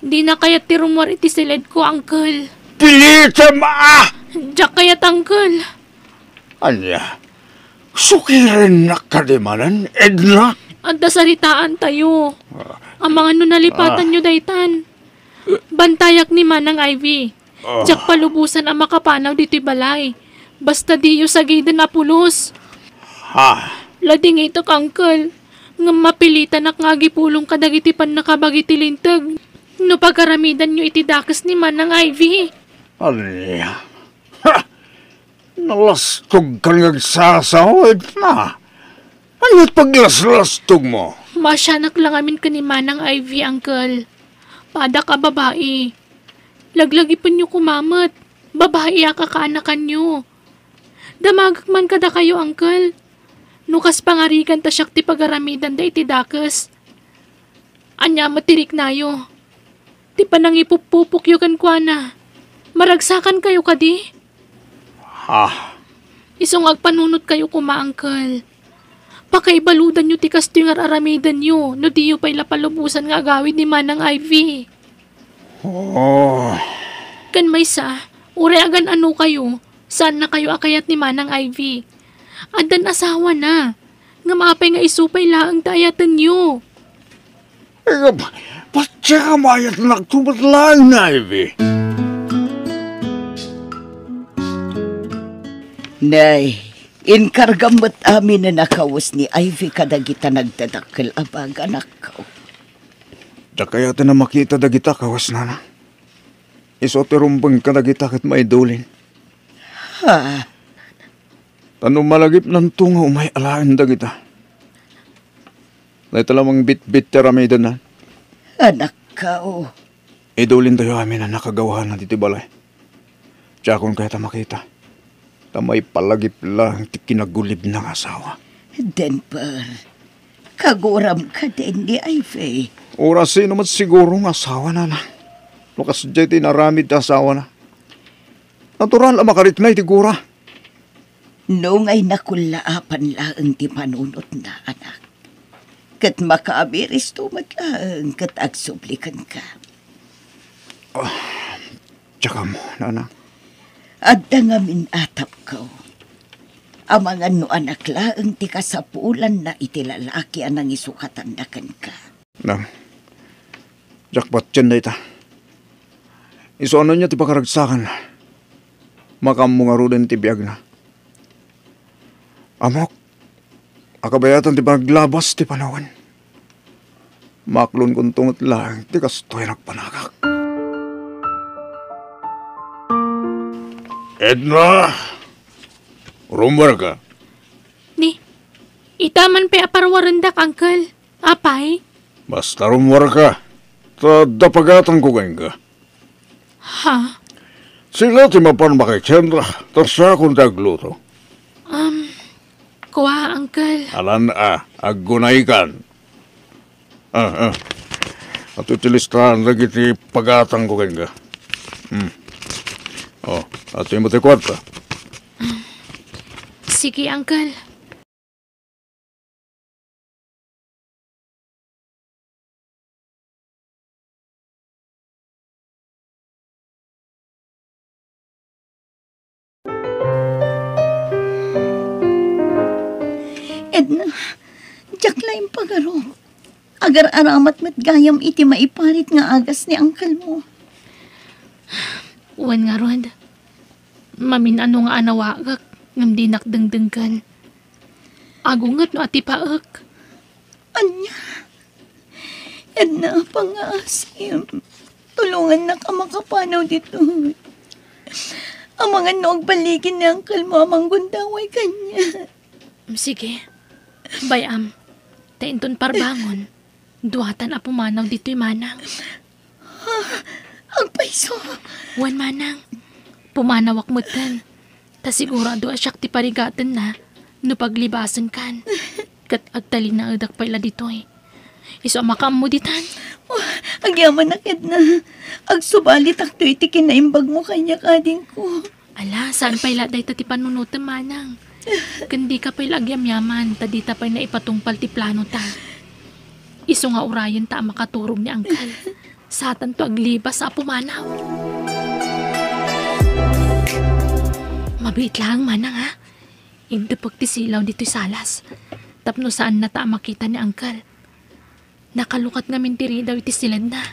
Dina kayat ti rummuar iti siledko, Uncle. Pilitem a! Diak kayat, Uncle. Ania? Sukirennak kadi manen, Edna? Adda saritaantayo. Ah. Amangan no nalipatanyo daytan. Bantayak ni Manang Ivy. Ah. Diak palubosan a makapanaw ditoy balay. Basta diyo sagiden a pulos. Ha? Ladingitek, Uncle. Ngem mapilitanak nga agipulong kadagiti pannakabagi ti linteg no pagaramidanyo iti dakes ni Manang Ivy. Ania? Ha! Nalastogkan nga agsasawitna. Ania ti paglaslastogmo? Maasianak la ngamin ken ni Manang Ivy, Uncle. Padak a babai. Laglagipenyo koma met. Babai a kakaanakanyo. Damagek man kadakayo, Uncle. No kas pangarigan ta siak ti pagaramidanda iti dakes. Ania met ti riknayo? Ti panangipuppupokyo kenkuana, maragsakankayo kadi? Ah. Isu nga agpanunotkayo koma, Uncle. Pakaibaludanyo ti kastoy nga ar-aramidenyo no diyo pay la palubosan nga agawid ni Manang Ivy. Oh. Ken maysa, uray agan-anokayo, saannakayo a kayat ni Manang Ivy. Addan asawana. Ngem apay nga isu pay laeng ti ayatenyo? Eh, patiek a maayatnakto met laeng ni Ivy. Nay, inkargam met aminen a kawes ni Ivy kadagita nagdadakkel a baga, anakko. Diak kayaten a makita dagita kawesnana. Isu ti rumbeng kadagita ket maidulin. Ha? Ta no malagipnanto nga umay alaen dagita, dayta la mangbitbit ti aramidenna. Anakko. Idulintayo amin a nakagawahan ditoy balay. Diakon kayat a makita. Ta maipalagip laeng ti kinagulibna nga asawa. Denver, kaguram kadin ni Ivy. Uray sino met siguro nga asawana. No kasdiay ti inaramid ti asawana. Natural a makarikna iti gura. No nga inakullaapan laeng ti panunotna, anak, ket makaabiristo met laeng ket agsubli kenka. Ah, diak ammo, nana. Adda ngamin a tapkaw. Amangan no anak laeng ti kasapulanna iti lalaki a nangisukatanna kenka. Nang, diak patien dayta. Isu a no ania ti pakaragsakan, makaammo ngaruden ti biagna. Ammok a kabayatan ti panaglabas ti panawen. Maklonkonto met laeng ti kastoy a nagpanagak. Edna! Rummuarka. Ni, ita man pay a parwarendak, Uncle. Apay? Basta rummuarka, ta adda pagatangko kenka. Ha? Sika ti mapan makitienda, ta siakon ti agluto. Um, kua, Uncle. Alan a, aggunaykan. Ah, ah. Adtoy ti listaan dagiti pagatangko kenka. Hmm. Oh, adtoy met ti kuarta. Sige, Uncle. Edna, diak la impagarok. Agar-aramat met gayam iti maiparit nga agas ni uncle mo. Wen ngarud, mamin-ano nga anawagek ngem dinak dengdenggen. Agunget no atipaek. Ania? Edna, pangngaasim. Tulongannak a makapanaw ditoy. Amangan no agballigen ni uncle mo a manggundaway kaniak. Sige. Bay-am, ta inton parbangon, duatan a pumanaw ditoy manang. Ha? Agpayso? Wen manang, pumanawak metten. Ta sigurado a siak ti parigatenna no paglibasenkan. Ket agtalinaedak pay la ditoy. Isu a makaammo ditan. Oh, agyamanak, Edna. Agsubalitakto iti kinaimbagmo kaniak, adingko. Ala, saan pay la dayta ti panunotem, manang. Ken dika pay la agyamyaman, ta dita pay naipatungpal ti planota. Isu nga urayenta a makaturog ni uncle. Satanto aglibas a pumanaw. Mabiit laeng, manang, ha? Indepek ti silaw ditoy salas. Tapno saannata a makita ni uncle. Nakalukat ngamin ti ridaw iti siledna.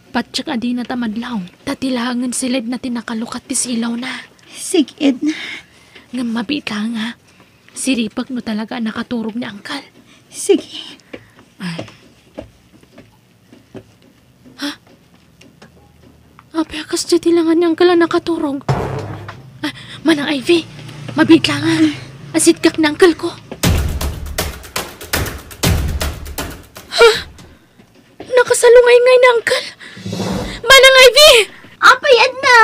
Patiek a dinata madlaw, ta ti laengen siledna ti nakalukat ti silawna. Sige, Edna. Ngem mabiit laeng, ha? Siripek no talaga a nakaturog ni uncle. Sige. Ah. Ha? Apay a kasdiay ti lengan ni uncle a nakaturog? Ah, Manang Ivy, mabiit laeng, ha? Asiddek ni uncle ko. Ha? Nakasalungay ngay ni uncle. Manang Ivy! Apay, Edna?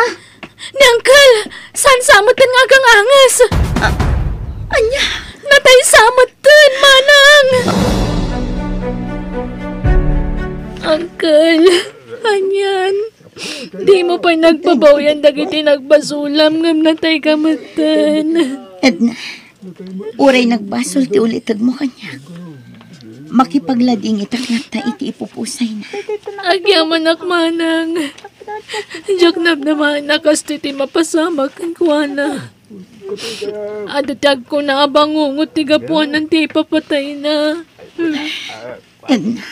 Ni uncle, saan sa metten nga aganganges? Ah, ania? Natay sa metten, manang! Uncle, anian? Dimo pay nagbabawian dagiti nagbasolam ngem natayka metten. Edna, uray nagbasol ti ulitegmo kaniak, makipagladingitak latta iti ipupusayna. Agyamanak, manang. Diak namnama a kastoy ti mapasamak kenkuana. Adda ti agkuna a bangungot ti gapuanan ti ipapatayna. Edna.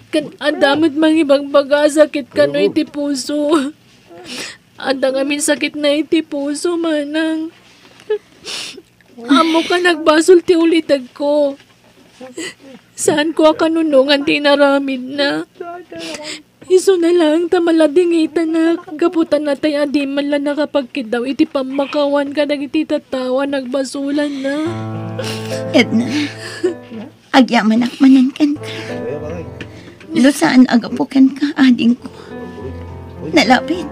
Ken adda met mangibagbaga a sakit kano iti puso. Adda ngamin sakitna iti puso, manang. Ammok a nagbasol ti ulitegko. Saanko a kanunongan ti inaramidna. Isuna laeng ta maladingitanak, gapu ta natay a diman la nakapagkiddaw iti pammakawan kadagiti tattao a nagbasolanna. Edna, agyamanak manen kenka. No saan a gapu kenka, adingko. Nalabit,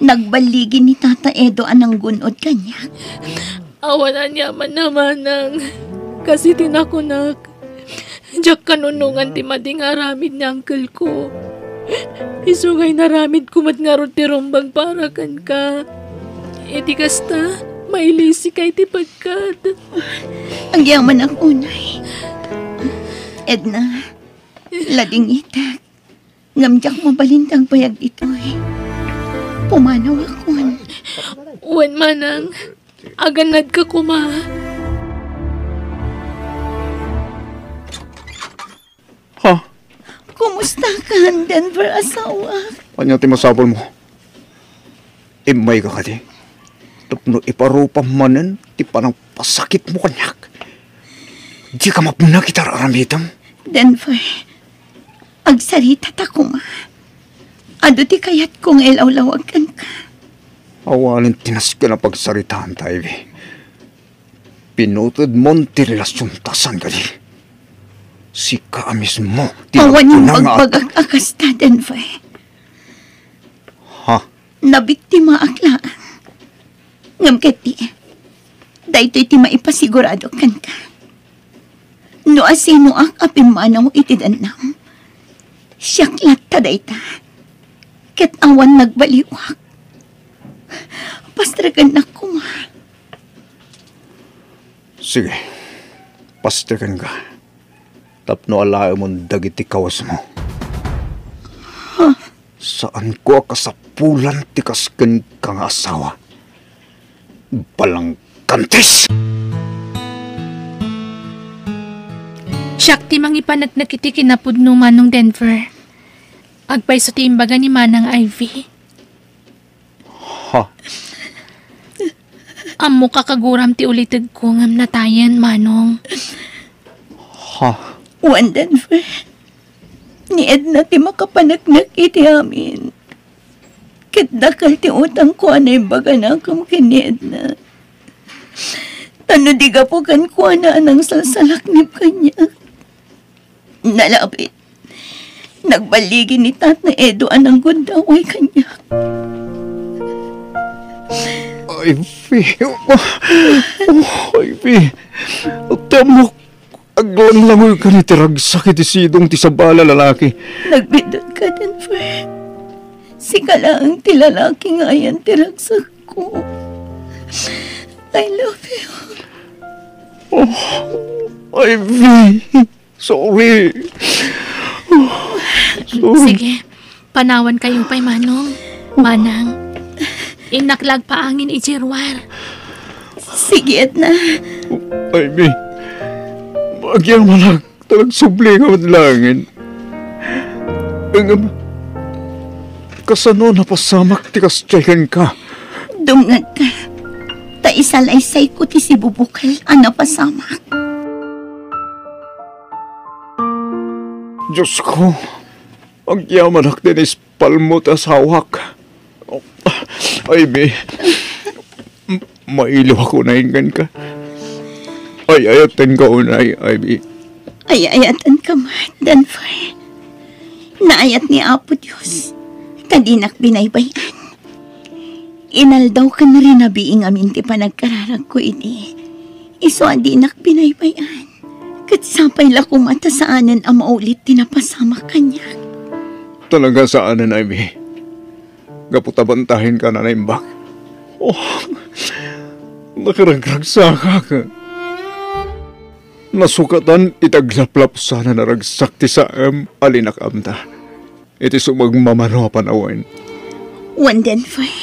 nagballigi ni Tata Edo a nanggun-od kaniak. Awan aniamanna, manang. Kas iti nakunak, diak kanunongan ti madi nga aramid ni uncle ko. Isu nga inaramidko met ngarud ti rumbeng para kenka. Iti kasta, Mailisika iti pagkat. Agyamanak unay. Edna, ladingitek. Ngem diak mabalin ti agbayag ditoy. Pumanawakon. Wen, manang, agannadka koma. Ha? Kumusta kan, Denver, asawak? Ania ti masapulmo? Immayka kadi? Tapno iparupam manen ti panangpasakitmo kaniak. Dika mapnek iti ar-aramidem. Denver, agsaritata koma. Adu ti kayatko nga ilawlawag kenka. Awanen ti nasken a pagsaritaanta, Ivy. Pinutedmon ti relasionta, saan kadi? Sika a mismo ti nagkuna nga at- Awan imbagbaga a kasta, Denver. Ha? Nabiktimaak laeng. Ngem ketdi, daytoy ti maipasigurado kenka. No asinoak a pimmanaw iti dennam, siak latta dayta. Ket awan nagbaliwak. Pastrekennak koma. Sige, pastrekenka. Tapno alaemon dagiti kawesmo. Saanko a kasapulan ti kas kenka nga asawa. Balangkantis! Siak ti mangipaneknek iti kinapudno, Manong Denver. Agpayso ti imbaga ni Manang Ivy. Ha? Ammok a kaguram ti ulitegko ngem natayen, Manong. Ha? Wen, Denver, ni Edna ti makapaneknek iti amin. Ket dakkel ti utangko a naimbaganakem ken ni Edna. Ta no di gapu kenkuana a nangsalsalaknib kaniak, nalabit, nagballigi ni Tatang Edo a nanggundaway kaniak. Ivy, oh, Ivy, ti ammok, aglanglangoyka iti ragsak iti sidong ti sabali a lalaki. Nagbiddut ka, Denver. Sika laeng ti lalaki nga ayan ti ragsakko. I love you. Oh, Ivy. Sorry. Sorry. Sige. Panawankayo pay, Manong. Manang, innak la agpaangin idiay ruar. Sige, Edna. Ivy, agyamanak ta nagsublika met laengen. Ngem, kasano a napasamak ti kasdiay kenka? Dumngegka, ta isalaysayko ti sibubukel a napasamak. Diosko, agyamanak ta inispalmo ti asawak. Ivy, mailiwak unay kenka. Ay-ayatenka unay, Ivy. Ay-ayatenka met, Denver. Naayat ni Apo Dios ta dinak binaybay-an. Inaldaw ken rinabii ngamin ti panagkararagko idi. Isu a dinak binaybay-an. Ket sapay la koma ta saanen a maulit ti napasamak kaniak. Talaga saanen, Ivy. Gapu ta bantahenka a naimbag. Oh, nakaragragsakak. Nasukatan iti aglaplapsan a naragsak ti saem a linak-amta iti sumagmamano a panawen. Wen, Denver.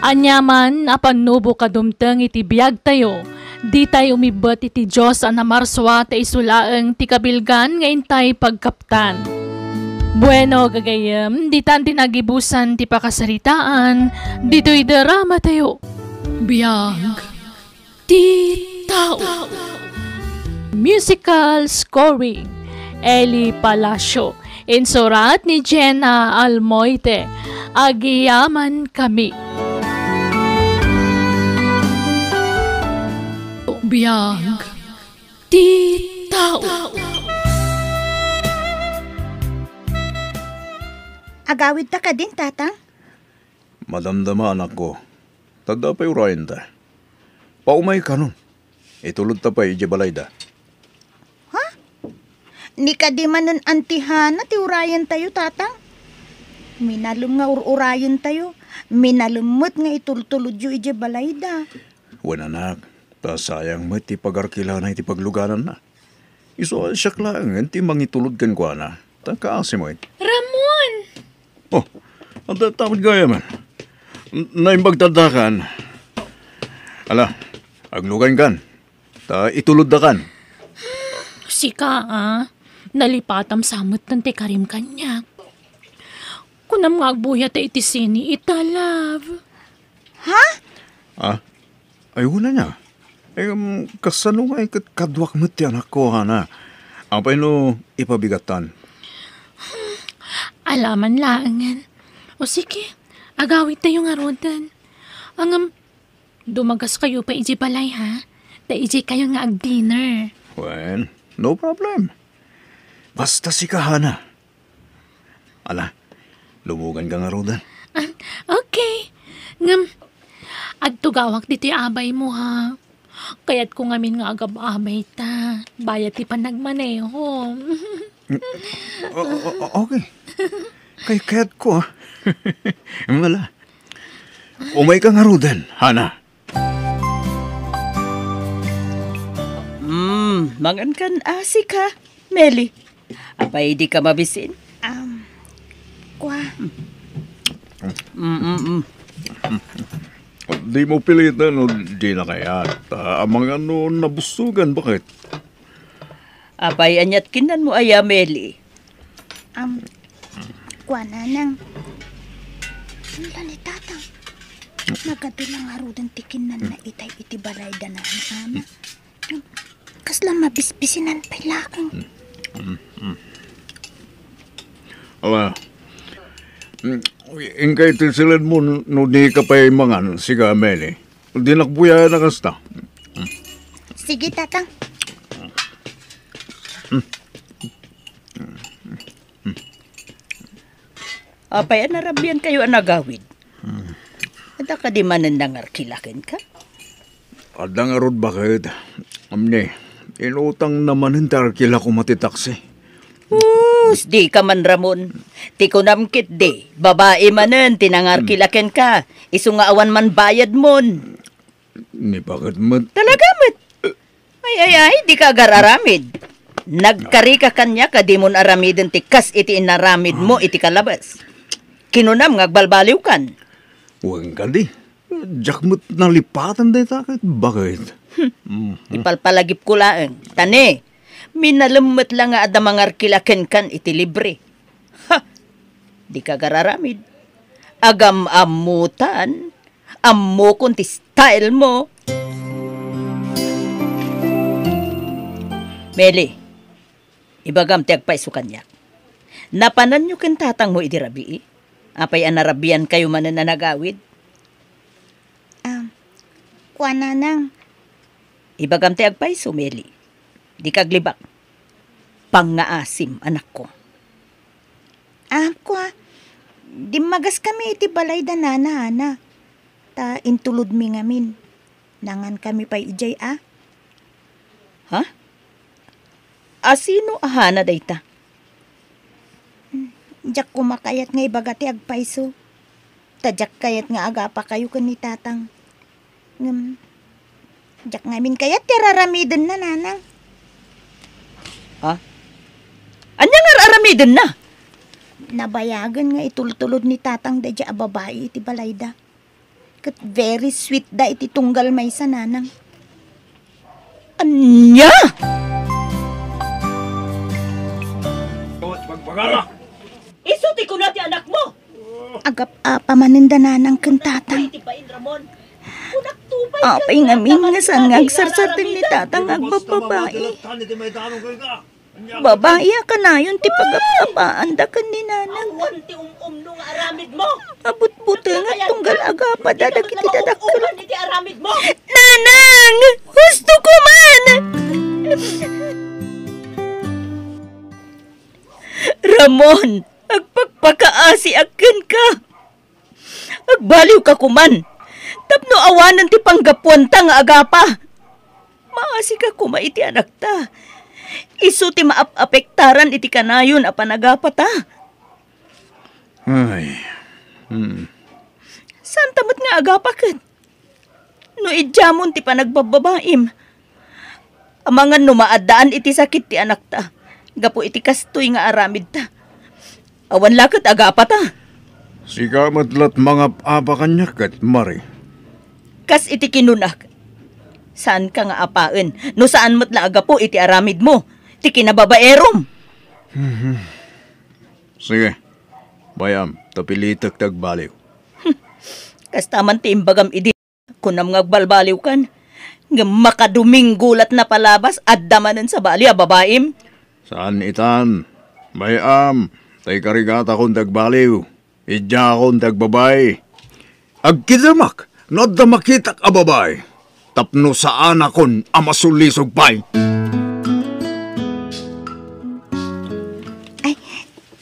Aniaman a pannubok a dumteng iti biagtayo, ditay umibbet iti Dios a namarsua ta isu laeng ti kabilgan nga intay pagkaptan. Bueno, gagayyem, ditan ti nagibusan ti pakasaritaan ditoy dramatayo. Biag ti tao. Musical scoring, Eli Palacio. Insurat ni Jenna Almoite. Agyaman kami. Biag ti tao. Agawidta kadin, Tatang? Madamdama, anakko. Ta adda pay urayenta. Paumaykanon. Itulodta pay idiay balayda. Ha? Ni kadi manen Auntie Hana ti urayentayo, Tatang? Minalem nga ur-urayentayo. Minalem met nga itultulodyo idiay balayda. Wen, anak, ta sayang met ti pagarkilana iti paglugananna. Isu a siak laengen ti mangitulod kenkuana. Ta kaasi met. Ramon! Oh, anta, tapad gayam. N-, naimbag taddakan. Ala, aglugankan. Ta ituloddakan. Sika, a. Nalipatam sa met ti karim kaniak. Kunam nga agbuyat iti sini ita, love. Ha? Ah? Ay, wen ania. Em, kasano nga ket kaduak met ti anakko, Hana? Apay no ipabigatan? Alaman laengen. O sige, agawidtayo ngaruden. Ngem, dumagaskayo pay idiay balay, ha? Ta idiay kayo nga ag-dinner. Wen, no problem. Basta sika, Hana. Ala, lumoganka ngaruden. Ah, okay. Ngem, agtugawak ditoy abaymo, ha? Kayatko ngamin nga agab-abay ta. Bayat ti panagmaneho. O-, o-, o-, okay. Kay-, kayatko, ah. Wala. Umayka ngaruden, Hana. Mm, mangankan asi ka, Meli. Apay, dika mabisin? Um, kua. Mm, mm, mm. Dimo piliten no dina kayat. Ah, amangan no nabusogan, baket? Apay, aniat kinnanmo aya, Meli? Um, kua, Nanang. Ala ni Tatang. Nagadu la ngaruden ti kinnanna itay iti balayda, Nanang. Kasla mabisbisinan pay laeng. Mm, mm. Ala, mm, inka iti siledmo no dika pay mangan, sika, Meli. Dinak buyaen a kasta. Sige, Tatang. Apay a narabiankayo a nagawid? Hmm. Adda kadi manen nangarkila kenka? Adda ngarud, baket. Amni, inutangna manen ti arkila koma ti taksi. Hus, dika man, Ramon. Ti kunam ketdi, babai manen ti nangarkila kenka. Isu nga awan man bayadmon. Ni baket met. Talaga met. Ay, ay, ay, dika agar-aramid. Nagkarika kaniak a dimon aramiden ti kas iti inaramidmo iti kalabas. Kinunam nga agbalbaliwkan. Wen kadi. Diak met nalipatan dayta ket baket. Hmm. Ipalpalagipko laeng. Ta ne, minalem met la nga adda mangarkila kenkan iti libre. Ha! Dika agar-aramid. Agam-ammotan. Ammokon ti style mo. Meli, ibagam ti agpayso kaniak. Napananyo ken tatangmo idi rabii? Apay a narabiankayo manen a nagawid? Ah, kua, Nanang. Ibagam ti agpayso, Meli. Dika aglibak. Pangngaasim, anakko. Ah, kua, dimmagaskami iti balay da Nana Ana. Ta intulodmi ngamin. Nangankami pay idiay a. Ha? A sino a Hana dayta? Hmm, diak koma kayat nga ibaga ti agpayso. Ta diak kayat nga agapakayo ken ni Tatang. Ngem, diak ngamin kayat ti ar-aramidenna, Nanang. Ha? Ania nga ar-aramidenna? Nabayagen nga itultulod ni Tatang daydiay a babai iti balayda. Ket very sweet da iti tunggal maysa, Nanang. Ania? Isu ti kuna ti anakmo. Agap-apa manen da Nanang ken Tatang. Apay ngamin nga saan nga agsarsardeng ni Tatang nga agbabbabai. Babai a kanayon ti pagap-apaanda ken ni Nanang. Awan ti um-umno nga aramidmo. Abutbutengen tunggal agapada dagiti dadakkel. Nanang! Husto ko man! Ramon, agpakpakaasiak kenka. Agbaliwka koman. Tapno awanen ti panggapuanta nga agapa. Maasika koma iti anakta. Isu ti maap-apektaran iti kanayon a panagapata. Ay. Hmm. Saanta met nga agapa ket no idiamon ti panagbabbabaim. Amangan no maaddaan iti sakit ti anakta gapu iti kastoy nga aramidta. Awan la ket agapata. Sika met la't mangap-apa kaniak ket, Mari. Kas iti kinunak, saanka nga apaen no saan met la a gapu iti aramidmo, ti kinababaerom. Mhm. Sige, bay-am, ta pilitek ti agbaliw. Kasta man ti imbagam idi, kunam nga agbalbaliwkan. Ngem makadominggo lat napalabas, adda manen sabali a babaim. Saan itan, bay-am, ta ikarigatakon ti agbaliw. Idiakon ti agbabae. Agkidemak no adda makitak a babae tapno saanakon a masulisog pay. Ay,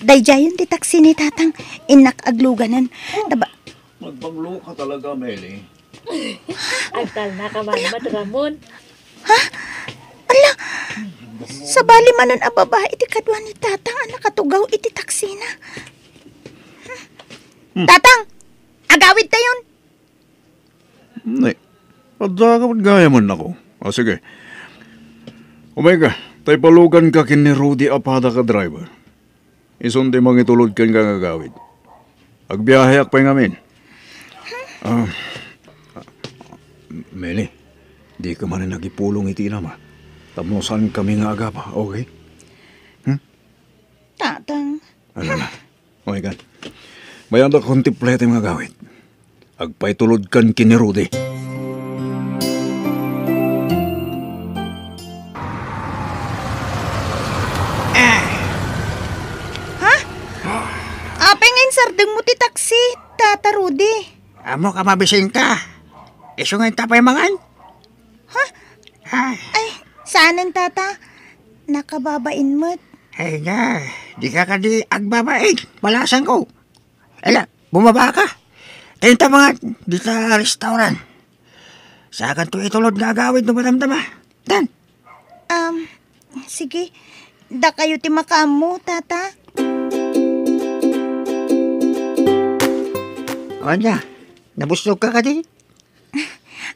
daydiayen ti taksi ni Tatang. Innak agluganen. Taba- Magbanglo ka talaga, Meli. Agtalna ka man, Ala. Mat Ramon. Ha? Ala, sabali manen a babae iti kadua ni Tatang a nakatugaw iti taksina. Hmm. Tatang, agawidtayon. Ne, adda ka met gayamen, nako. O, sige. Umay ka, ta ipaluganka ken ni Rudy a padak a driver. Isun ti mangitulod kenka nga agawid. Agbiaheak pay ngamin. Ah, Meli, dika manen agipulong iti inam, a. Tapno saankami nga agapa, okay? Hmm? Tatang. Ala na. Okay kan. Mayanda kon ti plete nga agawid. Agpaitulodkan ken ni Rudy. Ha? Apay nga insardengmo ti taksi, Tata Rudy? Ammok a mabisinka. Isu nga inta pay mangan? Ha? Ay. Ay, saanen, Tata. Nakababain met. Ay na, dika kadi agbabain. Balasangko. Ala, bumaba ka. Tayo ta mga dita restaurant. Sakanto itulod nga agawid no madamdama. Tan. Um, sige. Dakayo ti makaammo, Tata. Anya, nabusog ka kadi?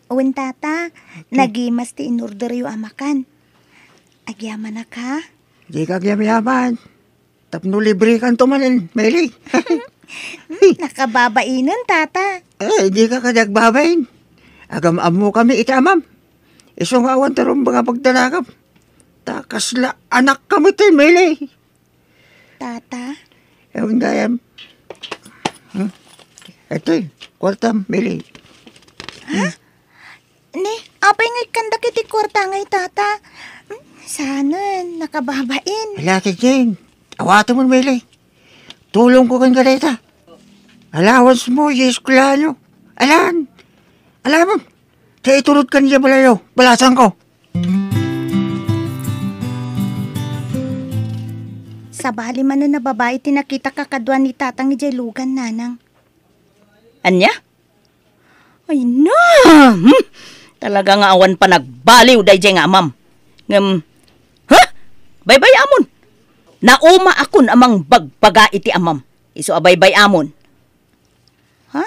Wen, Tata. Okay. Nagimas ti inorderyo a makan. Agyamanak, ha? Dika agyamyaman. Tapno libre kanto manen, Meli. Hmm, nakababainen, Tata. Eh, dika kadi agbabain. Agam-ammokami iti amam. Isu nga awan ti rumbeng a pagdanagam. Ta kasla anakkami ti, Meli. Tata? Ewan gayam. Hmm? Itoy, kwartam, Meli. Ha? Ne, apay nga ikkandak iti kwarta ngay, Tata? Hmm, saanen, nakababain. Ala, Jane, awatem, Meli. Tulongko kenka dayta. Allowance mo, yes, kulanyo. Alan, alam mo, ta itulod kan iya balayo, balasangko. Sabali manen a babai ti nakitak a kadua ni Tatang idiay lugan, Nanang. Ania? Ay na! Hmm? Talaga nga awan panagbaliw daydiay nga amam. Ngem, ha? Baybay-amon! Nauma akon a mangbagbaga iti amam. Isu a baybay-amon. Ha?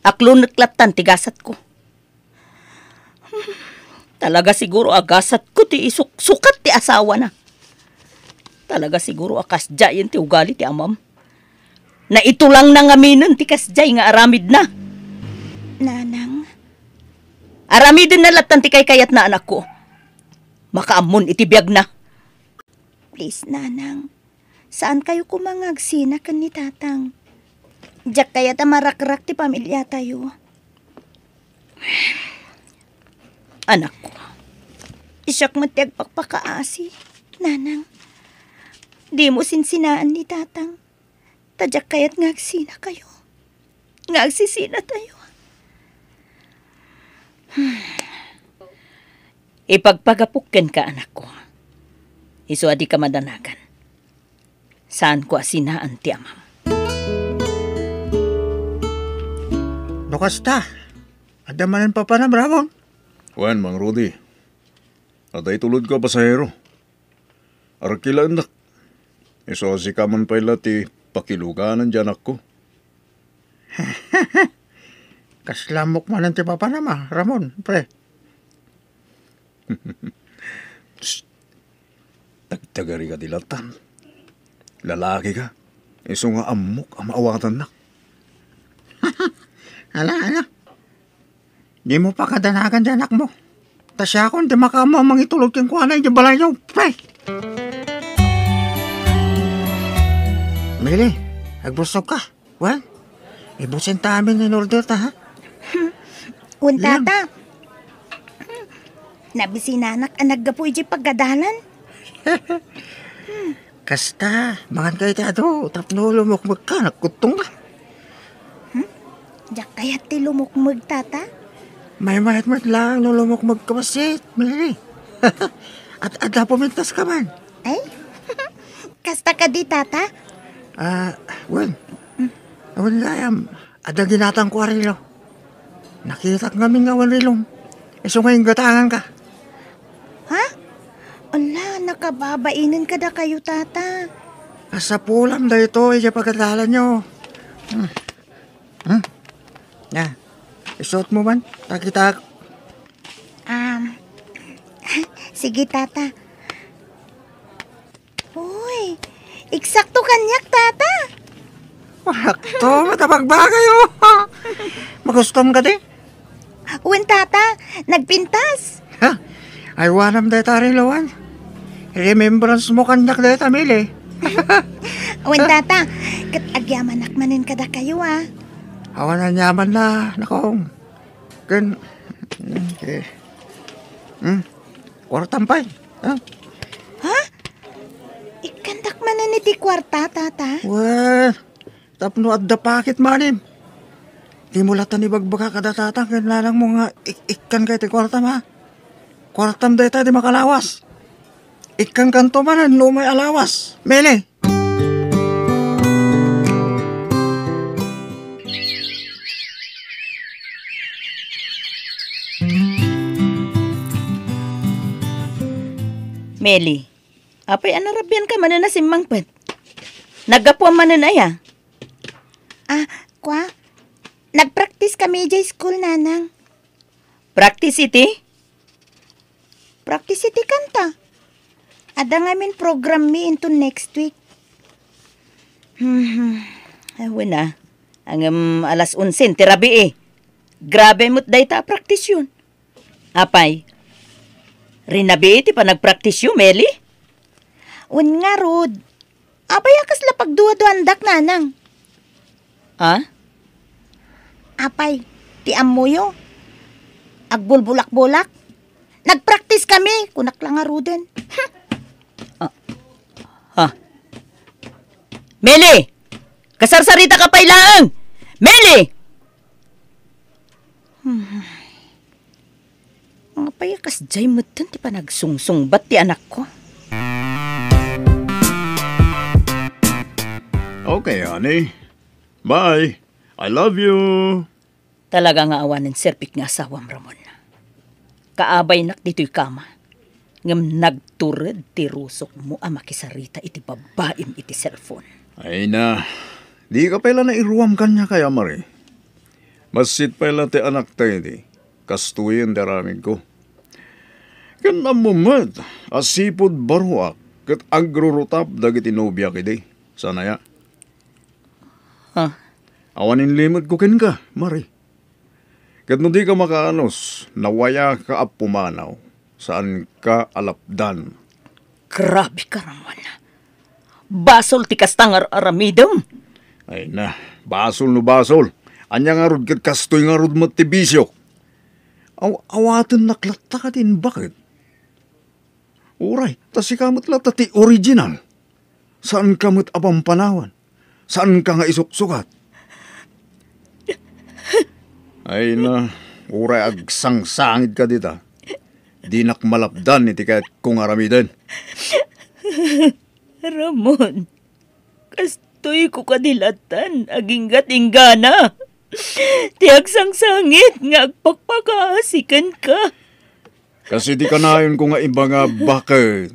Aklonek lattan ti gasatko. Talaga siguro a gasatko ti isuksukat ti asawana. Talaga siguro a kasdiayen ti ugali ti amam. Naitulangna ngaminen ti kasdiay nga aramidna. Nanang. Aramidenna lattan ti kaykayatna, anakko. Makaammon iti biagna. Please, Nanang. Saan kayo koma nga agsina ken ni Tatang? Diak kayat a marakrak ti pamiliatayo. Anakko, siak met ti agpakpakaasi, Nanang. Dimo sinsinaan ni Tatang. Ta diak kayat nga agsina kayo. Nga agsisina tayo. Ipagpagapok kenka, anakko. Isu a dika madanagan. Saanko a sinaan ti amam. No kasta, adda manen papanam, Ramon? Wen, Mang Rudy. Adda itulodko a pasahero. Arki laennak. Isu a sika man pay la ti pakiluganan ti anakko. Kasla ammok manen ti papanam, Ramon, pre. Psst. Tagtagari ka di latan. Lalaki ka. Isu nga ammok a maawatannak. Ala, ala. Dimo pakadanagan ti anakmo. Ta siakon ti makaammo a mangitulod kenkuana idiay balayyo, pre! Mili, agbusog ka. Wen, ibusen ta amin in order ta, ha? Wen, Tata. Nabisinanak a naggapu idiay pagadalan. Kasta, mangan ka iti adu, tapno lumukmeg ka, nagkuttong ka. Hmm? Diak kayat ti lumukmeg, Tata? Maymayat met laeng no lumukmeg ka bassit, Mary. At adda pumintas ka man. Ay? Kasta kadi, Tata? Ah, wen. Wen gayam, adda ginatangko a relo. Nakitak ngamin nga awan rilom. Isu nga inggatangan ka. Ha? Ala, nakababainen kadakayo, Tata. Kasapulam daytoy, idiay pagadalanyo. Hmm. Hmm? Na, isuot mo man, takitak. Um, sige, Tata. Uy, eksakto kaniak, Tata. Sakto, matapagbagay, oh. Magustom ka di? Wen, Tata, nagpintas. Ha? Ay, wanam dayta riloan. Remembrance mo kaniak dayta, Mili. Wen, Tata, ket agyamanak manen kadakayo, a. Awan aniaman la, nakong. Ken, okay. Hmm? Kuartam pay. Ha? Ha? Ikkandak manen iti kuarta, Tata? Wen, tapno adda paket manen. Dimo latta ibagbaga kada tatang ken nanangmo nga ik-, ikkan ka iti kuartam, ha? Kuartam dayta ti makalawas. Ikkankanto manen no umay a lawas. Mili! Meli, apay a narabian ka manen a simmangpet? Naggapuam manen aya? Ah, kwa? Nagpraktis kami idiay school, Nanang. Practice iti? Practice iti kanta. Adda ngamin program mi into next week. Hmm, awan a. Ngem alas onse ti rabii. Grabe met dayta a praktisyon. Apay, rinabii ti panagpraktisyo, Meli? Wen ngarud, apay a kasla pagduaduandak, Nanang? Ha? Apay, ti ammoyo? Agbulbulakbulak? Nagpraktis kami, kunak la ngaruden. Ah, ha? Meli! Kasarsarita ka pay laeng! Meli! Hmm. Apay a kasdiay metten ti panagsungsungbat ti anakko? Okay, honey. Bye. I love you. Talaga nga awanen serpik nga asawam, Ramon. Kaabaynak ditoy kama, ngem nagtured ti rusokmo a makisarita iti babbaim iti cellphone. Ay na, di ka pay la nairuam kaniak aya, Mari. Bassit pay la ti anakta idi, kastoyen ti aramidko. Ken ammom met a sipud baroak ket agrurutap dagiti nobiak idi. Saan aya? Ha? Awan inlimedko kenka, Mari. Ket no dika makaanus, nawayaka a pumanaw, saanka a lapdan. Grabe ka, Ramon. Basol ti kasta nga ar-aramidem. Ay na, basol no basol. Ania ngarud ket kastoy ngarud met ti bisio. Aw-, awatennak latta kadin, baket? Uray, ta sika met latta ti original. Saanka met a pampanawan. Saanka nga isuksukat. Ay na, uray agsangsangit ka dita. Dinak malapdan iti kayatko nga aramiden. Ramon, kastoyko kadi latan aginggat inggana ti agsangsangit nga agpakpakaasi kenka. Kas iti kanayonko nga ibaga baket,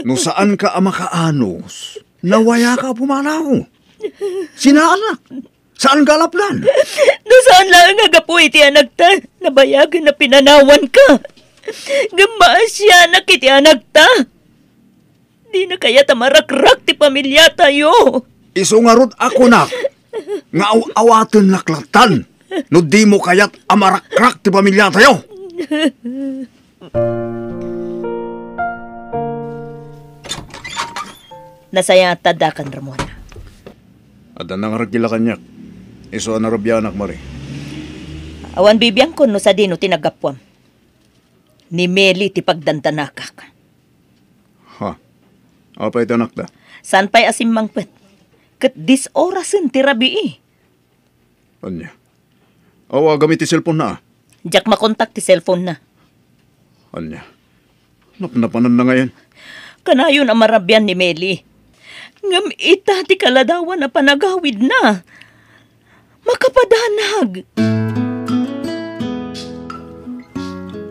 no saanka a makaanus, nawayaka a pumanaw. Sinaanak. Saanka a lapdan. No saan laeng a gapu iti anakta, nabayagen a pinanawanka. Ngem maasianak iti anakta. Dina kayat a marakrak ti pamiliatayo. Isu ngarud a kunak nga aw-awatennak lattan no dimo kayat a marakrak ti pamiliatayo. Nasayaat ta addakan, Ramona. Adda nangaragila kaniak. Isu a narabianak, Mari. Awan bibiangkon no sadino ti naggapuam. Ni Meli ti pagdandanakak. Ha? Apay ti anakda? Saan pay a simmangpet? Ket dis orasen ti rabii. Ania? Awagam iti cellphone-na, a? Diak makontak ti cellphone-na. Ania? Napnapananna ngayen? Kanayon a marabian ni Meli. Ngem ita ti kaladawan a panagawidna. Makapadanag.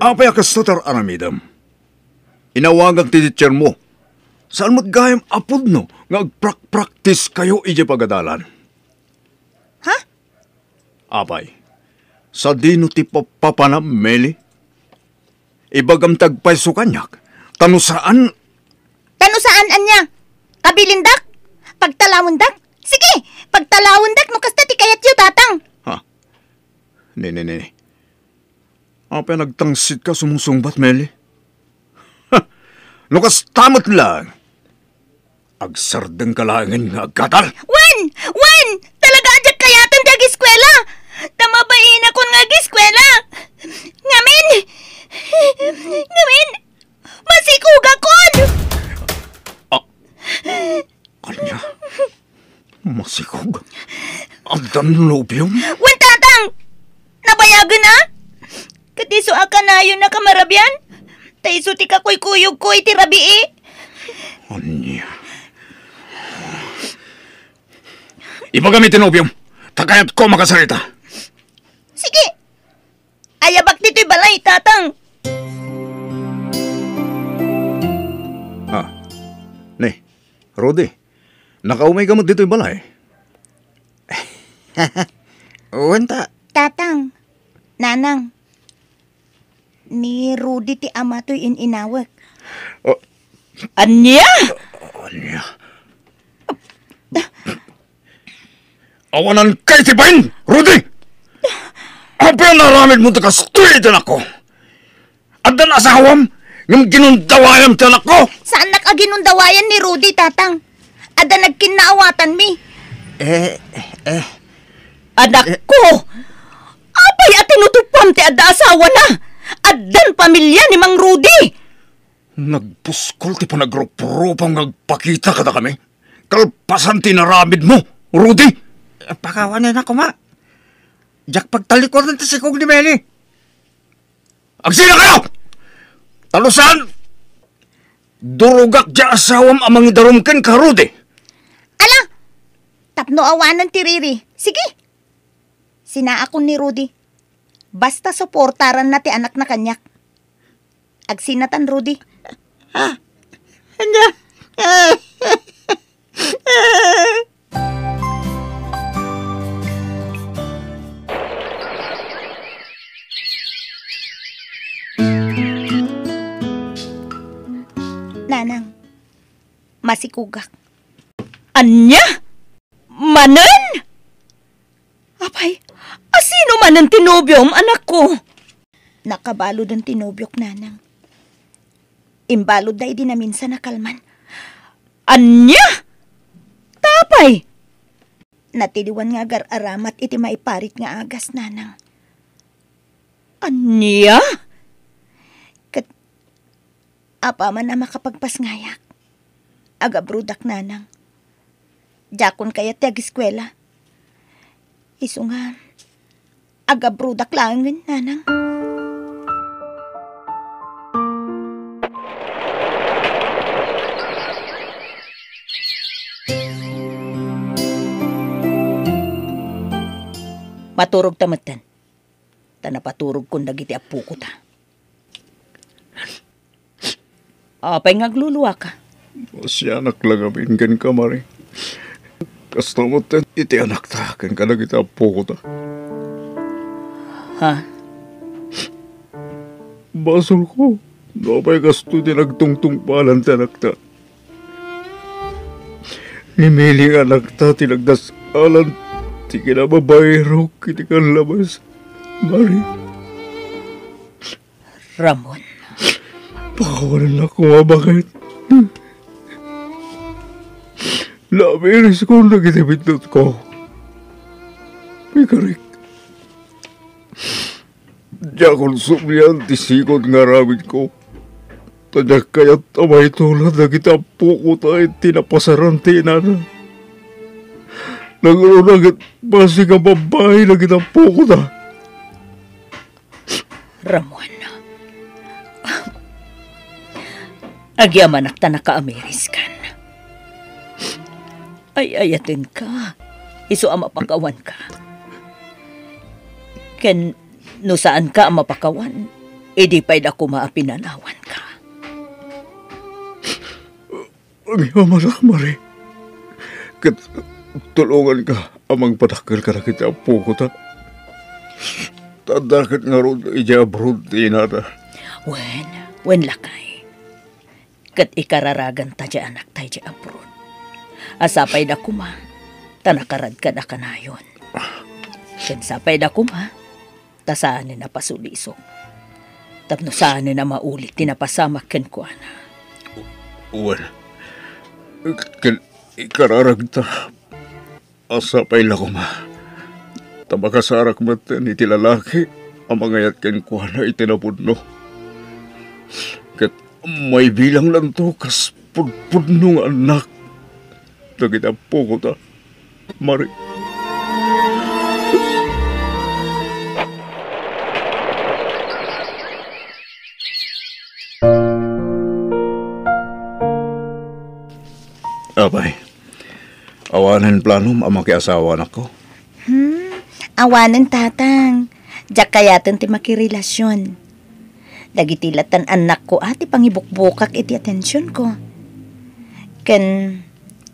Apay a kastoy ti ar-aramidem? Inawagak ti teacher-mo. Saan met gayam a pudno nga agprak-practice kayo idiay pagadalan. Ha? Apay, sadino ti papapanam, Meli? Ibagam ti agpayso kaniak, ta no saan. Ta no saan ania? Kabilindak? Pagtalawendak? Sige, pagtalawendak no kasta ti kayatyo, Tatang. Ha? Ne, ne, ne. Apay nagtangsit ka sumungsungbat, Meli? Ha! No kasta met laeng, agsardengka laengen nga aggadal. Wen! Wen! Talaga a diak kayaten ti agiskuela! Ta mabainakon nga agiskuela! Ngamin! Ngamin! Masikogakon! Ah, ania? Masikog? Addan nobiom? Wen, Tatang! Nabayagen a? Ket isu a kanayon a kamarabian? Ta isu ti kakuykuyogko iti rabii. Ania? Ibagam iti nobiom, ta kayatko a makasarita. Sige. Ayabak ditoy balay, Tatang. Ah, ni, Rudy, nakaumay ka met ditoy balay? Wen ta. Tatang, Nanang, ni Rudy ti ama toy in-inawek. Oh. Ania? Ania? Awanan kay ti bain, Rudy! Apay a naaramidmo ti kastoy iti anakko? Addan asawam, ngem ginundawayam ti anakko! Saannak a ginundawayan ni Rudy, Tatang. Adda nagkinnaawatanmi. Eh, eh. Anakko! Apay a tinutupam ti adda asawana? Addan pamilia ni Mang Rudy! Nagbuskol ti panagrupropam nga agpakita kadakami. Kalpasan ti inaramidmo, Rudy! Pakawanen a koma. Diak pagtalikuran ti sikog ni Meli. Agsina kayo! Ta no saan, durogak diay asawam a mangidarum kenka, Rudy. Ala! Tapno awanen ti riri. Sige. Sinaakon ni Rudy. Basta suportaranna ti anakna kaniak. Agsinatan, Rudy. Ah, ania? Nanang, masikogak. Ania? Manen? Apay, asino manen ti nobiom, anakko? Nakabaluden ti nobiok, Nanang. Imbaludda idi naminsan a kalman. Ania? Ta apay? Natiliwan nga agar-aramat iti maiparit nga agas, Nanang. Ania? Ket apaman a makapagpasngayak, agabrodak, Nanang. Diakon kayat ti agiskuela. Isu nga, agabrodak laengen, Nanang. Maturog ta metten. Ta napaturogkon dagiti appoko ta. Apay nga agluluaka? Masianak la ngamin kenka, Mari. Kasta met iti anakta ken kadagiti appokota. Ha? Basolko, no apay kastoy ti nagtungtungpalan ti anakta. Ni Mili nga anakta ti nagdasalan ti kinababairok iti kallabas, Mari. Ramon. Pakawanennak koma, baket. Naamiriskon dagiti bitnotko. Pikarik. Diakon sublian ti sigud nga aramidko. Ta diak kayat a maitula dagiti appokota iti napasaran ti inana. Nangruna ket bassit nga babbai dagiti appokota. Ramon, agyamanak ta nakaamiriskan. Ay-ayatenka, isu a mapakawanka. Ken no saanka a mapakawan, idi pay da koma a pinanawanka. Agyamanak, Mari. Ket tulonganka a mangpadakkel kadagiti appokota. Ta adda ket ngarud idiay abroad ti inada. Wen, wen, lakay. Ket ikararaganta ti anakta idiay abroad. A sapay da koma, ta nakaradkada kanayon. Ken sapay da koma, ta saanen a pasulisok. Tapno saanen a maulit ti napasamak kenkuana. Wen, ken ikararagta a sapay la koma. Ta makasarak metten iti lalaki a mangayat kenkuana iti napudno. Ket maibilanglanto kas pudpudno nga annak dagiti appokota. Mari. Apay, awanen planom a makiasawa, anakko? Hmm, awanen, tatang. Diak kayaten ti makirelasion. Dagiti latan annakko a ti pangibukbukak iti atensionko. Ken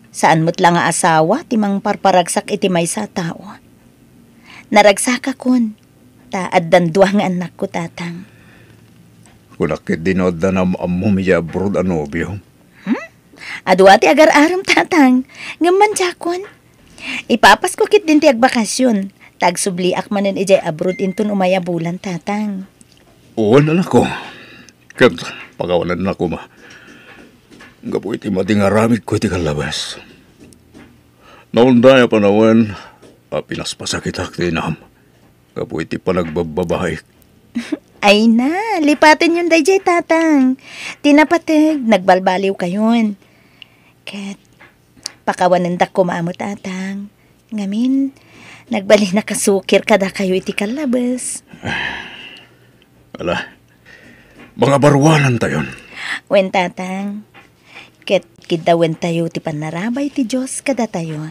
saan met la nga asawa ti mangparparagsak iti maysa a tao. Naragsakakon, ta addan dua nga annakko, tatang. Kunak ketdi no adda naam-ammom idiay abroad a nobio. Hmm? Adua ti agar-arem, tatang. Ngem mandiakon. Ipapasko ketdin ti agbakasion, ta agsubliak manen idiay abroad inton umay a bulan, tatang. Wen, anakko. Ket pakawanennak koma. Gapu iti madi nga aramidko iti kallabas. Naunday a panawen a pinaspasakitak ti inam gapu iti panagbabbabaik. Ay na, lipatenyon daydiay, tatang. Ti napateg, nagbalbaliwkayon. Ket pakawanendak koma met, tatang. Ngamin, nagbalinak a sukir kadakayo iti kallabas. Ala, mangabaruanantayon. Wen, tatang. Ket kiddawentayo ti pannarabay ti Dios kadatayo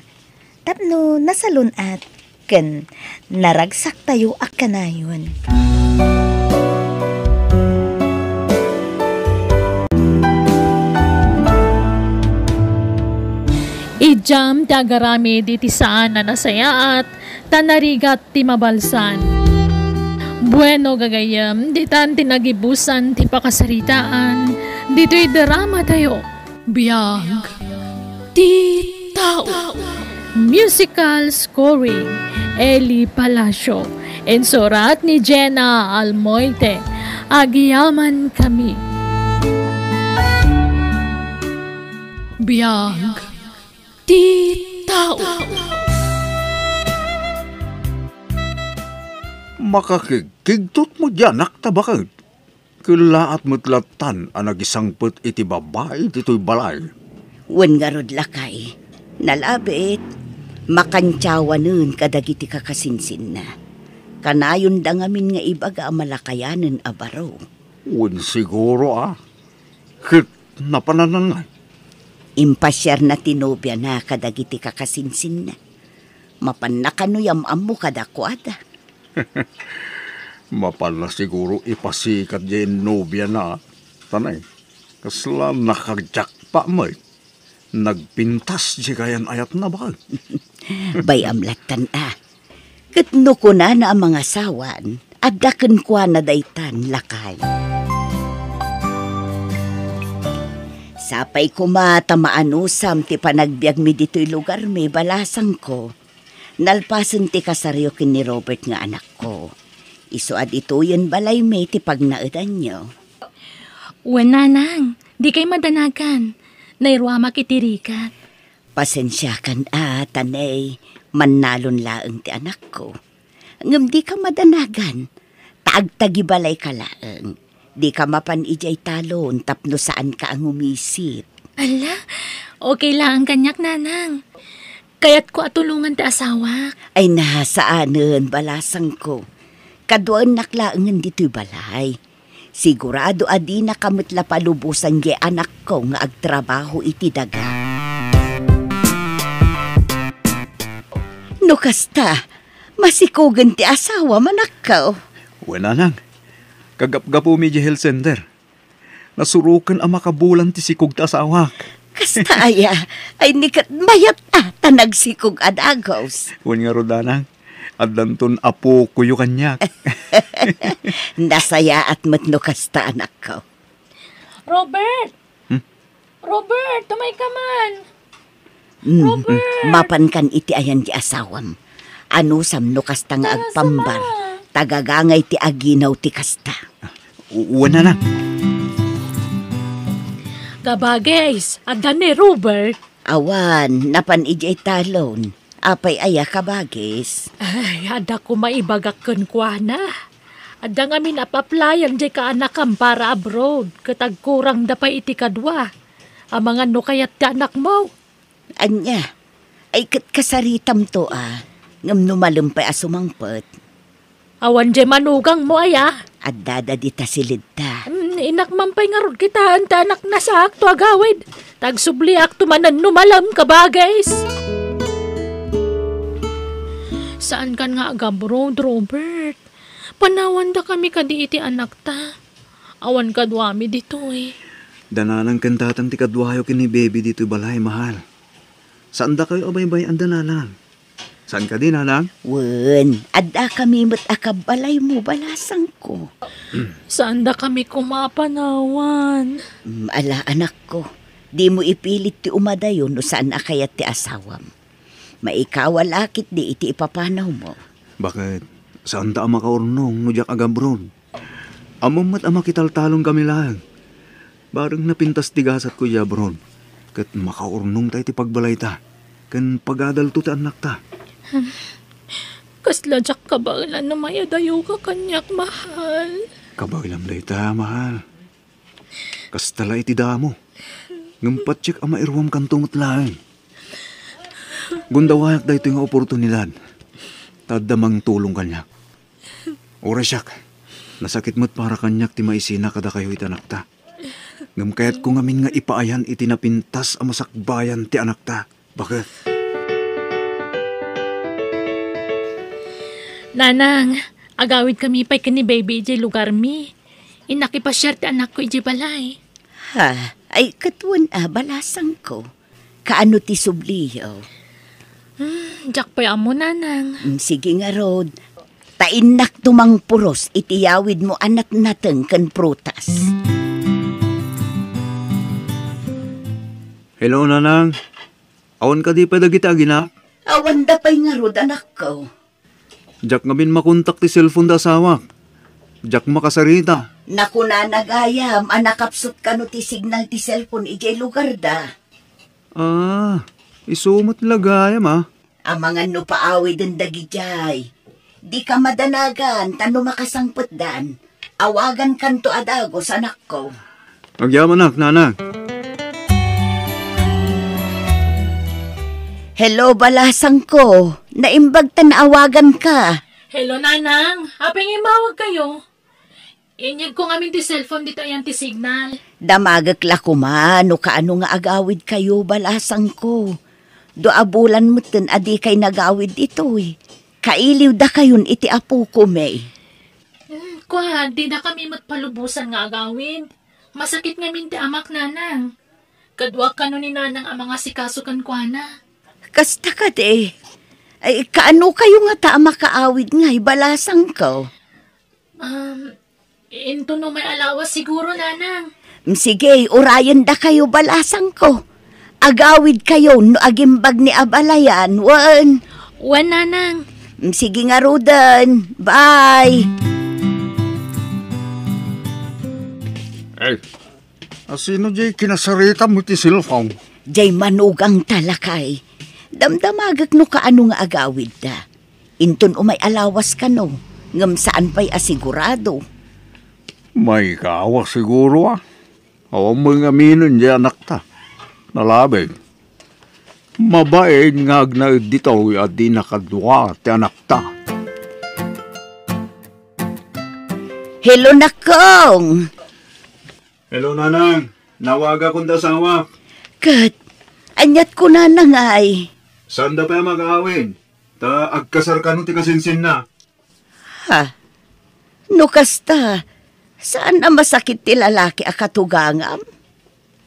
tapno nasalun-at ken naragsaktayo a kanayon. Idiam ti agaramid iti saan a nasayaat, ta narigat ti mabalsan. Bueno, gagayyem, ditan ti nagibusan ti pakasaritaan ditoy dramatayo. Biag ti tao. Musical scoring, Eli Palacio. Insurat ni Jenna Almoite. Agyaman kami. Biag ti tao. Makakigkigtot met diay anakta, baket. Kellaat met lattan a nagisangpet iti babbai ditoy balay. Wen ngarud, lakay, nalabit, makantiawanen kadagiti kakasinsinna. Kanayonda ngamin nga ibaga a malakayanen a baro. Wen, siguro a. Ket napananna ngay? Impasiarna ti nobiana kadagiti kakasinsinna. Mapanna kano yam-ammo kadakuada. Mapanna siguro ipasikat diay nobiana, tanay. Kasla nakajakpa met. Nagpintas diay kayan-ayatna, baket. Bay-am lattan a. Ket no kunana a mangasawan, adda kenkuana daytan, lakay. Sapay koma ta maanusam ti panagbiagmi ditoy lugarmi, balasangko. Nalpasen ti kasaryo ken ni Robert nga anakko. Isu a ditoyen balaymi ti pagnaedanyo. Wen, nanang, dikay madanagan. Nairuamak iti rigat. Pasensiakan a, ta ne, mannalon laeng ti anakko. Ngem dika madanagan, ta agtagibalayka laeng. Dika mapan idiay talon tapno saanka a ngumisit. Ala, okay laeng kaniak, nanang. Kayatko a tulongan ti asawak. Ay na, saanen, balasangko. Kaduaennak laengen ditoy balay. Sigurado a dinaka met la palubosan diay anakko nga agtrabaho iti daga. No kasta, masikogen ti asawam, anakko. Wen, nanang, kagapgapumi idiay health center. Nasuroken a makabulan ti sikog ti asawak. Kasta aya, ay ni ket mayat a ta nagsikog a dagus. Wen ngarud, nanang, addanton apokoyo kaniak. Nasayaat met no kasta, anakko. Robert! Hmm? Robert, umayka man! Mm, Robert! Mapankan iti ayan ti asawam. Anusam no kasta nga agpambar, ta gagangay ti aginaw ti kasta. U-, wen, nanang. Kabagis, adda ni Robert? Awan, napan idiay talon. Apay aya, kabagis? Ay, adda koma ibagak kenkuana. Adda ngamin a paplayan diay kaanakam para abroad, ket agkurangda pay iti kadua. Amangan no kayat ti anakmo. Ania? Ay, ket kasaritamto a, ngem no malem pay a sumangpet. Awan diay manugangmo aya? Addada dita silidta. Hmm, innak man pay ngarud kitaen ti anakna saakto agawid. Ta agsubliakto manen no malem, kabagis. Saankan nga agabroad, Robert. Panawandakami kadi iti anakta. Awan kaduami ditoy. Da nanang ken tatang ti kaduayo ken ni baby ditoy balay, mahal. Saandakayo a baybay-an da nanang. Saan kadi, nanang? Wen, addakami met a kabbalaymo, balasangko. Saandakami koma a panawan. Mm, ala, anakko, dimo ipilit ti umadayo no saan a kayat ti asawam. Maikaw a la ketdi iti ipapanawmo. Baket, saanta a makaurnong no diak agabroad. Ammom met a makitaltalon kami laeng. Bareng napintas ti gasatko idiay abroad, ket makaurnongta iti pagbalayta, ken pagadalto ti annakta. Kasla diak kabaelan no mayadayoka kaniak, mahal. Kabaelam dayta, mahal. Kasta la iti damo. Ngem patiek a mairuamkanto met laeng. Gundawayak daytoy nga oportunidad, ta adda mangtulong kaniak. Uray siak, nasakit met para kaniak ti maisina kadakayo iti anakta. Ngem kayatko ngamin nga ipaayan iti napintas a masakbayan ti anakta. Baket. Nanang, agawidkami pay ken ni baby idiay lugarmi. Innak ipasiar ti anakko idiay balay. Ha? Ay, ket wen a, balasangko. Kaano ti subliyo? Hmm, diak pay ammo, nanang. Mm, sige ngarud. Ta innakto mangpuros iti yawidmo a natnateng ken prutas. Hello, nanang. Awan kadi pay dagiti aginak? Awanda pay ngarud, anakko. Diak ngamin makontak ti cellphone da asawak. Diak makasarita. Nakunana gayam a nakapsut kano ti signal ti cellphone idiay lugarda. Ah, isu met la gayam, a. Amangan no paawiden dagidiay. Dika madanagan, ta no makasangpetdan, awagankanto a dagus, anakko. Agyamanak, nanang. Hello, balasangko. Naimbag ta naawaganka. Hello, nanang. Apay nga immawagkayo? Inyegko ngamin ti cellphone dita ayan ti signal. Damagek la koma no kaano nga agawidkayo, balasangko. Dua a bulan metten a dikay nagawid ditoy. Kailiwdakayon iti apokon. Hmm, kua, dinakami met palubosan nga agawid. Masakit ngamin ti amak, nanang. Kaduak kano ni nanang a mangasikaso kenkuana. Kasta kadi. Ay, kaano kayo ngata a makaawid ngay balasangko? Um, inton umay a lawas siguro, nanang. Mm, sige, urayendakayo balasangko. Agawidkayo no agimbag ni abalayan, wen? Wen, nanang. Mm, sige ngaruden. Bye. Ay, asino jay kinasaritam iti cellphone? Jay manugangta, lakay. Damdamagek no kaano nga agawidda. Inton umay a lawas kano, ngem saan pay a sigurado. Maikawa siguro, a. Awan met ngaminen jay anakta. Nalabig. Mabain nga agnaed ditoy a di nakadua ti anakta. Hello, nakong! Hello, nanang. Nawagakon ti asawak. Ket, aniat kunana ngay? Saanda pay a makaawid. Ta agkasar kano ti kasinsinna. Ha? No kasta, saan a masakit ti lalaki a katugangam?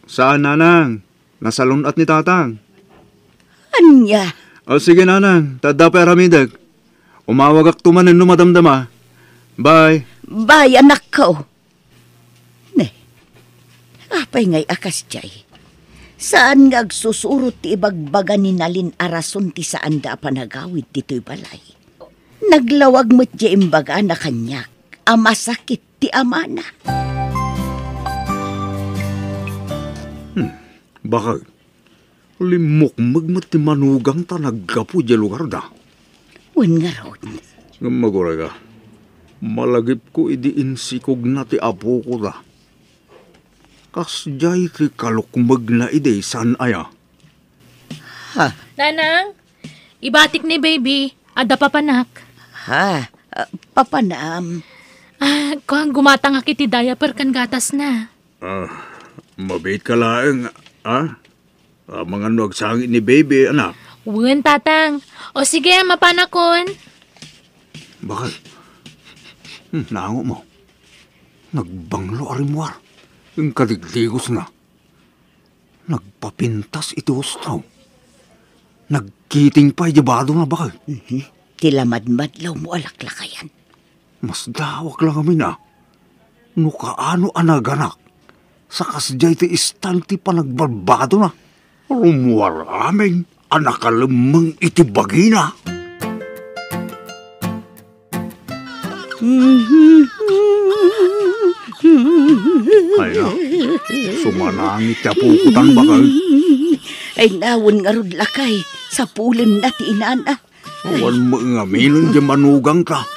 Saan, nanang. Nasalun-at ni tatang. Ania? O, sige, nanang. Ta adda pay aramidek. Umawagakto manen no madamdama. Bye. Bye, anakko. Ne, apay ngay a kasdiay? Saan nga agsusurot ti ibagbaga ni Nalin a rason ti saanda a panagawid ditoy balay? Naglawag met ti imbagana kaniak a masakit ti amana. Hmm, bakit? Limmukmeg met ti manugangta naggapu idiay lugarda. Wen ngarud. Ngem agurayka, malagipko idi insikogna ti apokota. Kasdiay ti kalukmegna idi, saan aya? Ha? Nanang, ibatik ni baby, adda papanak. Ha? Ah, papanam? Ah, kuan, gumatangak iti diaper ken gatasna. Ah, mabiitka laeng, ah? Amangan no agsangit ni baby, anak. Wen, tatang. O sige, mapanakon. Bakit? Hmm, naango mo. Nagbanglo a rimmuar. Ing kadigdigos na. Nagpapintas iti husto. Nagkiting pay di bado na, bakit? Mhm. Ti lamadmadlaw mo a laklakayan. Masdawak la ngamin a no kaano a naganak sa kasdiay ti istan ti panagbarbadona. Rummuar amin a nakalemmeng iti bagina. Ay na, sumanangit ti apokotan, bakal. Ay, nawen ngarud, lakay, sapulenna ti inana. Awan met ngaminen di manugangta.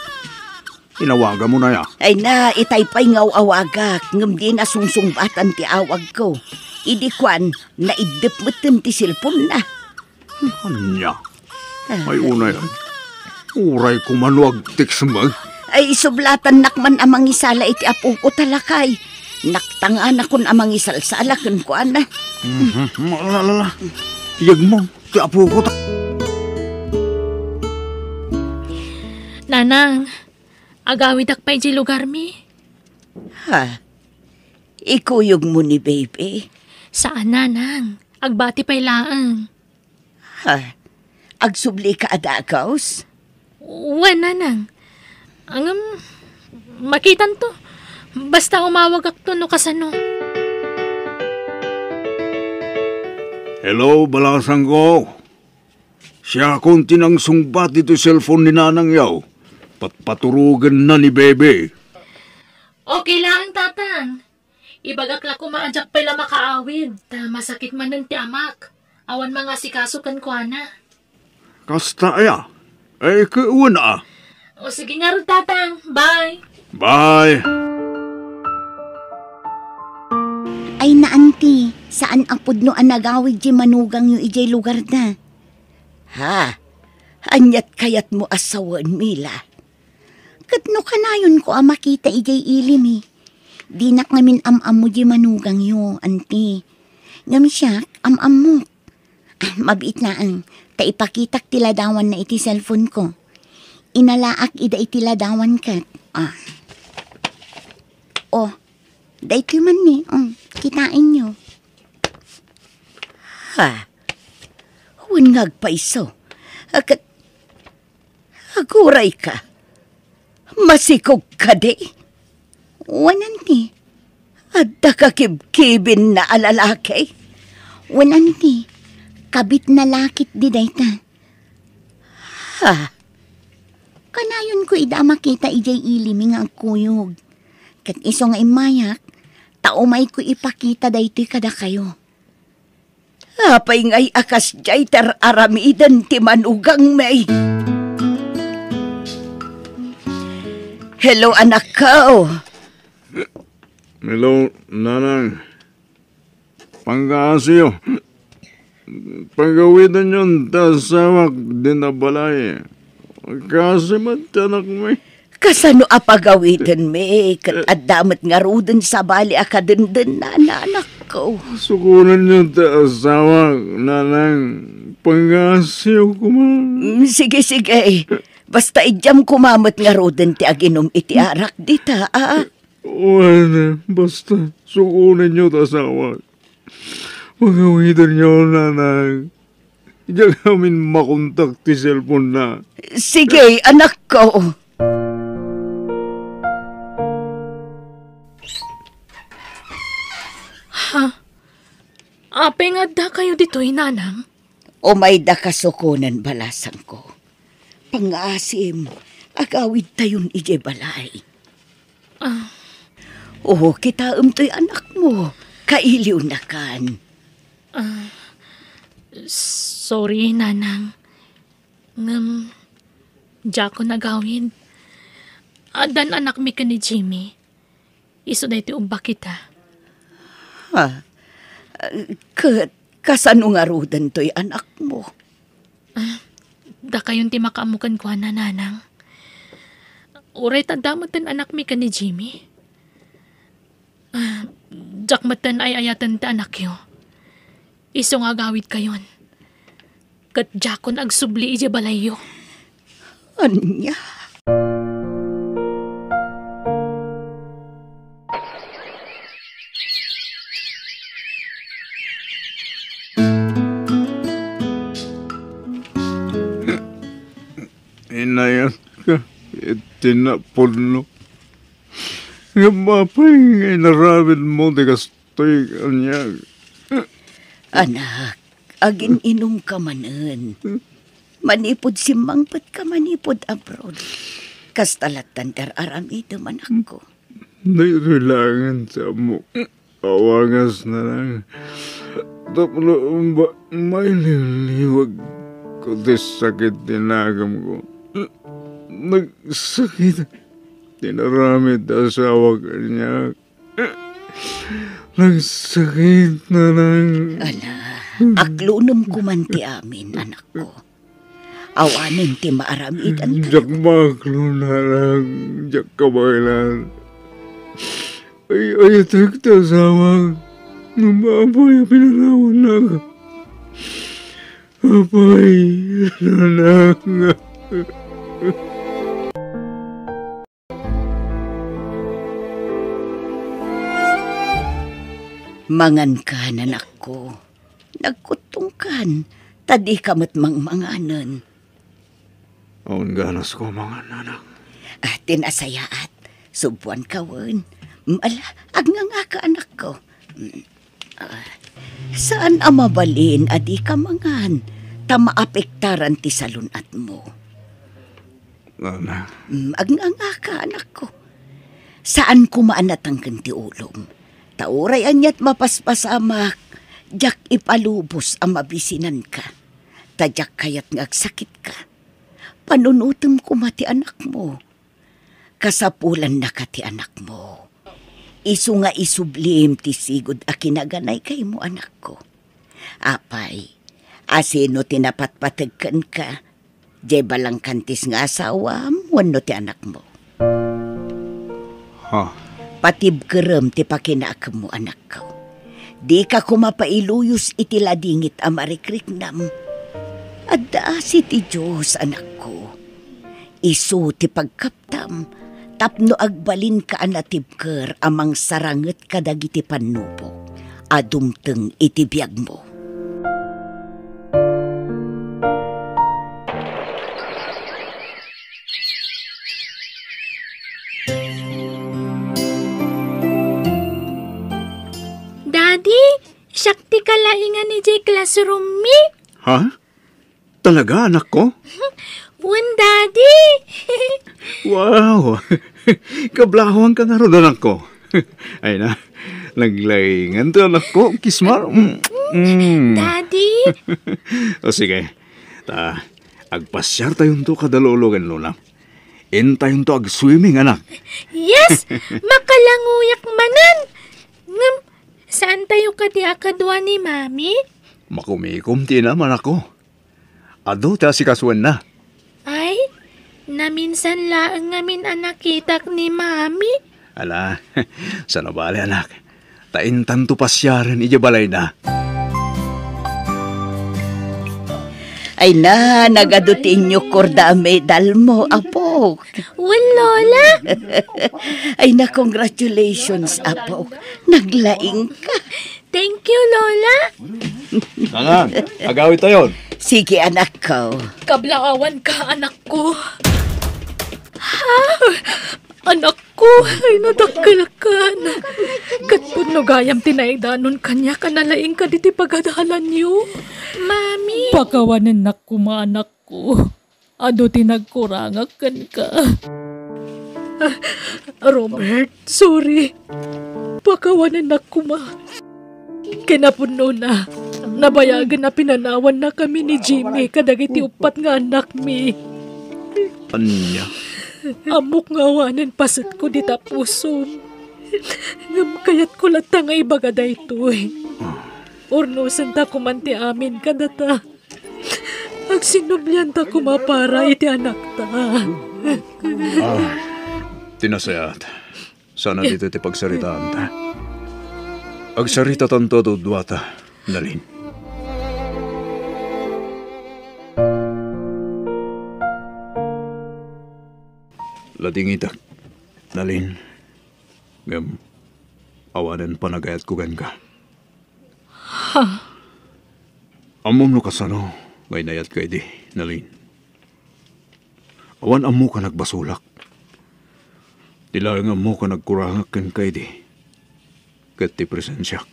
Inawagamon aya? Ay na, itay pay nga aw-awagak, ngem dina sungsungbatan ti awagko. Idi kuan, naiddep metten ti cellphone-na. Ania? Ay, unay, uray koma no agtext met. Ay, isublatannak man a mangisala iti apokota, lakay. Naktanganakon a mangisalsala kenkuana. Mhm. Ala, ala, ala. Yegmo ti apokota. Nanang, agawidak pay di lugarmi. Ha? Ikuyogmo ni baby? Saan, nanang. Agbati pay laeng. Ha? Agsubli ka a dagus? Wen, nanang. Ngem, makitanto. Basta umawagakto no kasano. Hello, balasangko. Siakon ti nangsungbat iti cellphone ni nanangyo. Patpaturogenna ni baby. Okay lang, tatang. Ibagak la koma a diak pay la makaawid, ta masakit manen ti amak. Awan mangasikaso kenkuana. Kasta aya? Ay, ket wen a. O, sige ngarud, tatang. Bye. Bye. Ay na, anti, saan a pudno a nagawid di manugangyo idiay lugarda? Ha? Aniat kayatmo a sawen, Mila? Ket no kanayonko a makita idiay ili mi, dinak ngamin am-ammo di manugangyo, anti. Ngem siak, am-ammok. Ah, mabiit laeng, ta ipakitak ti ladawanna iti cellphone ko. Inalaak ida iti ladawan ket, ah. Oh, Daytoy man ni, um, kitaenyo. Ha? Wen nga agpayso. Akat-, aguray ka. Masikog kadi? Wen anti. Adda ka kibkibin na a lalaki? Wen anti. Kabit na lakit di dayta. Ha? Kanayon ko ida a makita idiay ili mi nga agkuyog. Ket isu nga immayak, ta umayko ipakita daytoy kadakayo. Apay ngay a kasdiay ti ar-aramiden ti manugang mi? Hello, anakko. Hello, nanang. Pangkaasiyo. Pagawidanyon ti asawak dita balay. Kaasi met ti anakmi. Kasano a pagawidanmi, ket adda met ngaruden sabali a kadenden, nanakko. Sukonenyo ti asawak, nanang. Pangkaasiyo koma. Mm, sige, sige. Basta idiam koma met ngaruden ti aginum iti arak dita, a? Wen, basta, sukonenyo ti asawak. Pagawidanyo, nanang. Diak amin makontak ti cellphone-na. Sige, anakko. Ha? Apay nga addakayo ditoy, nanang? Umayda kasukonen, balasangko. Pangngaasim, agawidtayon idiay balay. Ah. O, kitaem toy anakmo. Kailiwnakan. Ah, sorry, nanang. Ngem, diakon agawid. Addan anakmi ken ni Jimmy. Isu daytoy ubbakita. Ha? Ket kasano ngaruden toy anakmo? Ah, dakayon ti makaammo kenkuana, nanang. Uray ta adda metten anakmi ken ni Jimmy. Ah, diak metten ay-ayaten ti anakyo. Isu nga agawidkayon. Ket diakon agsubli idiay balayyo. Ania? Inayatka iti napudno. Ngem apay nga inaramidmo ti kas-, Toy kaniak. Anak, agin-inumka manen. Manipud simmangpetka manipud abroad. Kasta lattan ti ar-aramidem, anakko. Daytoy laengen ti ammok. Awangasna lang. Tapno ba-, mailiwliwag ko ti sakit ti nagemko. Nagsakit ti inaramid ti asawak kaniak. Nagsakit, nanang. Ala, aklonem koman ti amin, anakko. Awanen ti maaramidantayo. Diak maaklo, nanang. Diak kabaelan. Ay-ayatek ti asawak. Ngem apay a pinanawannak? Apay, nanang. Mangankan, anakko. Nagkuttongkan, ta dika met mangmanganen. Awan ganasko a mangan, nanang. Ah, ti nasayaat. Subbuanka wen. Mm, ala, agngangaka, anakko. Mm. Ah, saan a mabalin a dika mangan, ta maapektaran ti salun-atmo. Nanang. Mm, agngangaka, anakko. Saan koma a natangken ti ulom. Ta uray aniat mapaspasamak, diak ipalubos a mabisinanka. Ta diak kayat nga agsakitka. Panunotem koma ti anakmo. Kasapulannaka ti anakmo. Isu nga isublim ti sigud a kinaganay kaymo, anakko. Apay, asino ti napatpateg kenka? Diay balangkantis nga asawam wenno ti anakmo? Ha? Patibkerem ti pakinaakemmo, anakko. Dika koma pailuyos iti ladingit a marikriknam. Adda asi ti Dios, anakko. Isu ti pagkaptam, tapno agbalinka a natibker a mangsaranget kadagiti pannubok a dumteng iti biagmo. Daddy, siak ti kalaingan idiay classroom mi. Ha? Talaga, anakko? Wen, Daddy. Wow! Kablawanka ngarud, anakko. Ay na, naglaingan to, anakko. Kismar. Mm. Mm. Daddy. O sige, ta, agpasiartayonto kada lolo ken lola. Intayonto agswimming, anak. Yes! Makalanguyak manen! Ngem, saantayo kadi a kadua ni Mami? Makumikom ti inam, anakko. Adu ti asikasuenna. Ay, naminsan laeng ngamin a nakitak ni Mami. Ala, saan a bale, anak. Ta intanto pasiaren idiay balayna. Ay na, nagadu ti inyukor da a medalmo, apok. Wen, Lola. Ay na, congratulations, apok. Naglaingka. Thank you, Lola. Nanang, agawidtayon. Sige, anakko. Kablaawanka, anakko. Ha? Anakko, ay nadakkelkan. Ket pudno gayam ti naidanon kaniak a nalaingka ditoy pagadalanyo. Mami. Pakawanennak koma, anakko. Adu ti nagkurangak kenka. Ah, Robert, sorry. Pakawanennak koma. Kinapudnona, nabayagen a pinanawannakami ni Jimmy kadagiti uppat nga annakmi. Ania? Ammok nga awanen pasetko dita pusom. Ngem kayatko latta nga ibaga daytoy. Urnosenta koman ti amin kadata. Agsinublianta koma para iti anakta. Ah, ti nasayaat. Saan a ditoy ti pagsaritaanta. Agsaritatanto a duduata, Nalin. Ladingitak, Nalin. Ngem, awanen panagayatko kenka. Ha? Ammom no kasano nga inayatka idi, Nalin. Awan ammok a nagbasolak. Ti laeng ammok a nagkurangak kenka idi, ket ti presensiak.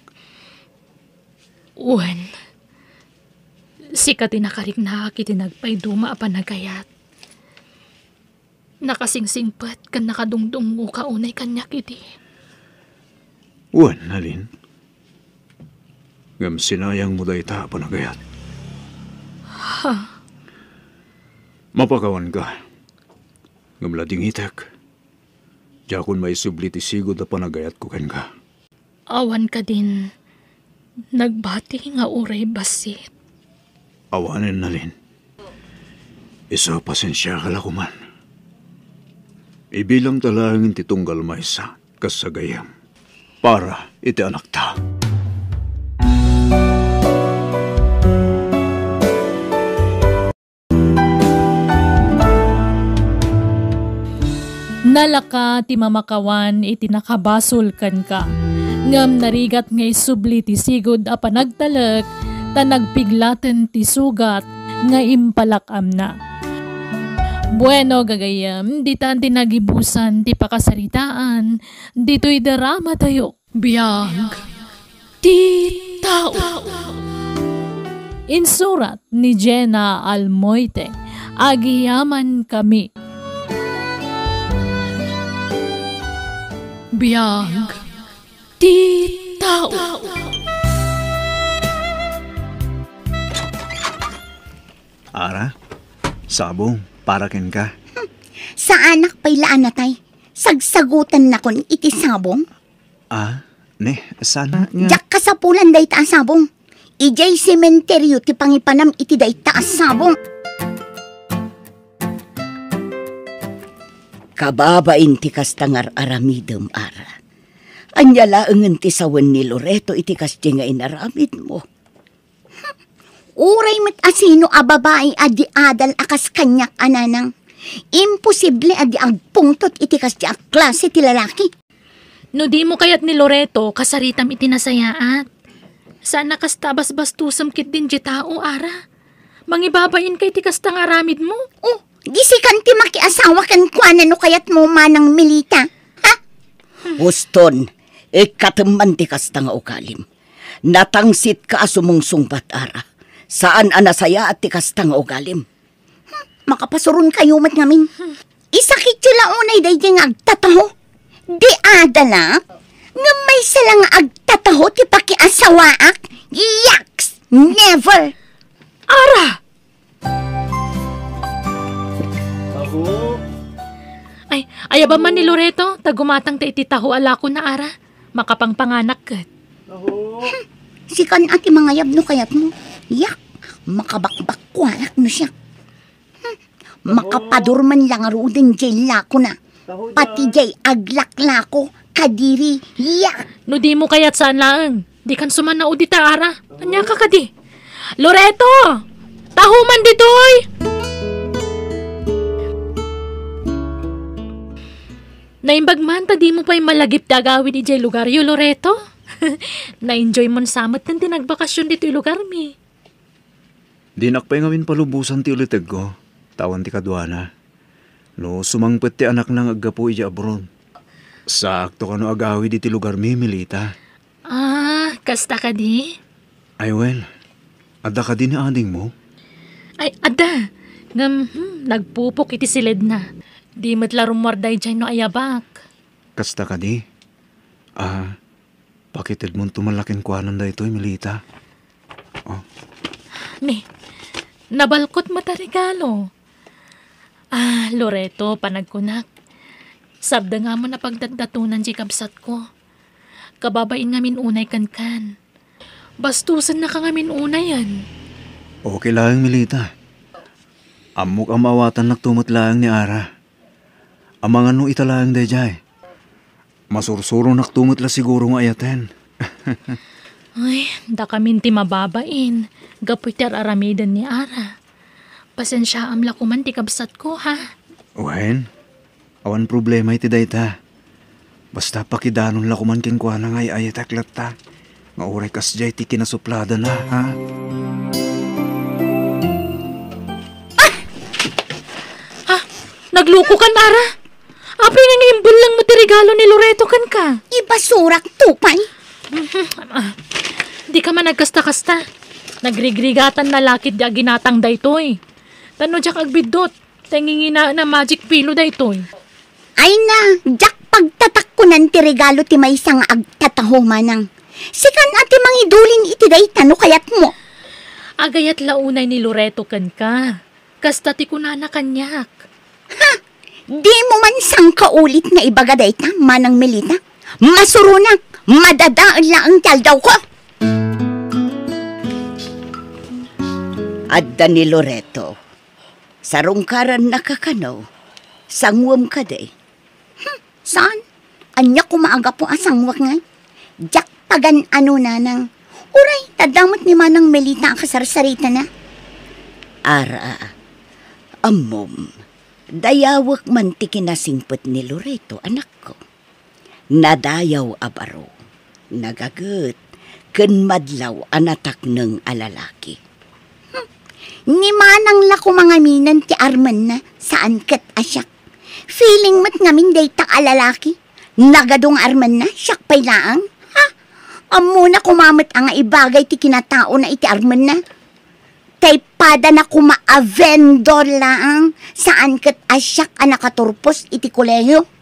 Wen, sika ti nakariknaak iti nagpayduma a panagayat. Nakasingsingpet ken nakadungdungngoka unay kaniak idi. Wen, Nalin. Ngem sinayangmo dayta a panagayat. Ha? Mapakawanka. Ngem ladingitek. Diakon maisubli ti sigud a panagayatko kenka. Awan kadin nagbati nga uray bassit? Awanen, Nalin. Isu a pasensiaka la koman. Ibilangta laeng ti tunggal maysa kas gagayyem para iti anakta. Nalaka ti mamakawan iti nakabasol kenka, ngem narigat nga isubli ti sigud a panagtalek, ta nagpiglaten ti sugat nga impalak-amna. Bueno, gagayyem, ditan ti nagibusan ti pakasaritaan ditoy dramatayo. Biag ti tao. Insurat ni Jenna Almoite. Agyamankami. Biag ti tao. Ara, sabong, para kenka. Saanak pay la a natay. Sagsagotannakon iti sabong? Ah, ne, sana nga. Diak kasapulan dayta a sabong. Idiay sementerio ti pangipanam iti dayta a sabong. Kababain ti kasta nga ar-aramidem, Ara. Ania laengen ti sawen ni Loreto iti kasdi nga inaramidmo? Uray met a sino a babai a di adal a kas kaniak a nanang, Imposible a di agpungtot iti kasdi a klase ti lalaki. No dimo kayat ni Loreto, kasaritam iti nasayaat. Saan a kasta a basbastusem ketdin diay tao, Ara. Mangibabain ka iti kasta nga aramidmo. Oh, di sikan ti makiasawa kenkuana no kayatmo, Manang Melita. Ha? Huston, ikkatem man ti kasta nga ugalim. Natangsitka a sumungsungbat, Ara. Saan a nasayaat ti kasta nga ugalim. Hmm, makapasuronkayo met ngamin. Isakityo la unay daydiay nga agtataho. Di adalak, ngem maysa la nga agtataho ti pakiasawaak. Yaks! Never! Ara! Taho. Ay, ayaba man ni Loreto, ta gumatangta iti taho a lakona, Ara. Makapangpanganak ket. Taho. Sikan a ti mangayab no kayatmo. Yak, makabakbakkuanak no siak. Hmm, makapadurman la ngaruden diay lakona. Taho. Pati diay aglaklako, kadiri. Yak! No dimo kayat, saan laeng. Dikan sumannao dita, Ara. Ania ka kadi? Loreto! Taho man ditoy! Naimbag man ta dimo pay malagip ti agawid idiay lugaryo, Loreto. Na-enjoy mon sa met ti nagbakasyon ditoy lugarmi. Dinak pay ngamin palubosan ti ulitegko, ta awan ti kaduana. No sumangpet ti anakna nga aggapu idiay abroad. Saakto kano agawid iti lugarmi, Melita. Ah, kasta kadi? Ay, wen. Adda kadi ni adingmo? Ay, adda. Ngem, hmm, nagpupok iti siledna. Di met la rummuar daydiay no ayabak. Kasta kadi? Ah, pakitedmonto man la kenkuana daytoy, Melita. Oh. Ni, nabalkot met a regalo. Ah, Loreto, panagkunak. Sabda nga amon a pagdatdatonan ti kabsatko. Kababain ngamin unay kenkan. Bastosennaka ngamin unayen. Okay laeng, Melita. Ammok a maawatannakto met laeng ni Ara. Amangan no ita laeng daydiay. Masursuronakto met la siguro nga ayaten. Ay, dakamin ti mababain gapu iti ar-aramiden ni Ara. Pasensiaam la koman ti kabsatko, ha? Wen, awan problema iti dayta. Basta pakidanon la koman kenkuana nga ay-ayatek latta. Nga uray kasdiay ti kinasupladana, ha? Ah! Ha? Naglukokan, Ara? Apay nga imbellengmo ti regalo ni Loreto kenka? Ibasurak to pay. Ah, dika man agkasta-kasta. Nagrigrigatanna la ketdi a ginatang daytoy. Ta no diak agbiddut, ta inginginaen a magic pillow daytoy. Ay na, diak pagtatakkonan ti regalo ti maysa nga agtataho, manang. Sikan a ti mangidulin iti dayta no kayatmo. Agayat la unay ni Loreto kenka. Kasta ti kunana kaniak. Ha! Dimo man sangkaulit nga ibaga dayta, Manang Melita? Masuronak, madadael laeng ti aldawko. Adda ni Loreto. Sarungkarannaka kano? Sanguem kadi? Hmm, saan? Ania koma a gapu a sanguek ngay? Diak pagan-ano, nanang. Uray, ta adda met ni Manang Melita a kasarsaritana. Ara, ammom, dayawek man ti kinasingpet ni Loreto, anakko. Nadayaw a baro, nagaget, ken madlaw a natakneng a lalaki. Hmm. Ni manang la koma ngamin ti armenna, saan ket a siak. Feeling met ngamin dayta a lalaki. Nagadu nga armenna, siak pay laeng. Ha? Ammona koma met a nga ibagay ti kinataona iti armenna. Tay padana koma a vendor laeng, saan ket a siak a nakaturpos iti kolehio.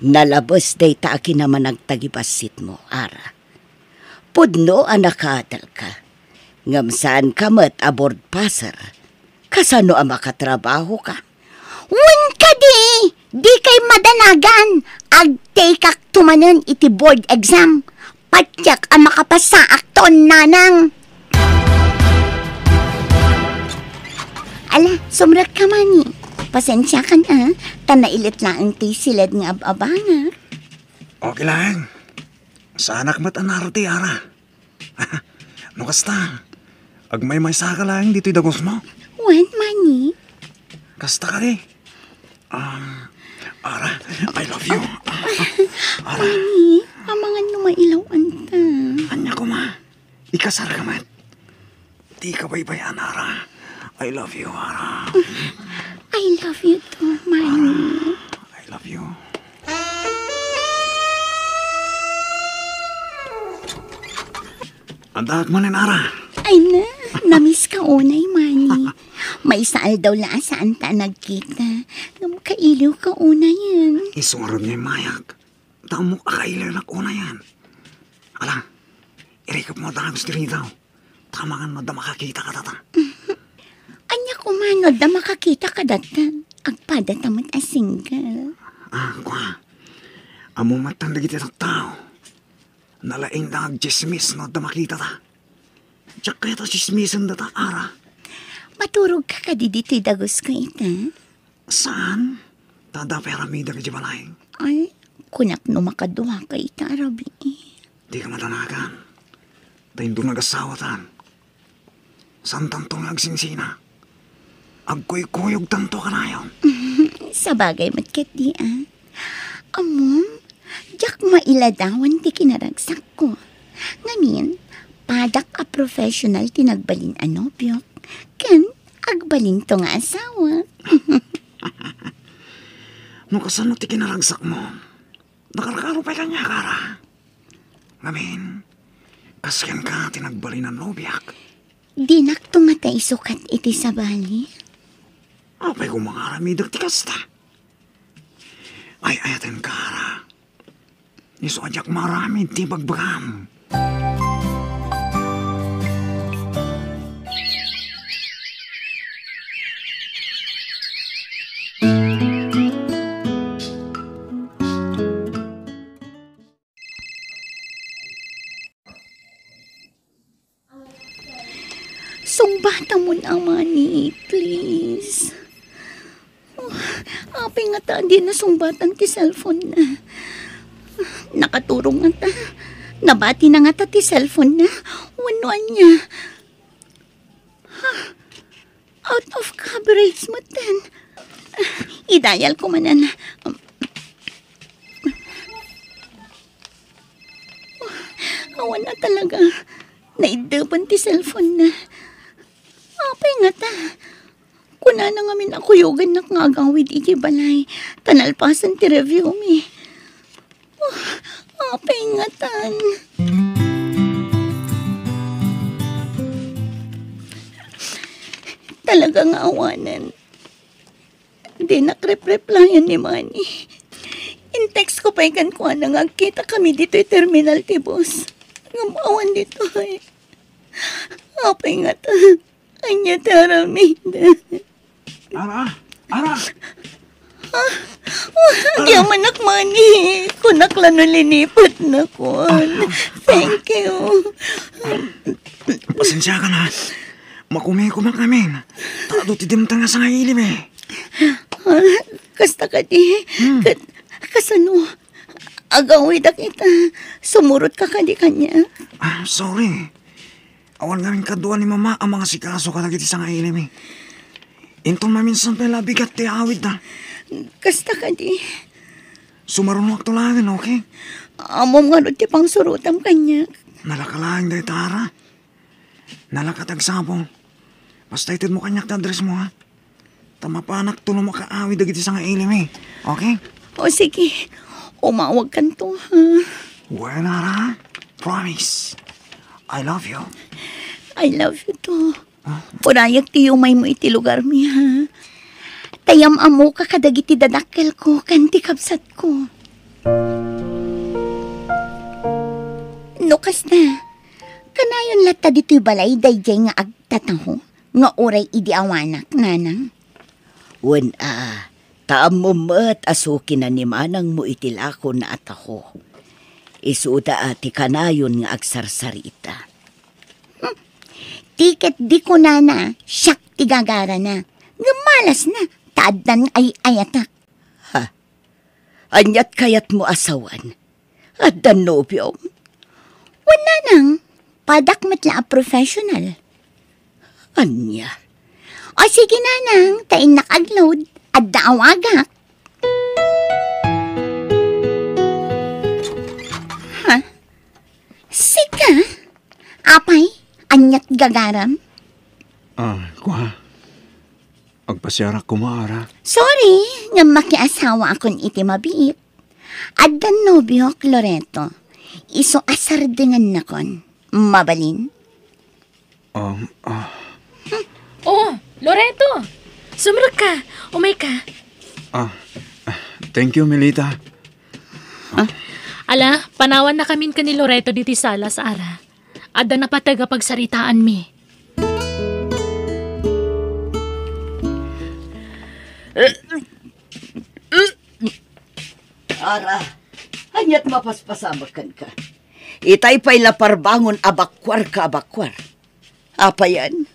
Nalabes dayta a kinamanagta ti bassitmo, Ara. Pudno a nakaatelka, ngem saanka met a board passer. Kasano a makatrabahoka? Wen kadi, dikay madanagan, agtekakto manen iti board exam. Patiek a makapasaakton, nanang. Ala, sumrekka, mani. Pasensiakan, a, ta nailet laeng ti siled nga ab-abangak. Okay lang. Saanak met a narte, Ara. No kasta, agmaymaysaka laeng ditoy dagusmo? Wen, mani. Kasta kadi? Um, Ara, I love you. Ara. Ani, amangan no mailaw-anta. Ania koma? Ikasarka met. Dika baybay-an, Ara. I love you, Ara. I love you too, Manny. I love you. Addaak manen, Ara. Ay na, namiss ka unay, Manny. Maysa aldaw la a saanta a nagkita. Ngem kailiw ka unayen. Isu ngarud nga immayak. Ta ammok a kailiwnak unayen. Ala, irikep mo dagus ti ridaw. Ta amangan no adda makakita kadata. Ania koma no adda makakita kadata? Agpadata met a single. Ah, kua. Ammom met dagiti tattao. Nalaingda nga agtsismis no adda makitata. Diak kayat a tsismisendata, Ara. Maturogka kadi ditoy dagusko ita? Saan? Ta adda pay aramidek idiay balay. Ay, kunak no makaduaka ita a rabii. Dika madanagan. Ta inton agasawatan, saantanto nga agsingsina. Agkuykuyogtanto kanayon. Sabagay met ketdi, a. Ammom, diak mailadawan ti kinaragsakko. Ngamin, padak a professional ti nagbalin a nobiok, ken agbalinto nga asawa. No kasano ti kinaragsakmo, nakarkaro pay kaniak, Ara. Ngamin, kas kenka ti nagbalin a nobiak. Dinakto ngata isukat iti sabali? Apay koma nga aramidek ti kasta? Ay-ayatenka, Ara. Isu a diak maaramid ti ibagbagam. Sungbatamon, Manny, please. Oh, apay ngata a dina sungbatan ti cellphone na? Nakaturong ngata. Nabati na ngata ti cellphone na. Wenno ania? Ha? Out of coverage metten. Idayal ko manen. Awan na talaga. Naiddepen ti cellphone na. Apay ngata? Kunana ngamin a kuyogannak nga agawid idiay balay, ta nalpasen ti review mi. Oh, apay ngatan? Talaga nga awanen. Dinak rep-replyan ni Manny. In-text ko pay kenkuana nga agkitakami ditoy terminal ti bus. Ngem awan ditoy. Apay ngata? Ania ti aramid? Ara! Ara! Agyamanak, Manny. Kunak la no linipatnakon. Thank you. Pasensiakan, a. Makumikumak amin. Ta adu ti dimteng a sangailimi. Ah, kasta kadi? Hmm. Ket kasano? Agawidak ita. Sumurotka kadi kaniak? Ah, sorry. Awan ngamin kadua ni Mama a mangasikaso kadagiti sangailimi. Inton maminsan pay la bigat ti awidda. Kasta kadi? Sumarunoakto laengen, okay? Ammom ngarud ti pangsurotam kaniak. Nalaka laeng dayta, Ara. Nalaka ti agsapul. Basta itedmo kaniak ti addressmo, ha? Ta mapanakto no makaawid dagiti sangailimi. Okay? O, sige. Umawagkanto, ha? Wen, Ara. Promise. I love you. I love you too. Ah? Urayak ti yumaymo iti lugarmi, ha? Ta yam-ammoka kadagiti dadakkelko ken ti kabsatko. No kasta, kanayon latta ditoy balay daydiay nga agtataho nga uray idi awanak, nanang? Wen a, ta ammom met a sukinan ni manangmo iti lakona a taho. Isuda a ti kanayon nga agsarsarita. Hmm. Ti ket di kunana, siak ti gagarana. Ngem malasna, ta addan ay-ayatak. Ha? Aniat kayatmo a sawen? Addan nobiom? Wen, nanang, padak met la a professional. Ania? O sige, nanang, ta innak agload. Adda awagak. Ha? Sika? Apay, aniat gagaram? Ah, kua. Agpasiarak koma, Ara. Sorry, nga makiasawa akon iti mabiit. Addan nobiok, Loreto. Isu a sardengannakon. Mabalin? Um, ah. Oh, Loreto! Sumrekka! Umayka! Ah, ah, thank you, Melita. Ah. Ala, panawannakamin ken ni Loreto ditoy sala, Ara. Adda napateg a pagsaritaanmi. Ara, aniat mapaspasamak kenka? Itay pay la parbangon a bakuarka a bakuar. Apayan?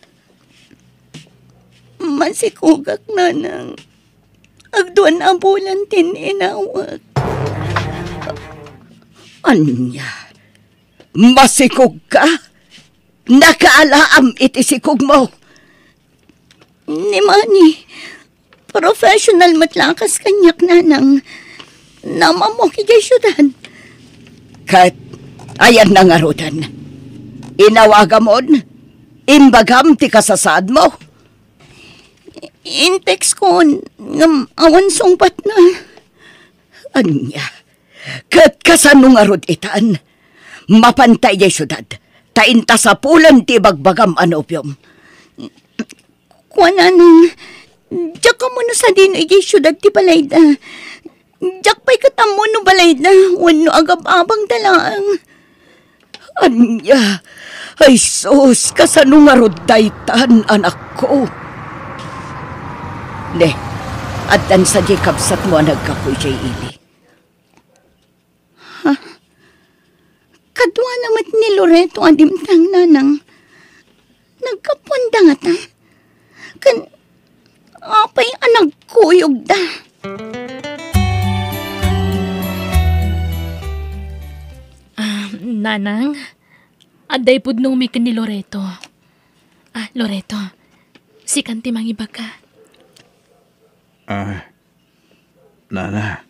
Masikogak, nanang. Agduan a bulan ti inawak. Ania? Masikogka? Nakaalaam iti sikogmo? Ni Manny, professional met la a kas kaniak, nanang. Naam-ammok idiay siudad. Ket ayanna ngaruden? Inawagamon? Imbagam ti kasasaadmo? Intexkon, ngem awan sungbatna. Ania? Ket kasano ngarud itan? Mapanta idiay siudad, ta inta sapulen ti ibagbagam a nobiom. Kuanana, diak ammono sadino idiay siudad ti balayda. Diak pay ket ammo no balayda wenno agab-abangda laeng. Ania? Ay sus, kasano ngarud daytan, anakko? Ne, addan sadiay kabsatmo a naggapu idiay ili. Ha? Kaduana met ni Loreto a dimteng, nanang. Naggapuanda ngata? Ken apay a nagkuyogda? Ah, nanang, adda ipudnomi ken ni Loreto. Ah, Loreto, sikan ti mangibaga. Ah, Nana,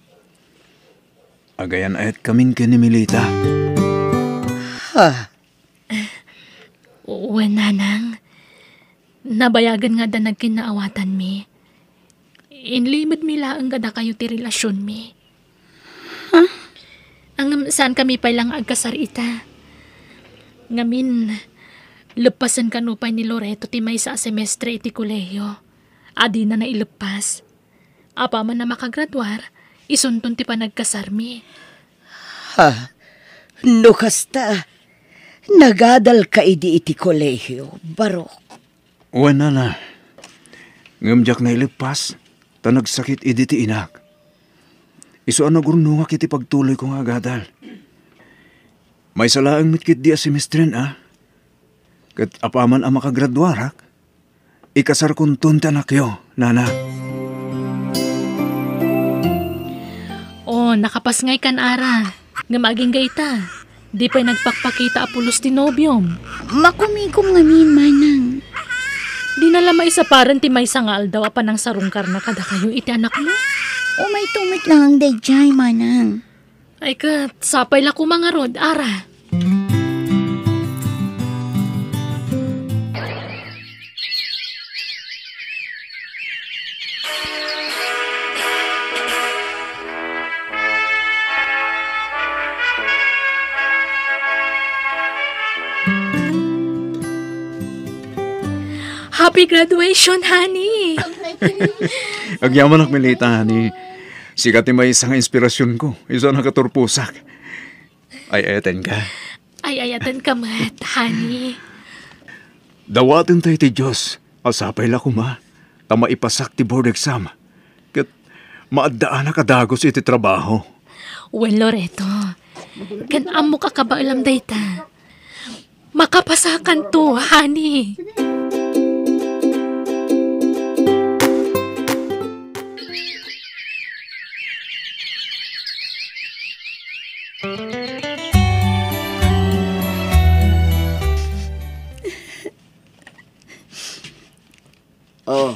agayan-ayatkamin ken ni Melita. Ha? Wen, nanang. Nabayagen nga adda nagkinnaawatanmi. Inlimedmi laeng kadakayo ti relasionmi. Ha? Ngem saankami pay la nga agkasar ita. Ngamin, leppasen kano pay ni Loreto ti maysa a semestre iti kolehiyo a dina naileppas. Apaman a makagraduar, isunton ti panagkasarmi. Ha? No kasta, nagadalka idi iti kolehiyo, Barok? Wen, nana. Ngem diak naileppas, ta nagsakit idi ti inak. Isu a nagurnongak iti pagtuloyko nga agadal. Maysa laeng met ketdi a semestren, a. Ket apaman a makagraduarak, ikasarkonton ti anakyo, nana. O, nakapasngaykan, Ara. Ngem agingga ita, di pay nagpakpakita a pulos ti nobiom. Makumikom ngamin, manang. Dina la maisaparen ti maysa nga aldaw a panangsarungkarna kadakayo iti anakmo? Umayto met laeng daydiay, manang. Ay ket, sapay la koma ngarud, Ara. Happy graduation, honey! Agyamanak, Melita, honey. Sika ti maysa nga inspirasionko, isu a nakaturposak. Ay-ayatenka. Ay-ayatenka met, honey. Dawaten tayo ti Dios a sapay la koma ta maipasak ti board exam. Ket maaddaanak a dagus iti trabaho. Wen, Loreto, ken ammok a kabaelam dayta. Makapasakanto, honey. Oh,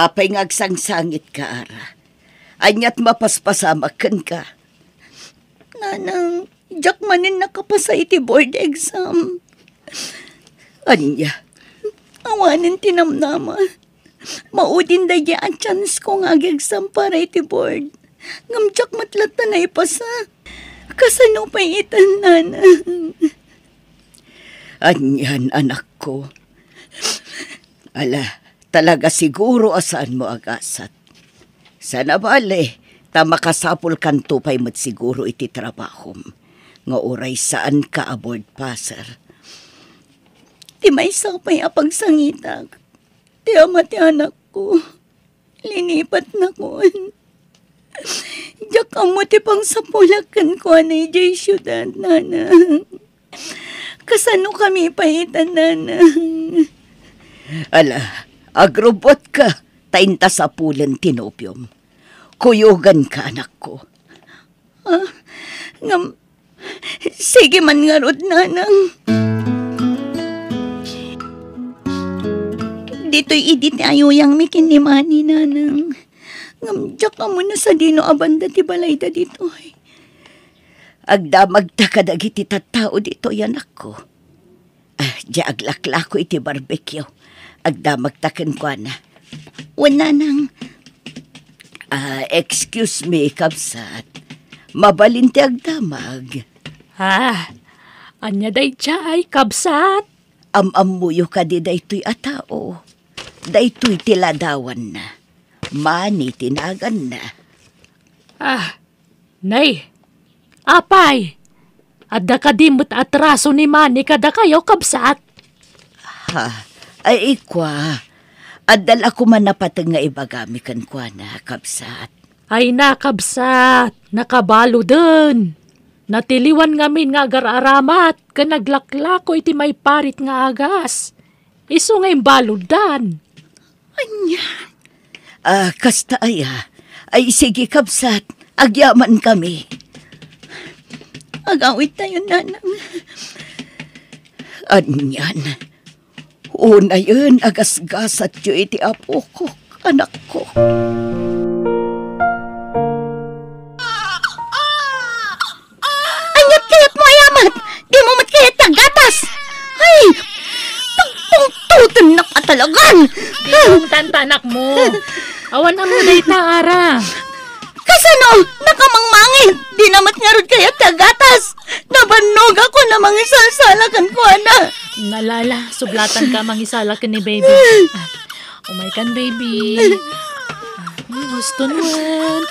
Apay nga agsangsangitka, Ara? Ania't mapaspasamak kenka? Nanang, diak manen nakapasa iti board exam. Ania? Awanen ti namnama. Maudin daydiay a chance ko nga ag-exam para iti board. Ngem diak met latta naipasa. Kasano pay itan, Nanang? Anian, anakko? Ala, talaga siguro a saanmo a gasat. Sana bale, ta makasapulkanto pay met siguro iti trabahom, nga uray saanka a board passer. Ti maysa pay a pagsangitak, ti ama ti anakko, linipatnakon. Diak ammo ti pangsapulak kenkuana idiay siudad, Nanang. Kasanokami pay ita, Nanang? Ala, agrubbuatka, ta inta sapulen ti nobiom. Kuyoganka, anakko. Ah, ngem, sige man ngarud, Nanang. Ditoy idi ti ayuyangmi ken ni Manny, Nanang. Ngem diak ammo no sadino a banda ti balayda ditoy. Agdamagta kadagiti tattao ditoy, anakko. Ah, diay aglaklako iti barbecue. Agdamagta kenkuana. Wen, Nanang. Ah, excuse me, kabsat. Mabalin ti agdamag. Ah, ania daydiay, kabsat? Am-ammoyo kadi daytoy a tao? Daytoy ti ladawanna. Manny ti naganna. Ah, nay, apay, adda kadi met atraso ni Manny kadakayo, kabsat? Ha? Ay, ikua, adda la koma napateng nga ibagami kenkuana, kabsat. Ay na, kabsat, nakabaluden. Natiliwan ngamin nga agar-aramat ken naglaklako iti maiparit nga agas. Isu nga imbaluddan. Ania? Ah, kasta aya. Ay, sige, kabsat. Agyamankami. Agawidtayon, Nanang. Anian? Unayen a gasgasatyo iti apokok, anakko. Aniat kayatmo, ay amat? Dimo met kayat ti aggatas? Ay, pagpungtotennak a talagan! Di mo tantanak mo. Awan ammo dayta, Ara. Kasano? Nakamangmangit. Dina met ngarud kayat ti aggatas. Nabannogakon a mangisalsala kenkuana. Ala, ala, sublatanka a mangisala ken ni baby. Ah, umaykan, baby. Ah, mm, huston wen.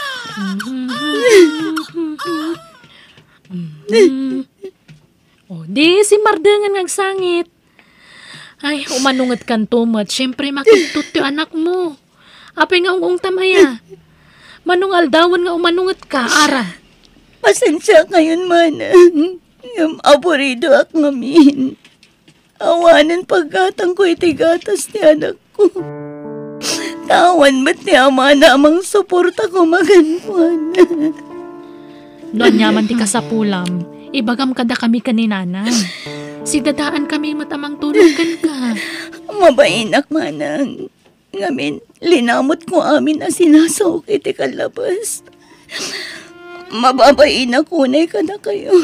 Mm. Oh, di simmardengen nga agsangit. Ay, umanungetkanto met. Siyempre, makibtut ti anakmo. Apay nga ung-ungtam aya? Mano nga aldawen nga umanungetka, Ara? Pasensiakayon, Manang. Ngem aburidoak ngamin. Awanen paggatangko iti gatas ti anakko. Ta awan met ti amana a mangsuporta koma kenkuana. No aniaman ti kasapulam, ibagam kadakami ken ni Nanang. Sidadaankami met a mangtulong kenka. Mabainak, Manang. Ngamin, linamutko amin a sinasaok iti kallabas. Mababainak unay kadakayo.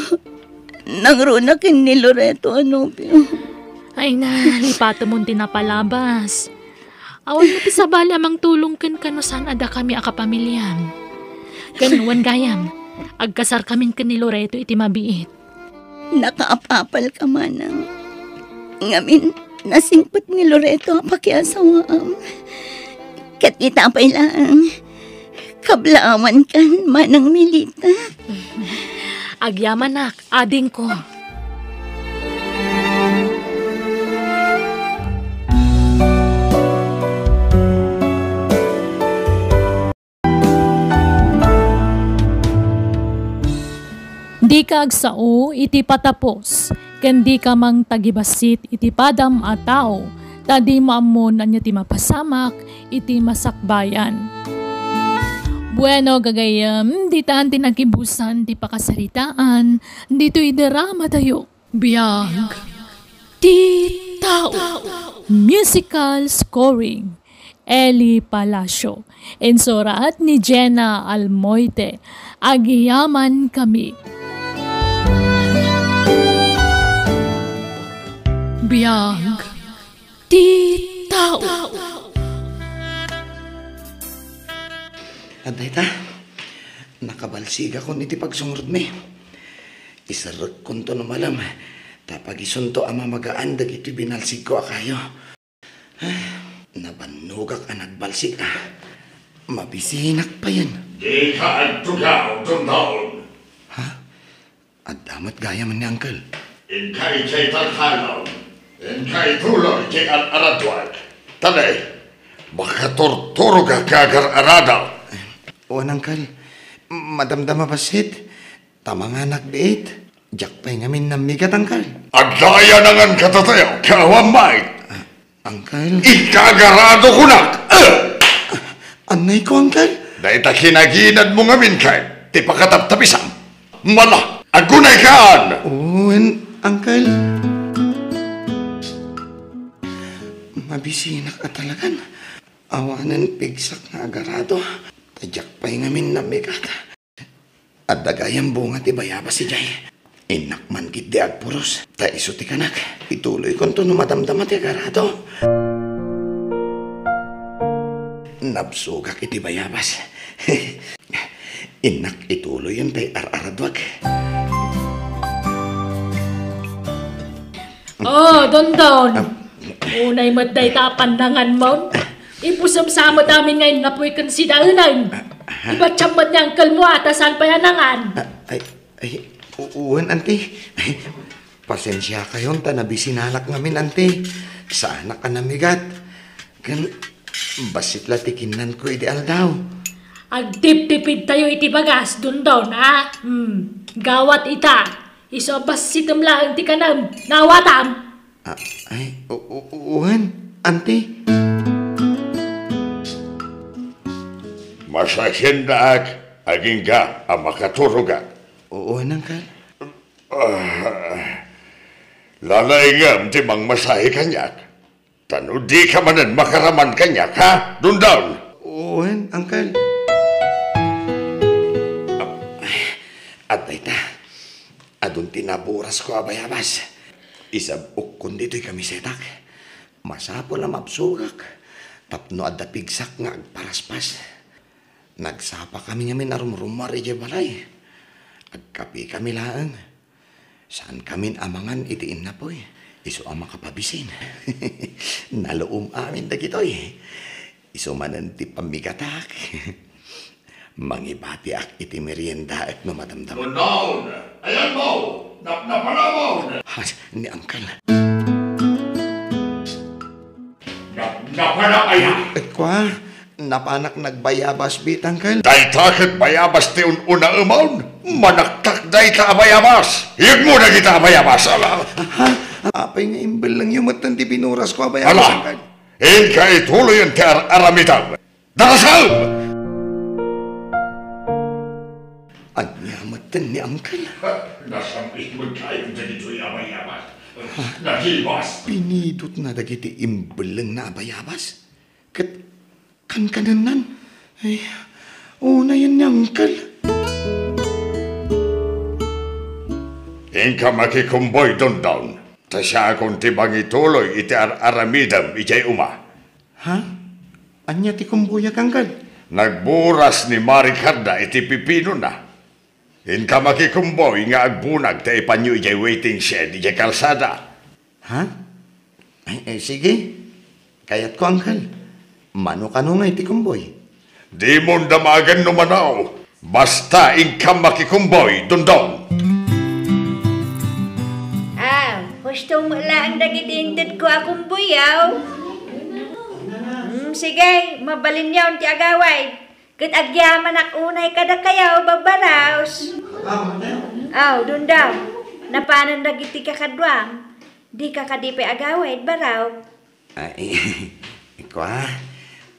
Nangruna ken ni Loreto a nobio. Ay na, lipatemon ti napalabas. Awan met ti sabali a mangtulong kenka no saan a dakami a kapamiliam. Ken wen gayam, agkasarkamin ken ni Loreto iti mabiit. Nakaapapalka, Manang. Ngamin, nasingpet ni Loreto a pakiasawaam. Ket ita pay laeng, kablaawankan, Manang Melita. Agyamanak, adingko. Dika agsao iti patapos, ken dika mangtagibassit iti padam a tao, ta dimo ammo no ania ti mapasamak iti masakbayan. Bueno, gagayyem, ditan ti nagibusan ti pakasaritaan ditoy drama tayo. Biag ti tao. Musical scoring. Eli Palacio. Insurat ni Jenna Almoite. Agyaman kami. Biag ti tao. Adda ita, nakabalsigakon iti pagsungrotmi. Iserrekkonto no malem, ta pagisunto a mamagaan dagiti binalsigko a kayo. Nabannogak a nagbalsig a. Mabisinak payen. Dika agtugaw, Dondon. Ha? Adda met gayam ni Uncle. Inka idiay taltalon. Inka ituloy ti ar-araduak. Tadi, makaturturogak nga agar-arado. Wen, Uncle. Madamdama bassit. Ta manganak biit. Diak pay ngamin nammigat, Uncle. Agdaya nangan kadatayo, kaawan met. Ah, Uncle. Inka agarado kunak! Ah! Annayko, Uncle? Dayta kinaginadmo ngamin ket ti pakataptapisam. Mala, agunaykan! Wen, Uncle. Mabisinak a talagan. Awanen pigsak nga agarado. Ta diak pay ngamin nammigat. Adda gayam bunga ti bayabas idiay. Innak man ketdi agpuros, ta isu ti kanak. Ituloykonto no madamdama ti agarado. Nabsogak iti bayabas. Innak ituloyen ti ar-araduak. Oh, Dondon. Ah. Unay met dayta a pannanganmon. Ipusem sa met amin nga innapoy ken sidaenen. Ah, ah. Ibatiam met ni uncle mo a ta saan pay a nangan. Ah, ay, ay, u-, wen, Auntie. Ay, pasensiakayon ta nabisinanak ngamin, Auntie. Saanak a namigat. Ken bassit la ti kinnanko idi aldaw. Agtiptipidtayo iti bagas, Dondon, ha? Hmm, gawat ita. Isu a bassitem laeng ti kanem. Naawatam? Ah, ay, u-, u-, wen, Auntie. Masasindaak agingga a makaturogak. Wen, Uncle. Ah, lalaingem ti mangmasahe kaniak. Ta no dika manen makaraman kaniak, ha, Dondon? Wen, Uncle. Ap-, adda ita. Adun ti naburasko a bayabas. Isab-okkon ditoy kamisetak. Masapul a mabsogak tapno adda pigsak nga agparaspas. Nagsapakami ngamin a rumrumuar idiay balay. Agkapekami laeng. Saankamin a mangan iti innapoy. Isu a makapabisin. Naluom amin dagitoy. Isu manen ti pammigatak. Mangibatiak iti meriendaek no madamdama. Dondon! Ayanmo! Napnapanamon! Ha, ni Uncle. Nap-, napanak aya? Eh, kua, napanak nagbayabas, bitang, Uncle. Dayta ket bayabas ti un-unaemon. Manaktak dayta a bayabas. Iyegmo dagita a bayabas. Ala. Ha? Apay nga imbellengyo metten ti binurasko a bayabas, Uncle? Ala. Inka ituloyen ti ar-aramidem. Darasem! Ania metten ni Uncle? Nasam-it met kayo dagitoy a bayabas. Nagibas. Pinidotna dagiti imbellengna a bayabas. Ket kankanennan. Ay, unayen ni Uncle. Inka makikumboy, Dondon. Ta siakon ti mangituloy iti ar-aramidem idiay uma. Ha? Ania ti kumboyak, Uncle? Nagburas ni Mari Carda iti pipinona. Inka makikumboy nga agbunag ta ipanyo idiay waiting shed idiay kalsada. Ha? Ay, ay, sige. Kayatko, Uncle. Mano kano nga iti kumboy? Dimon damagen no mano. Basta inka makikumboy, Dondon. Ah, husto met laeng dagiti intedko a kumboy, aw. Mm, sige, mabalinyon ti agawid. Ket agyamanak unay kadakayo, Babaraos. Aw, Dondon, napanen dagiti kakaduam. Dika kadi pay agawid, Baraw? Ay, kua,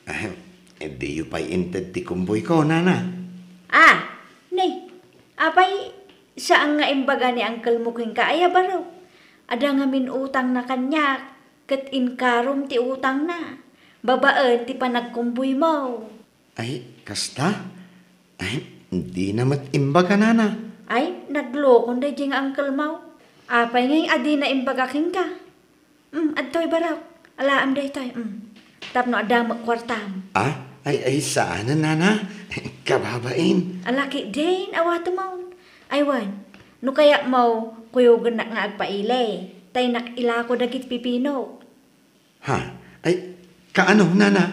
ah, diyo pay inted ti kumboyko, nana? Ah, ni, apay, saan nga imbaga ni uncle mo kenka aya, Baraw? Adda ngamin utangna kaniak, ket inkarom ti utangna. Babaen ti panagkumbuymo. Ay, kasta? Ay, dina met imbaga, nana. Ay, naglokon daydiay nga uncle mo. Apay ngay a dina imbaga kenka? Mm, adtoy, barok. Alaem daytoy, mm. Tapno adda met kuartam. Ah? Ay, ay, saanen, nana. Kababain. Ala ketdin, awatemon. Ay, wen, no kayatmo, kuyogennak nga agpaili. Ta innak ilako dagiti pipino. Ha? Ay, kaano, nana?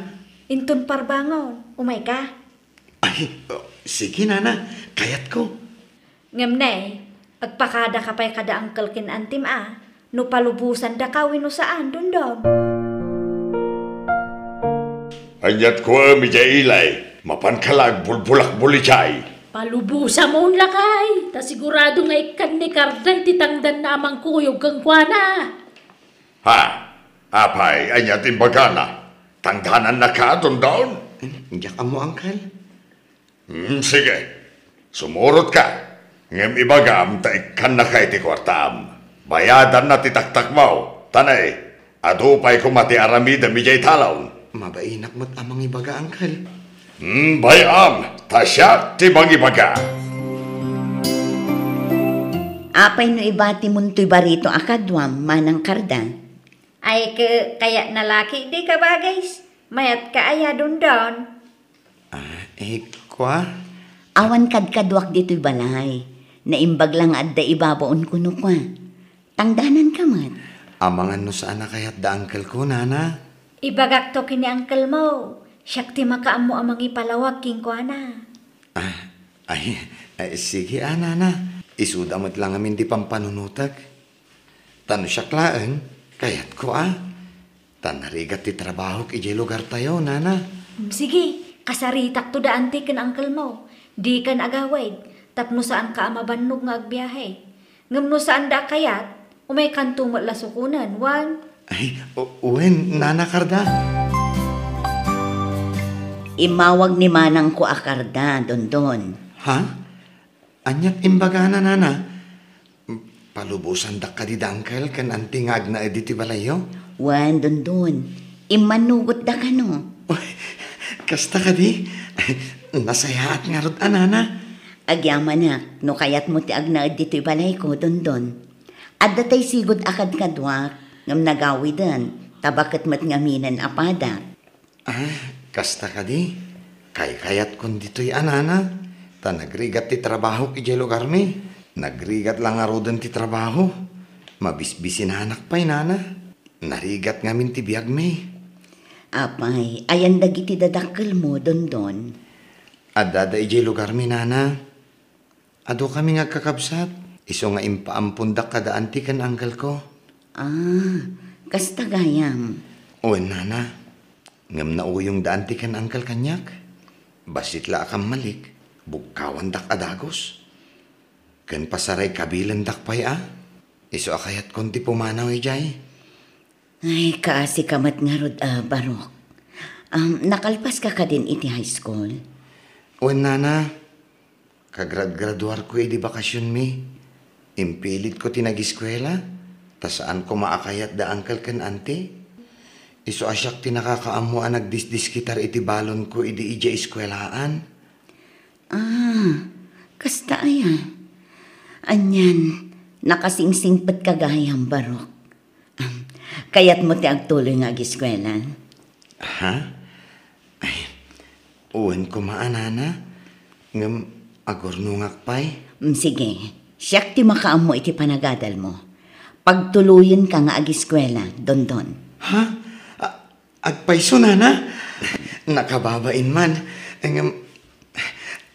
Inton parbangon, umayka? Ay, oh, sige, nana. Kayatko. Ngem ne, agpakadaka pay kada uncle ken antim a, no palubosandaka wenno saan, Dondon. Aniat kuem idiay ilay, mapanka la agbulbulakbol idiay. Palubosamon lakay, ta sigurado nga ikkan ni Karda iti tangdanna a mangkuyog kenkuana. Ha? Apay, ania ti imbagana? Tangdanannaka, Dondon? Diak ammo, uncle. Hmm, sige. Sumurotka. Ngem ibagam ta ikkannaka iti kuartam. Bayadanna ti taktakmo. Ta ne, adu pay koma ti aramidem idiay talon. Mabainak met a mangibaga, uncle. Hmm, bay-am, ta siak ti mangibaga. Apay no ibatimon toy barito a kaduam, Manang Karda? Ay, ke-, kayatna la ketdi, kabagis. Mayatka aya, Dondon? Ah, eh, kua? Awan kadkaduak ditoy balay. Naimbag la nga adda ibabaon kuno kua. Tangdananka met. Amangan no saan a kayat da uncle ko, nana. Ibagakto ken ni uncle mo. Siak ti makaammo a mangipalawag kenkuana. Ah, ay, ay, sige, a, nana. Isuda met la ngamin ti pampanunotek. Ta no siak laeng, kayatko a. Ta narigat ti trabahok idiay lugartayo, nana. Mm, sige, kasaritakto da anti ken uncle mo. Dikan agawid, tapno saanka a mabannog nga agbiahe. Ngem no saanda a kayat, umaykanto met la sukonen, wen? Ay, u-, wen, Nana Karda. Immawag ni manangko a Karda, Dondon. Ha? Aniat imbagana, nana? Palubosandak kadi da uncle ken anti nga agnaed iti balayyo? Wen, Dondon. Immannugotda kano. Uy, kasta kadi? Nasayaat ngarud a, nana. Agyamanak, no kayatmo ti agnaed ditoy balayko, Dondon. Adda tay sigud a kadkaduak, ngem nagawiden, ta baket met ngaminen a padak. Ah, kasta kadi? Kaykayatkon ditoy a, nana, ta nagrigat ti trabahok idiay lugarmi. Nagrigat la ngaruden ti trabaho. Mabisbisinanak pay, nana. Narigat ngamin ti biagmi. Apay, ayan dagiti dadakkelmo, Dondon? Addada idiay lugarmi, nana. Adukami nga agkakabsat, isu nga impaampondak kada anti ken uncle ko. Ah, kasta gayam? Wen, nana. Ngem nauyongda anti ken uncle kaniak. Bassit la a kammalik, bugkawandak a dagus. Ken pasaray kabilendak pay a. Isu a kayatkon ti pumanaw idiay. Ay, kaasika met ngarud a, Barok. Am, nakalpaska kadin iti high school? Wen, nana. Kagradgraduarko idi bakasionmi. Impilitko ti nagiskuela, ta saan koma a kayat da uncle ken anti. Isu a siak ti nakakaammo a nagdisdiskitar iti balonko idi idiay iskuelaan. Ah, kasta aya? Anian, nakasingsingpetka gayam, Barok. Am, kayatmo ti agtuloy nga agiskuela? Ha? Ay, wen koma a, nana. Ngem agurnongak pay. Mm, sige. Siak ti makaammo iti panagadalmo. Pagtuloyenka nga agiskuela, Dondon. Ha? A-, Agpayso, nana? Nakababain man. Ngem,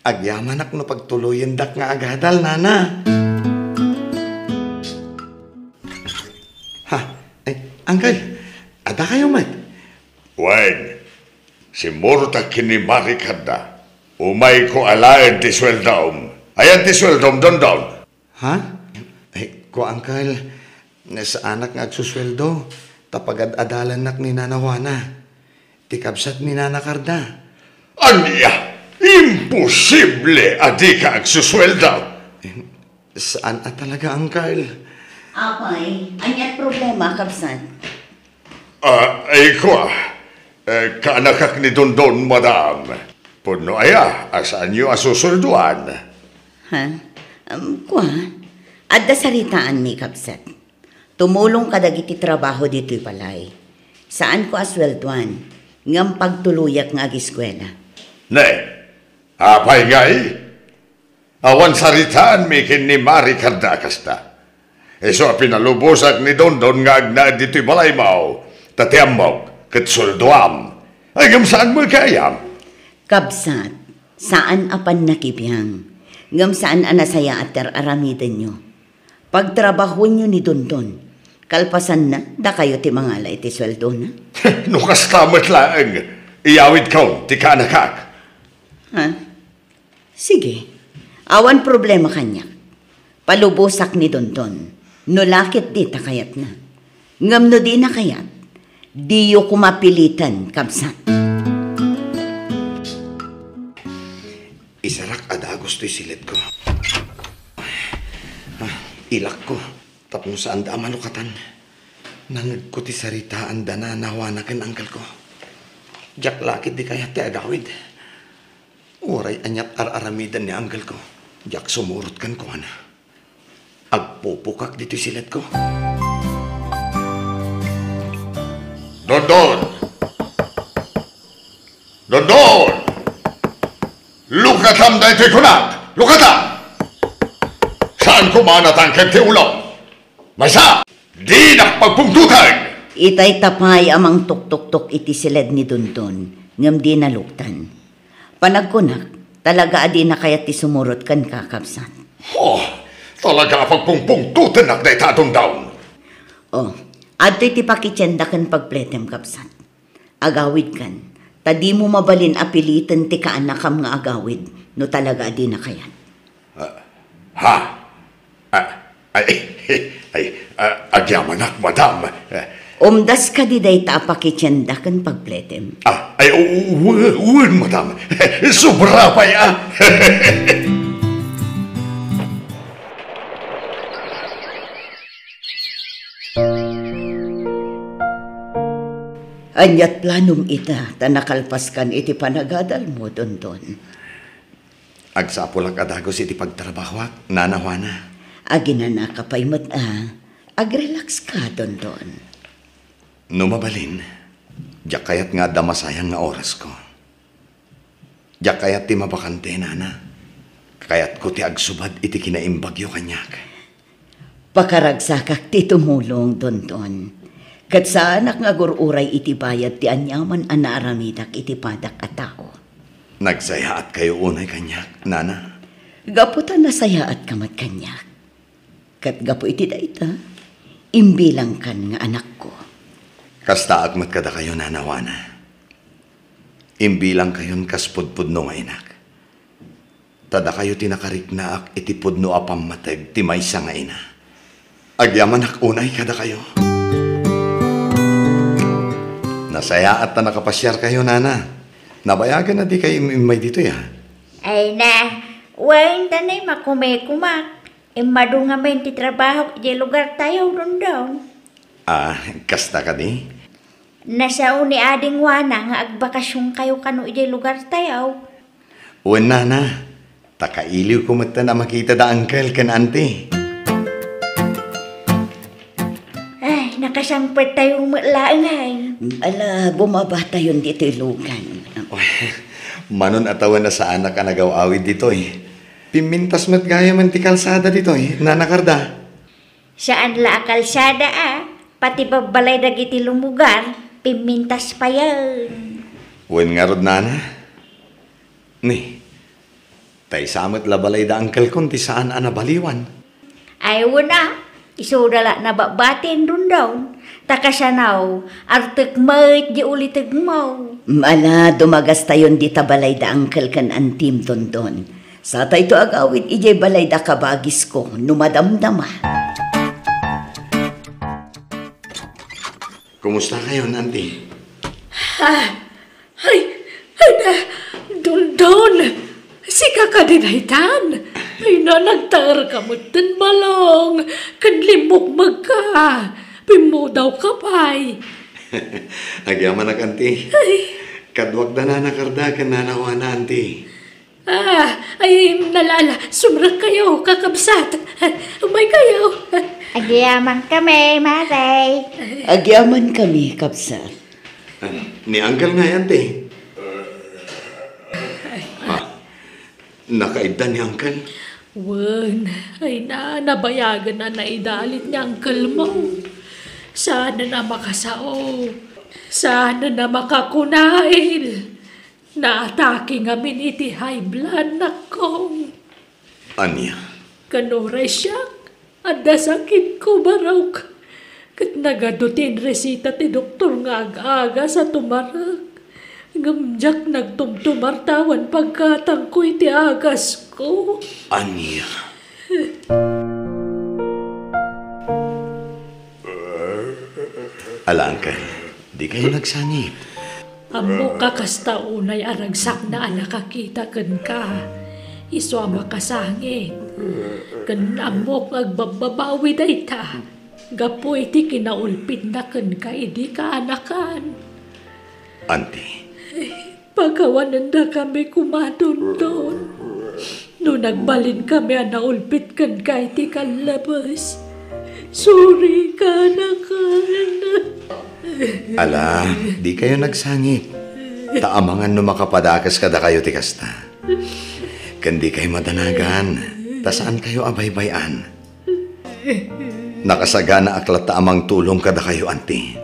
agyamanak no pagtuloyendak nga agadal, nana. Ha? Ay, uncle, adda kayo met? Wen, simmurotak ken ni Mari Karda. Umayko alaen ti sueldom. Ayan ti sueldom, Dondon? Ha? Ay, kua, uncle, saanak nga agsusueldo, ta pagad-adalannak ni Nana Juana, ti kabsat ni Nana Karda. Ania? Imposible a dika agsusueldo! Eh, saan a talaga, uncle. Apay, aniat problema, kabsat? Ah, ay, kua. Eh, kaanakak ni Dondon, madam. Pudno aya a saanyo a susulduan? Ha? Um, kua, adda saritaanmi, kabsat. Tumulong kadagiti trabaho ditoy balay. Saanko a sueldoan, ngem pagtuloyak nga agiskuela. Ne, apay ngay? Awan saritaanmi ken ni Mari Carda a kasta. Isu a pinalubosak ni Dondon nga agnaed ditoy balaymo, ta ti ammok ket sueldoam. Ay, ngem saan met kayam? Kabsat, saan a pannakibiang, ngem saan a nasayaat ti ar-aramidenyo. Pagtrabahoenyo ni Dondon. Kalpasanna, dakayo ti mangala iti sueldona. No kasta met laeng, iyawidkon ti kaanakak. Ha? Sige. Awan problema kaniak. Palubosak ni Dondon. No la ket dita kayatna. Ngem no dina kayat, diyo koma piliten, kabsat. Isarak a dagus toy siledko. Ah, ilakko. Tapno saanda a malukatan. Nangegko ti saritaanda Nana Juana ken uncle-ko. Diak la ketdi kayat ti agawid. Uray aniat ar-aramiden ni uncle-ko, diak sumurot kenkuana. Agpupukak ditoy siledko. Dondon! Dondon! Lukatam daytoy kunak! Lukatam! Saan koma a natangkeg ti ulom? Maysa! Dinak pagpungtoten! Itay ta pay a mangtuktuktok iti siled ni Dondon, ngem dina luktan. Panagkunak, talaga a dina kayat ti sumurot kenka, kabsat. Oh, talaga a pagpungpungtotennak dayta a Dondon. Oh, adtoy ti pakitienda ken pagpletem, kabsat. Agawidkan, ta dimo mabalin a piliten ti kaanakam nga agawid no talaga a dina kayat. Ah, ha? Ah, ay, ay, ah, agyamanak, madam. Umdas kadi dayta a pakitienda ken pagpletem? Ah, ay, u-, u-, wen, madam. Sobra pay, ah. Ania ti planom ita ta nakalpaskan iti panagadalmo, Dondon? Agsapulak a dagus iti pagtrabahoak, Nana Juana. Aginanaka pay met a agrelakska, Dondon. No mabalin, diak kayat nga adda masayang nga orasko. Diak kayat ti mabakante, Nana. Kayatko ti agsubad iti kinaimbagyo kaniak. Pakaragsakak ti tumulong, Dondon. Ket saanak nga agur-uray iti bayad ti aniaman a naaramidak iti padak a tao. Nagsayaatkayo unay kaniak, Nana? Gapu ta nasayaatka met kaniak. Ket gapu iti dayta, imbilangkan nga anakko. Kastaak met kadakayo, Nana Juana. Imbilangkayon kas pudpudno nga inak. Ta dakayo ti nakariknaak iti pudno a pammateg ti maysa nga ina. Agyamanak unay kadakayo. Nasayaat ta nakapasiarkayo, Nana. Nabayagen a dikay im-immay ditoy, a? Ay na, wen, danay makumekumak. Immadu ngamin ti trabahok idiay lugartayo, Dondon. Ah, kasta kadi? Nasao ni Ading Juana nga agbakasionkayo kano idiay lugartayo. Wen, Nana, ta kailiwko metten a makita da uncle ken auntie. Ay, nakasangpettayo met laeng, ay. Ala, bumabatayon ditoy lugan. Manon a tawen a saanak a nagaw-awid ditoy. Pimmintas met gayamen ti kalsada ditoy, Nana Carda. Saan la a kalsada a, pati babbalay dagiti lumugar, pimmintas payen. Wen ngarud, Nana? Ni, taysa met la balay da uncle-kon ti saan a nabaliwan. Ay, wen a, isuda la nababbatin, Dondon. Ta kasano, artek met di ulitegmo. Ala, dumagastayon dita balay da uncle ken auntie-m, Dondon. Satayto agawid idiay balay da kabagisko no madamdama. Kumusta kayon, auntie? Ah, ay, ay na, Dondon, sika kadi daytan? Ay na, nagtaerka metten balong, ken limmukmegka, pimmudawka pay. Agyamanak, anti. Ay. Kaduak da nana Carda ken nana Juana, anti. Ah, ay, nalala, sumrekkayo, kakabsat. Umaykayo. Agyamankami, Mare. Agyamankami, kabsat. Ah, ni Uncle ngay, anti? Ah, nakaidda ni Uncle? Wen, ay na, nabayagen a naidalit ni Uncle mo. Saan a makasao. Saan a makakunail. Naatake ngamin iti high blood, nakkong. Ania? Ken uray siak, adda sakitko, barok. Ket nagadu ti inresita ti doktor nga ag-agas a tumarek. Ngem diak nagtumtumar ta awan pagkatangko iti agasko. Ania? Ala, Uncle, dikayo nagsangit. Ammok a kasta unay a ragsakna a nakakita kenka, isu a makasangit. Ken ammok nga agbabbabawi dayta gapu iti kinaulpitna kenka idi kaanakan. Anti. Pakawanendakami koma, Tonton. No nagbalinkami a naulpit kenka iti kallabes, sorry, kaanakan. Ala, dikayo nagsangit. Ta amangan no makapadakes kadakayo ti kasta. Ken dikayo madanagan, ta saankayo a baybay-an. Nakasaganaak latta a mangtulong kadakayo, anti.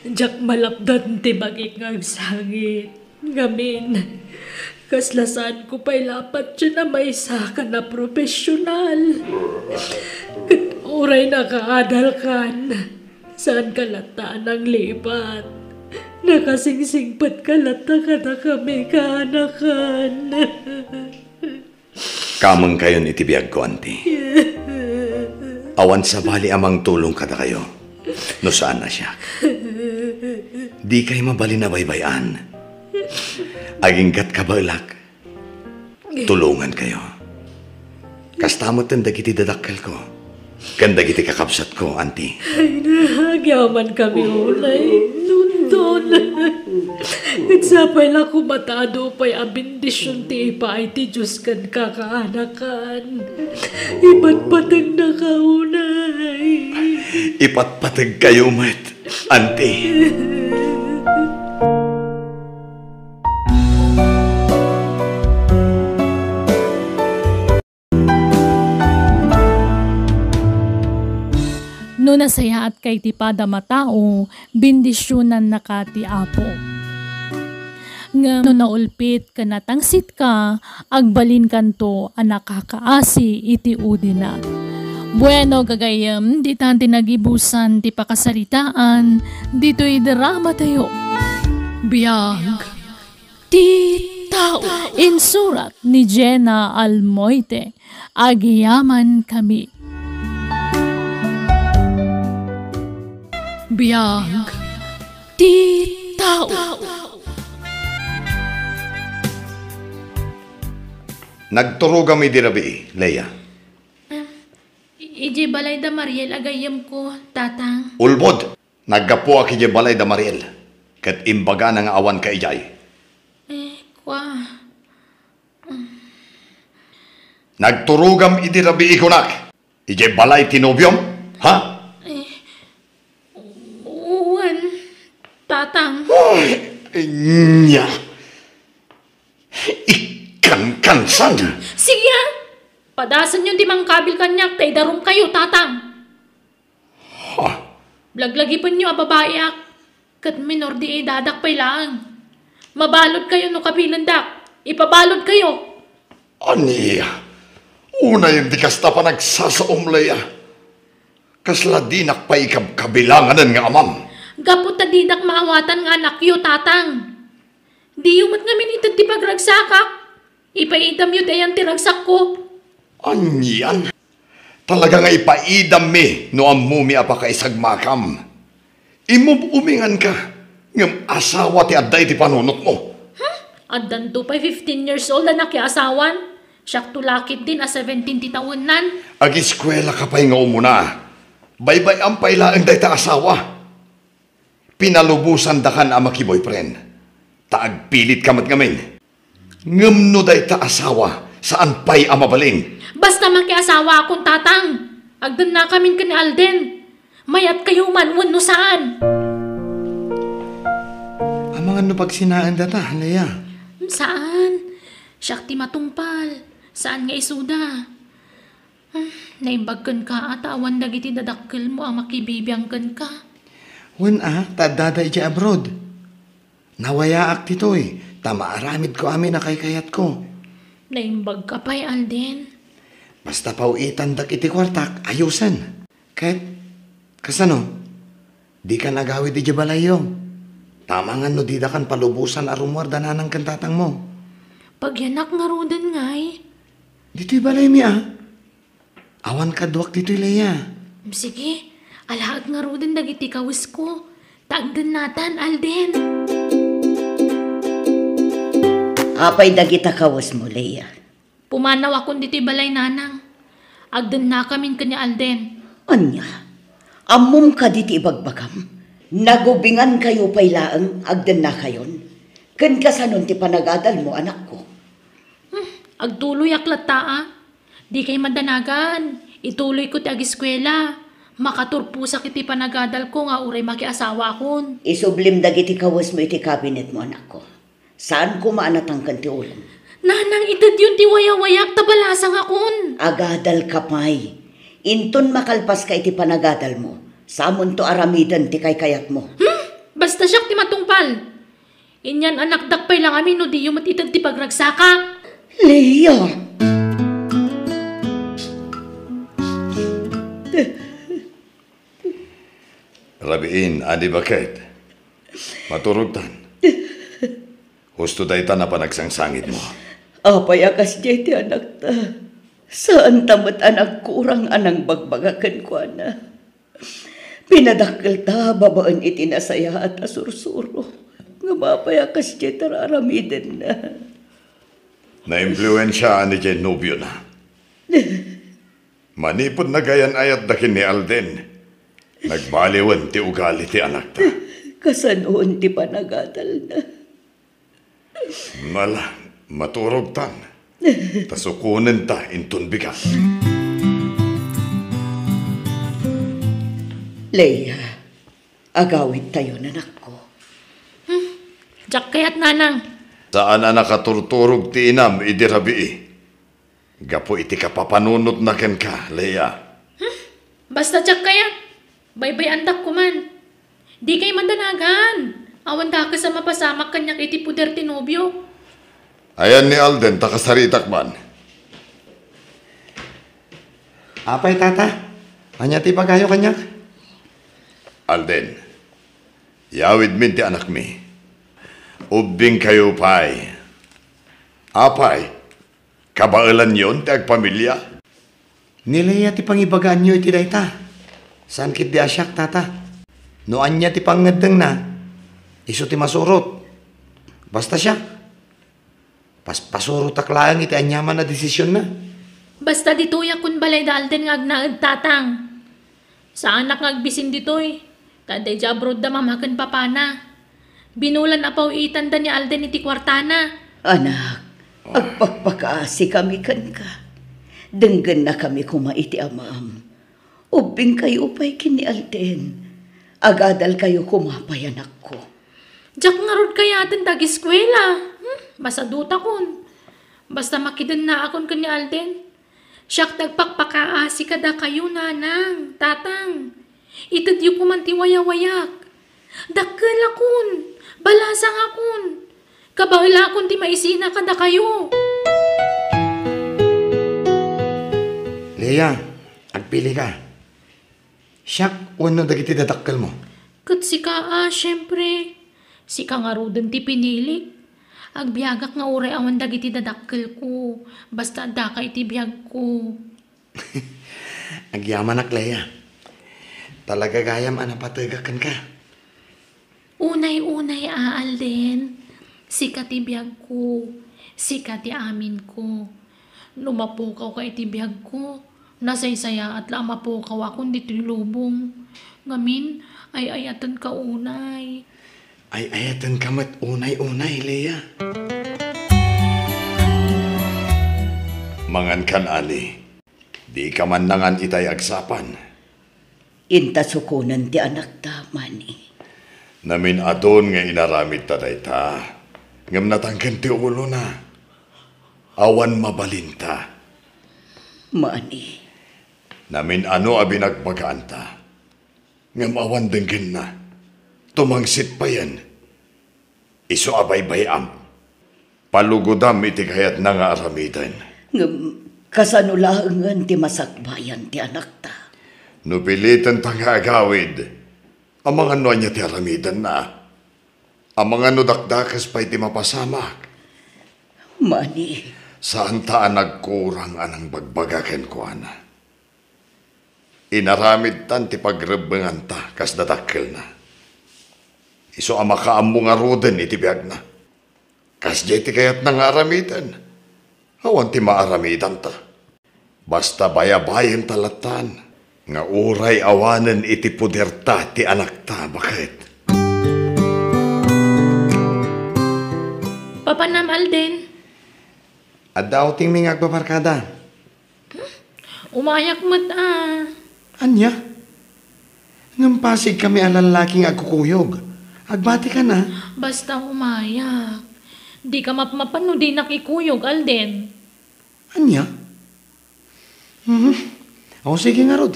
Diak malapdan ti bagik nga agsangit. Ngamin, kasla saanko pay la a patien a maysa ken a profesional. Ket uray nakaadalkan, saanka latta a nanglipat. Nakasingsingpetka latta kadakami kaanakan. Kamengkayon iti biagko, anti. Awan sabali a mangtulong kadakayo no saan a siak. Dikay mabalin a baybay-an. Aginggat kabaelak, tulongankayo. Kasta metten dagiti dadakkelko. Ken dagiti kakabsatko, anti. Ay, nagyamankami unay, Tonton. Ket sapay la koma ta adu pay a bendision ti ipaay ti Dios kenka kaanakan. Ipatpategnaka unay. Ipatpategkayo met, anti. No nasayaatka iti padam a tao, bendisionannaka ti Apo. Ngem no naulpit ken natangsitka, agbalinkanto a nakakaasi iti udina. Bueno, gagayyem, ditan ti nagibusan ti pakasaritaan ditoy dramatayo. Biag ti tao. Insurat ni Jenna Almoite. Agyamankami. Biag ti tao. Nagturogam idi rabii, Leia. Ah, i-, idiay balay da Mariel a gayyemko, Tatang. Ulbod! Naggapuak idiay balay da Mariel, ket imbagana nga awanka idiay. Eh, kua. Nagturogam idi rabii kunak, idiay balay ti nobiom, ha? Eh, wen, Tatang. Ay, nya. Ikkankansan. Sige, ah. Padasenyon ti mangkabil kaniak, ta idarumkayo, Tatang. Ha? Laglagipenyo a babaiak, ket minor de edadak pay laeng. Mabaludkayo no kabilendak. Ipabaludkayo. Ania? Unayen ti kasta panagsasaom, Leia. Kasla dinak pay ikabkabilanganen nga amam. Gapu ta didak maawatan nga anakyo, Tatang. Diyo met ngamin ited ti pagragsakak. Ipaidamyo ti ayan ti ragsakko. Anian? Talaga nga ipaidammi no ammomi a pakaisagmakam. Imum-uminganka, ngem asawa ti adda iti panunotmo. Hmm? Addanto pay fifteen years old a nakiasawan. Siakto la ketdin a seventeen ti tawennan. Agiskuelaka pay nga umuna. Baybay-am pay laeng dayta asawa. Pinalubosandakan a makiboyfriend. Ta agpilitka met ngamin. Ngem no dayta asawa, saan pay a mabalin. Basta makiasawaakon, Tatang. Agdennakamin ken ni Alden. Mayatkayo man wenno saan. Amangan no pagsinaendata, Lea. Saan. Siak ti matungpal. Saan nga isuda. Hmm, naimbag kenka a ta awan dagiti dadakkelmo a makibibiang kenka. Wen a, ta addada idiay abroad. Nawayaak ditoy, ta maaramidko amin a kaykayatko. Naimbagka pay, Alden. Basta paw-itandak iti kuartak, ayusen. Ket, kasano? Dikan agawid idiay balayyo. Amangan no didakan palubosan a rummuar da nanang ken tatangmo. Pagyanak ngaruden ngay? Ditoy balaymi a. Awan kaduak ditoy, Lea. Sige, alaek ngaruden dagiti kawesko. Ta agdennatan, Alden. Apay dagita kawesmo, Lea? Pumanawakon ditoy balay, Nanang. Agdennakamin ken ni Alden. Ania? Ammom kadi ti ibagbagam? Nagubingankayo pay laeng agdennakayon? Ken kasanon ti panagadalmo, anakko? Hmm, agtuloyak latta a. Dikay madanagan, ituloyko ti agiskuela. Makaturposak iti panagadalko nga uray makiasawakon. Isublim dagiti kawesmo iti kabinetmo, anakko. Saan koma a natangken ti ulam. Nanang, itedyon ti wayawayak ta balasangakon. Agadalka pay. Inton makalpaska iti panagadalmo, samonto aramiden ti kaykayatmo. Hmm? Basta siak ti matungpal. Inyan anakdak pay la ngamin no diyo met ited ti pagragsakak. Lea! Rabiin, Adi Baket. Maturogtan. Husto dayta a panagsangsangitmo. Apay a kasdiay ti anakta? Saanta met a nagkurang a nangbagbaga kenkuana. Pinadakkelta babaen iti nasayaat a sursuro. Ngem apay a kasdiay ti ar-aramidenna? Naimpluensiaan idiay nobiona. Manipud nagayan-ayatda ken ni Alden, nagbaliwen ti ugali ti anakta. Kasanon ti panagadalna? Ala, maturogtan. Ta sukonenta inton bigat. Lea, agawidtayon, anakko. Hmm, diak kayat, Nanang. Saan a nakaturturog ti inam idi rabii. Gapu iti kapapanunotna kenka, Lea. Hmm? Basta diak kayat. Baybay-andak koman. Dikay madanagan. Awan dakes a mapasamak kaniak iti poder ti nobio. Ayan ni Alden ta kasaritak man. Apay, Tata? Ania ti ibagayo kaniak? Alden, yawidmin ti anakmi. Ubbingkayo pay. Apay, kabaelanyon ti agpamilia? Ni Lea ti pangibagaanyo iti dayta. Saan ketdi a siak, Tata. No ania ti pangngeddengna, isu ti masurot. Basta siak, paspasurotak laeng iti aniaman a desisionna. Basta ditoyak kun balay da Alden nga agnaed, Tatang. Saanak nga agbisin ditoy, ta adda idiay abroad da mama ken papana. Binulan a paw-itanda ni Alden iti kuartana. Anak, agpakpakaasikami kenka. Denggennakami koma iti amam. Ubbingkayo pay ken ni Alden. Agadalkayo koma pay, anakko. Diak ngarud kayaten ti agiskuela. Hmm? Masadutakon. Basta makidennaakon ken ni Alden. Siak ti agpakpakaasi kadakayo, Nanang, Tatang. Itedyo koman ti wayawayak. Dakkelakon, balasangakon. Kabaelakon ti maisina kadakayo. Lea, agpilika. Siak wenno dagiti dadakkelmo? Ket sika a, siempre. Sika ngaruden ti pinilik. Agbiagak nga uray awan dagiti dadakkelko, basta addaka iti biagko. Agyamanak, Lea. Talaga gayam a napategak kenka. Unay-unay a, Alden, sika ti biagko, sika ti aminko. No mapukawka iti biagko, Nasaysayaat la a mapukawakon ditoy lubong. Ngamin, ay-ayatenka unay. Ay-ayatenka met unay-unay, Lea. Mangankan, ani. Dika man nangan itay agsapan. Inta sukonen ti anakta, mani. Namin-adun nga inaramidta dayta, ngem natangken ti ulona. Awan mabalinta. Mani. Namin-ano a binagbagaanta, ngem awan denggenna. Tumangsit payen. Isu a baybay-am. Palugodam iti kayatna nga aramiden. Ngem kasano laengen ti masakbayan ti anakta? No pilitenta nga agawid, amangan no ania ti aramidenna? Amangan no dakdakes pay ti mapasamak? Mani. Saanta a nagkurang a nangbagbaga kenkuana. Inaramidtan ti pagrebbenganta kas dadakkelna. Isu a makaammo ngaruden iti biagna. Kasdiay ti kayatna nga aramiden. Awan ti maaramidanta. Basta bayabayenta lattan nga uray awanen iti poderta ti anakta, baket. Papanam, Alden? Adda outingmi nga agbabarkada. Umayak met a. Ania? Ngem pasigkami a lallaki nga agkukuyog. Agbatikana? Basta umayak. Dika mapmapan no dinak ikuyog, Alden. Ania? Mhm. O, sige ngarud.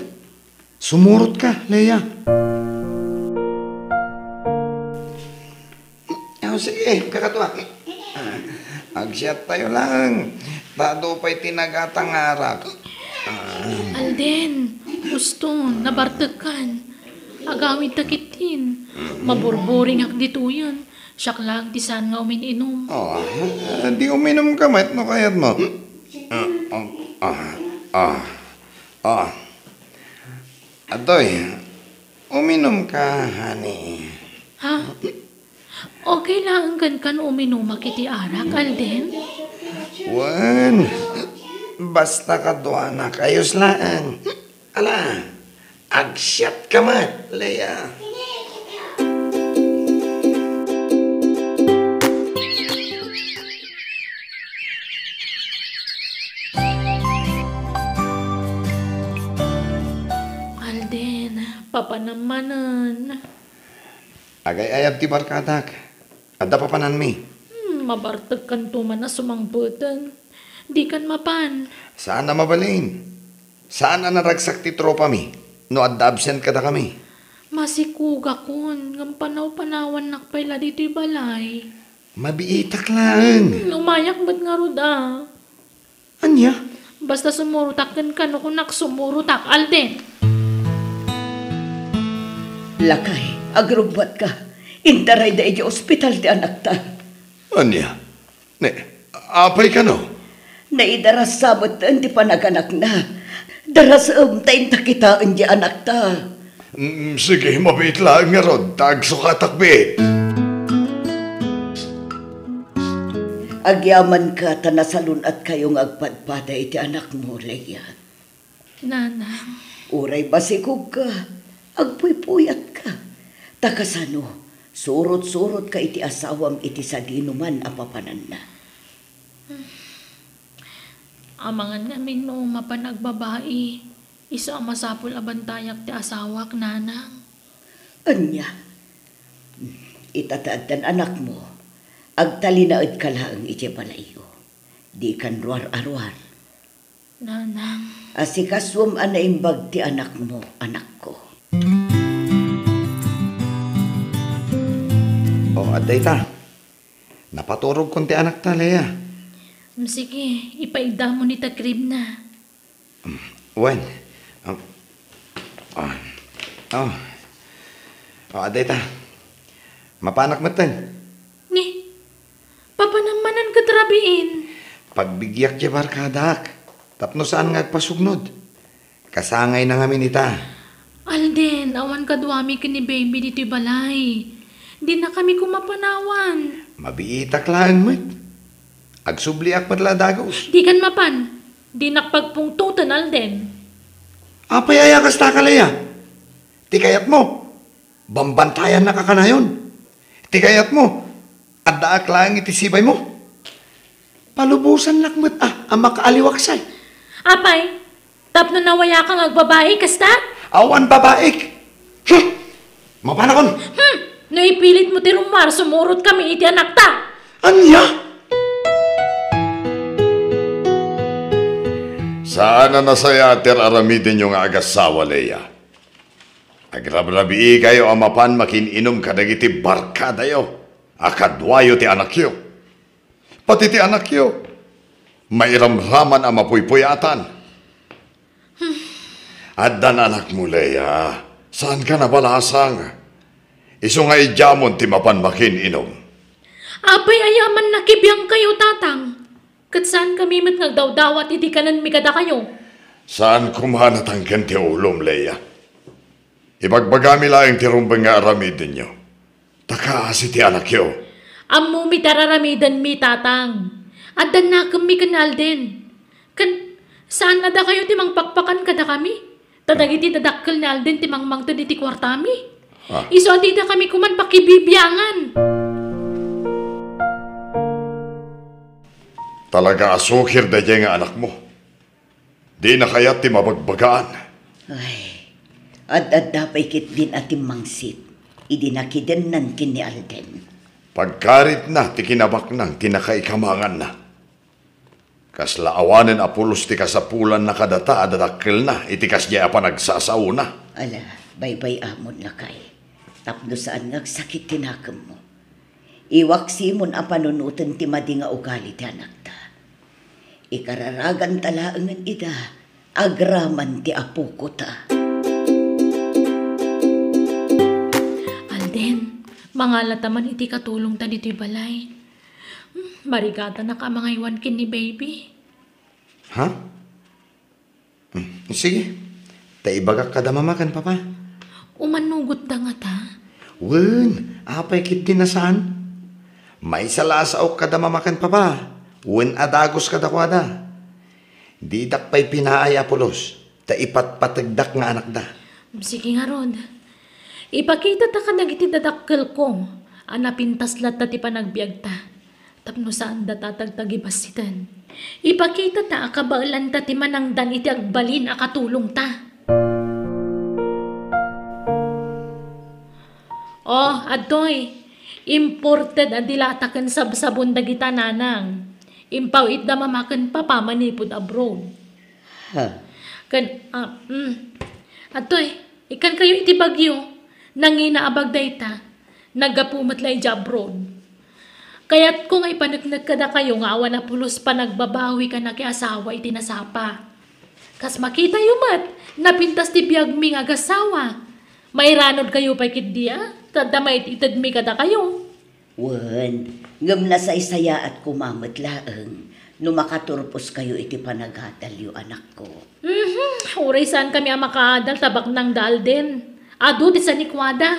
Sumurotka, Lea. O, sige, kakadua. Agsiattayo laeng. Ta adu pay ti nagata nga arak. Alden, uston, nabartekkan. Agawidta ketdin. Maburburingak ditoyen. Siak laeng ti saan nga umin-inum. O, di uminumka met no kayatmo. A, a, a, a. Adtoy, uminumka, honey. Ha? Okay laeng kenka no uminumak iti arak, Alden? Wen, basta kaduanak, ayos laeng. Ala, agsiatka met, Lea. Alden, papanam manen. Agay-ayab ti barkadak. Adda papananmi. Hmm, mabartekkanto man a sumangbeten. Dikan mapan. Saan a mabalin. Saan a naragsak ti tropami no adda absent kadakami. Masikugakon, ngem panaw-panawannak pay la ditoy balay. Mabiitak laeng. Hmm, umayak met ngarud a. Ania? Basta sumurotak kenka, no kunak sumurotak, Alden. Lakay, agrubbuatka. Intarayda idiay ospital ti anakta. Ania? Ne, apay kano? Naidarassa metten ti panaganakna. Darasem ta inta kitaen diay anakta. Mm, sige, mabiit laeng ngarud, ta agsukatak biit. Agyamanka ta nasalun-atkayo nga agpadpada iti anakmo, Lea. Nanang. Uray basikogka, agpuypuyatka. Ta kasano, surot-surotka iti asawam iti sadinoman a papananna. Amangan ngamin no mapan agbabai, isu a masapul a bantayak ti asawak, nanang. Ania? Ita ta addan anakmo, agtalinaedka laeng idiay balayyo. Dikan ruar-aruar. Nanang. Asikasuem a naimbag ti anakmo, anakko. O, adda ita. Napaturogkon ti anakta, Lea. Mm, sige, ipaigdamon ita kribna. Mm, wen. Um, ah. O. O, adda ita. Mapanak metten. Ni, papanam manen ket rabiin. Pagbigiak ti barkadak, tapno saan nga agpasugnod. Kasangayna ngamin ita. Alden, awan kaduami ken ni Baby ditoy balay. Dinakami koma panawan. Mabiitak laeng met. Agsubliak met la dagus. Dikan mapan. Dinak pagpungtoten, Alden. Apay aya kasta ka, Lea? Ti kayatmo, bambantayannak a kanayon. Ti kayatmo, addaak laeng iti sibaymo. Palubosannak met a, a makaaliwaksay. Apay, tapno nawayaka nga agbabaik, kasta? Awan babaik. Hmm! Mapanakon! Hmm! No ipilitmo ti rummuar, sumurot kami iti anakta. Ania? Saan a nasayaat ti ar-aramidenyo nga agassawa, Lea. Agrabrabiikayo a mapan makin-inom kadagiti barkadayo a kaduayo ti anakyo. Pati ti anakyo, mairamraman a mapuypuyatan. Addan anakmo, Lea. Saanka nabalasang. Isu nga idiamon ti mapan makin-inom. Apay aya a mannakibiangkayo, Tatang? Ket saankami met nga agdawdawat iti kanenmi kadakayo. Saan koma a natangken ti ulom, Lea. Ibagbagami laeng ti rumbeng nga aramidenyo. Ta kaasi ti anakyo. Ammomi ti ar-aramidenmi, Tatang. Addan nakemmi ken ni Alden. Ken saan a dakayo ti mangpakpakan kadakami? Ta dagiti dadakkel ni Alden ti mangmangted iti kuartami. Ah. Isu a didakami koman pakibibiangan. Talaga a sukir daydiay nga anakmo. Dina kayat ti mabagbagaan. Ay, ad-adda pay ketdin a timmangsit idi nakidennan ken ni Alden. Pagkaritna ti kinabaknang ti nakaikamanganna. Kasla awanen a pulos ti kasapulanna kadata a dadakkelna iti kasdiay a panagsasaona. Ala, baybay-amon, lakay. Tapno saan nga agsakit ti nakemmo. Iwaksimon a panunoten ti madi nga ugali ti anakta. Ikararaganta laengen ida agraman ti apokota. Alden, mangalata man iti katulongta ditoy balay. Hmm, marigatanak a mangaywan ken ni baby. Ha? Hmm, sige. Ta ibagak kada mama ken papa. Umannugotda ngata? Wen, apay ketdi a saan? Maysa la a saok kada mama ken papa. Wen a dagus kadakuada. Didak pay pinaay a pulos, ta ipatpategdak nga anakda. Sige ngarud. Ipakitata kadagiti dadakkelko a napintas latta ti panagbiagta. Tapno saanda ta tagtagibassiten. Ipakitata a kabaelanta ti manangdan iti agbalin a katulongta. O, adtoy. Imported a dilata ken sabsabon dagita nanang. Impaw-itda mama ken papa manipud abroad. Ha? Ken, ah, mm. Adtoy, ikkankayo iti Baguio. Nanginaabag dayta. Naggapu met la idiay abroad. Kayatko nga ipaneknek kadakayo nga awan a pulos panagbabawi ken nakiasawa iti nasapa. Kas makitayo met, napintas ti biagmi nga agassawa. Mairanudkayo pay ketdi a, ta adda maititedmi kadakayo. Wen, ngem nasaysayaat koma met laeng no makaturposkayo iti panagadalyo, anakko. Mhm, uray saankami a makaadal ta baknang da Alden. Adu ti sanikuada.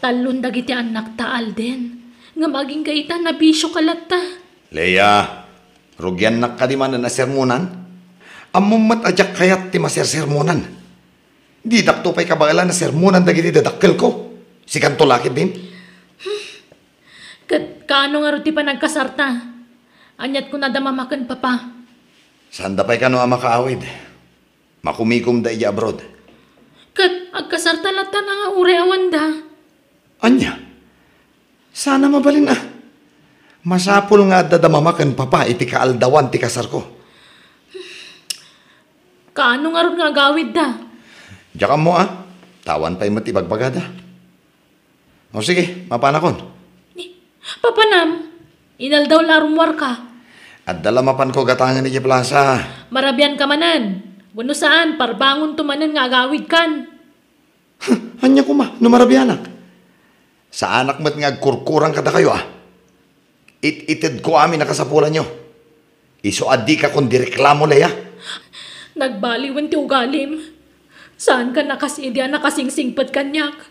Tallon dagiti annakta, Alden. Ngem agingga ita, nabisioka latta. Lea, rugiannak kadi manen a sermonan? Ammom met a diak kayat ti masersermonan. Didakto pay kabaelan a sermonan dagiti dadakkelko. Sikanto la ketdin. Ket kaano ngarud ti panagkasarta? Aniat kunada mama ken papa? Saanda pay kano a makaawid. Makumikomda idiay abroad. Ket agkasarta latta nga uray awanda. Ania? Saan a mabalin a. Masapul nga adda da mama ken papa iti kaaldawan ti kasarko. Kaano ngarud nga agawidda? Diak ammo a. Ta awan pay met ibagbagada. O sige, mapanakon. Ni, papanam, inaldaw la a rummuarka. Adda la mapanko gatangen idiay plasa. Marabianka manen. Wenno saan, parbangonto manen nga agawidkan. Ania koma no marabianak? Saanak met nga agkurkurang kadakayo a. It-itedko amin a kasapulanyo. Isu a dika kundi reklamo, Lea. Nagbaliwen ti ugalim. Saankan a kas idi a nakasingsingpet kaniak.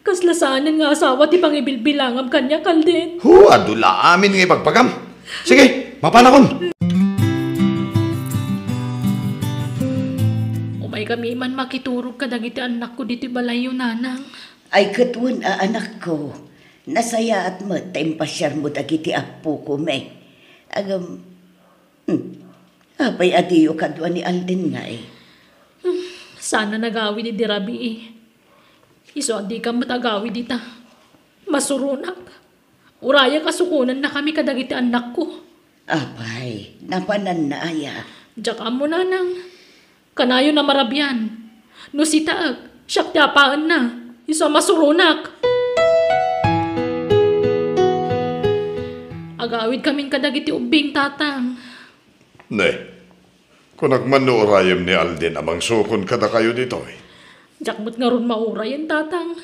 Kasla saanen nga asawa ti pangibilbilangam kaniak, Alden. Hu, adu la amin nga ibagbaga. Sige, mapanakon. Umaykami man makiturog kadagiti annakko ditoy balayyo, nanang. Ay, ket wen a, anakko, nasayaat met ta impasiarmo dagiti appoko, me. Agam, hmm, apay a diyo kadua ni Alden ngay? Hmm, saan a nagawid idi rabii. Isu a dika met agawid ita. Masuronak. Urayak a sukonannakami kadagiti annakko. Apay, napananna aya? Diak ammo, nanang. Kanayon a marabian. No sitaek, siak ti apaenna. Isu a masuronak. Agawidkamin kadagiti ubbing, tatang. Ne, kunak man no urayem ni Alden a mangsukon kadakayo ditoy. Diak met ngarud maurayen, tatang.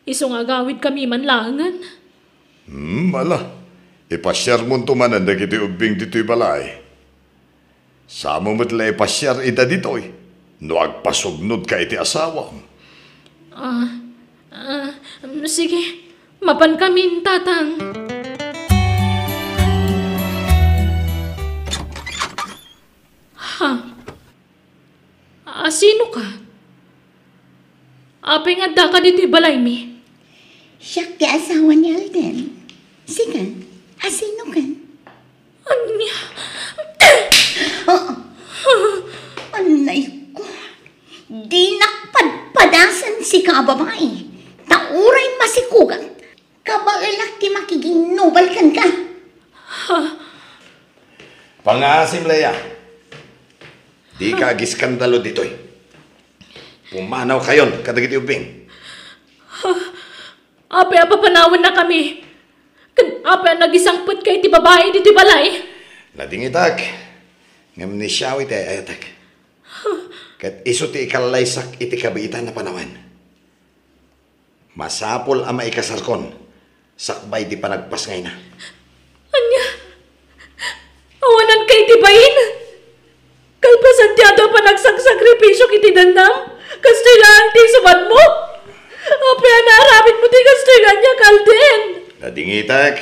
Isu nga agawidkami man laengen. Hmm, ala. Ipasiarmonto manen dagiti ubbing ditoy balay. Saanmo met la ipasiar ida ditoy no agpasugnodka iti asawam. Ah, ah, sige. Mapankamin, tatang. Ha? Asinoka? Apay nga addaka ditoy balaymi? Siak ti asawa ni Alden. Sika, asinoka? Ania? Ah, anay ko. Dinak padpadasen sika a babai. Ta uray masikugak, kabaelak ti makiginnubal kenka. Ha? Pangaasim, Leia. Dika agiskandalo ditoy. Pumanawkayon kadagiti ubbing. Ha? Apay a papanawennakami? Ken apay a nagisangpetka iti babai ditoy balay? Nadingitak, ngem ni Xiao ti ay-ayatek. Ket isu ti ikallaysak iti kabiitan a panawen. Masapul a maikasarkon sakbay ti panagpasngayna. Ania? Awananka iti bain? Kalpasan ti adu a panagsaksakripisio iti dannam? Kastoy laeng ti isubatmo? Apay a naaramidmo ti kastoy nga ania, Alden? Nadingitek.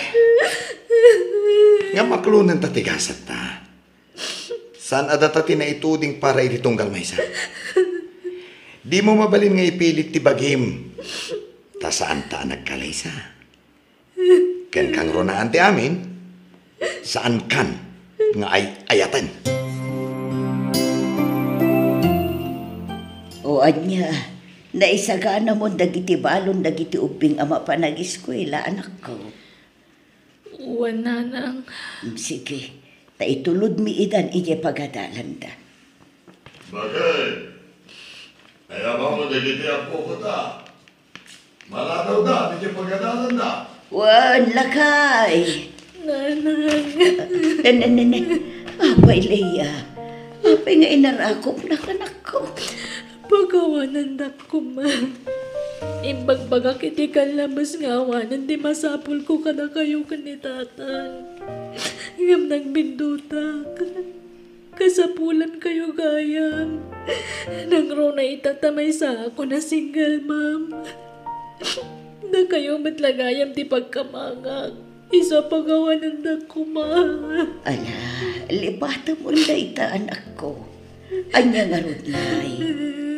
Ngem aklonen ta ti gasetta. Saan a data ti naituding para iti tunggal maysa. Dimo mabalin nga ipilit ti bagim, ta saanta a nagkalaysa. Ken kangrunaan ti amin, saankan nga ay-ayaten. O ania, naisaganamon dagiti balon dagiti ubbing a mapan agiskuela, anakko? Wen, nanang. Sige, ta itulodmi idan idiay pagadalanda. Bakit? Ay, ammom dagiti apok ta. Maladawda iti pagadalanda. Wen, lakay. Nanang. Ne, ne, ne, ne. Apay, Leia. Apay nga inarakopnak, anakko? Pakawanandak koma. Imbagbagak iti kallabes nga awanen ti masapulko kadakayo ken ni tatang. Ngem nagbindutak. Kasapulankayo gayam. Nangruna ita ta maysaakon a single mom. Dakayo met la gayam ti pagkamangak. Isu a pakawanandak koma. Ala, lipatem dayta, anakko. Ania ngarud ngay?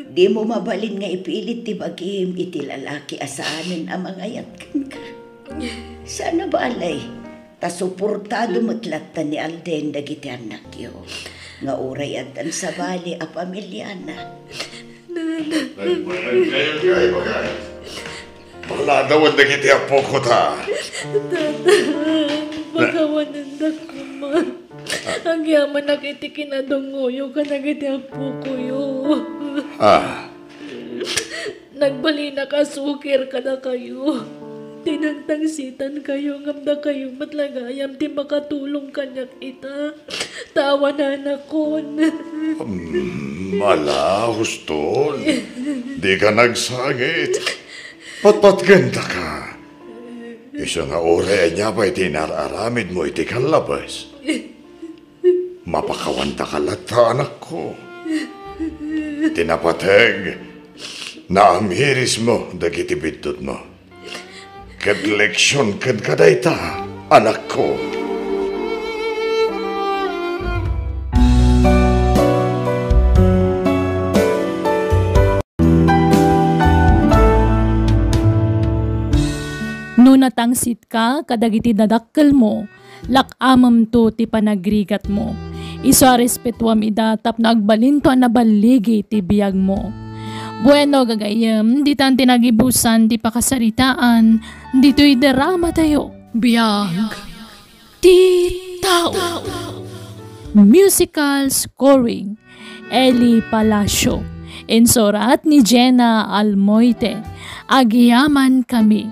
Dimo mabalin nga ipilit ti bagim iti lalaki a saanen a mangayat kenka. Saan a balay, ta suportado met latta ni Alden dagiti annakyo, nga uray addan sabali a pamiliana. Nagbayag kayo, kay bagay. Paladawan dagiti apok ta. Tatang, pakawanandak koma. Agyamanak iti kinadungoyo kadagiti appokoyo. Ah. Nagbalinak a sukir kadakayo. Tinangtangsitankayo, ngem dakayo met la gayam ti makatulong kaniak ita. Ta awananakon. Hmm, ala, hustol. Dika nagsangit. Patpatgendaka. Isu nga uray ania pay ti inar-aramidmo iti kallabes, mapakawandaka latta, anakko. Ti napateg, Naamirismo dagiti biddutmo. Ket leksion kenka dayta, anakko. No natangsitka kadagiti dadakkelmo, lak-amemto ti panagrigatmo. Isu a respetuam ida tapno agbalinto a naballigi ti biagmo. Bueno, gagayyem, ditan ti nagibusan ti pakasaritaan ditoy dramatayo. Biag ti tao. Musical scoring, Eli Palacio. Insurat ni Jenna Almoite. Agyaman kami.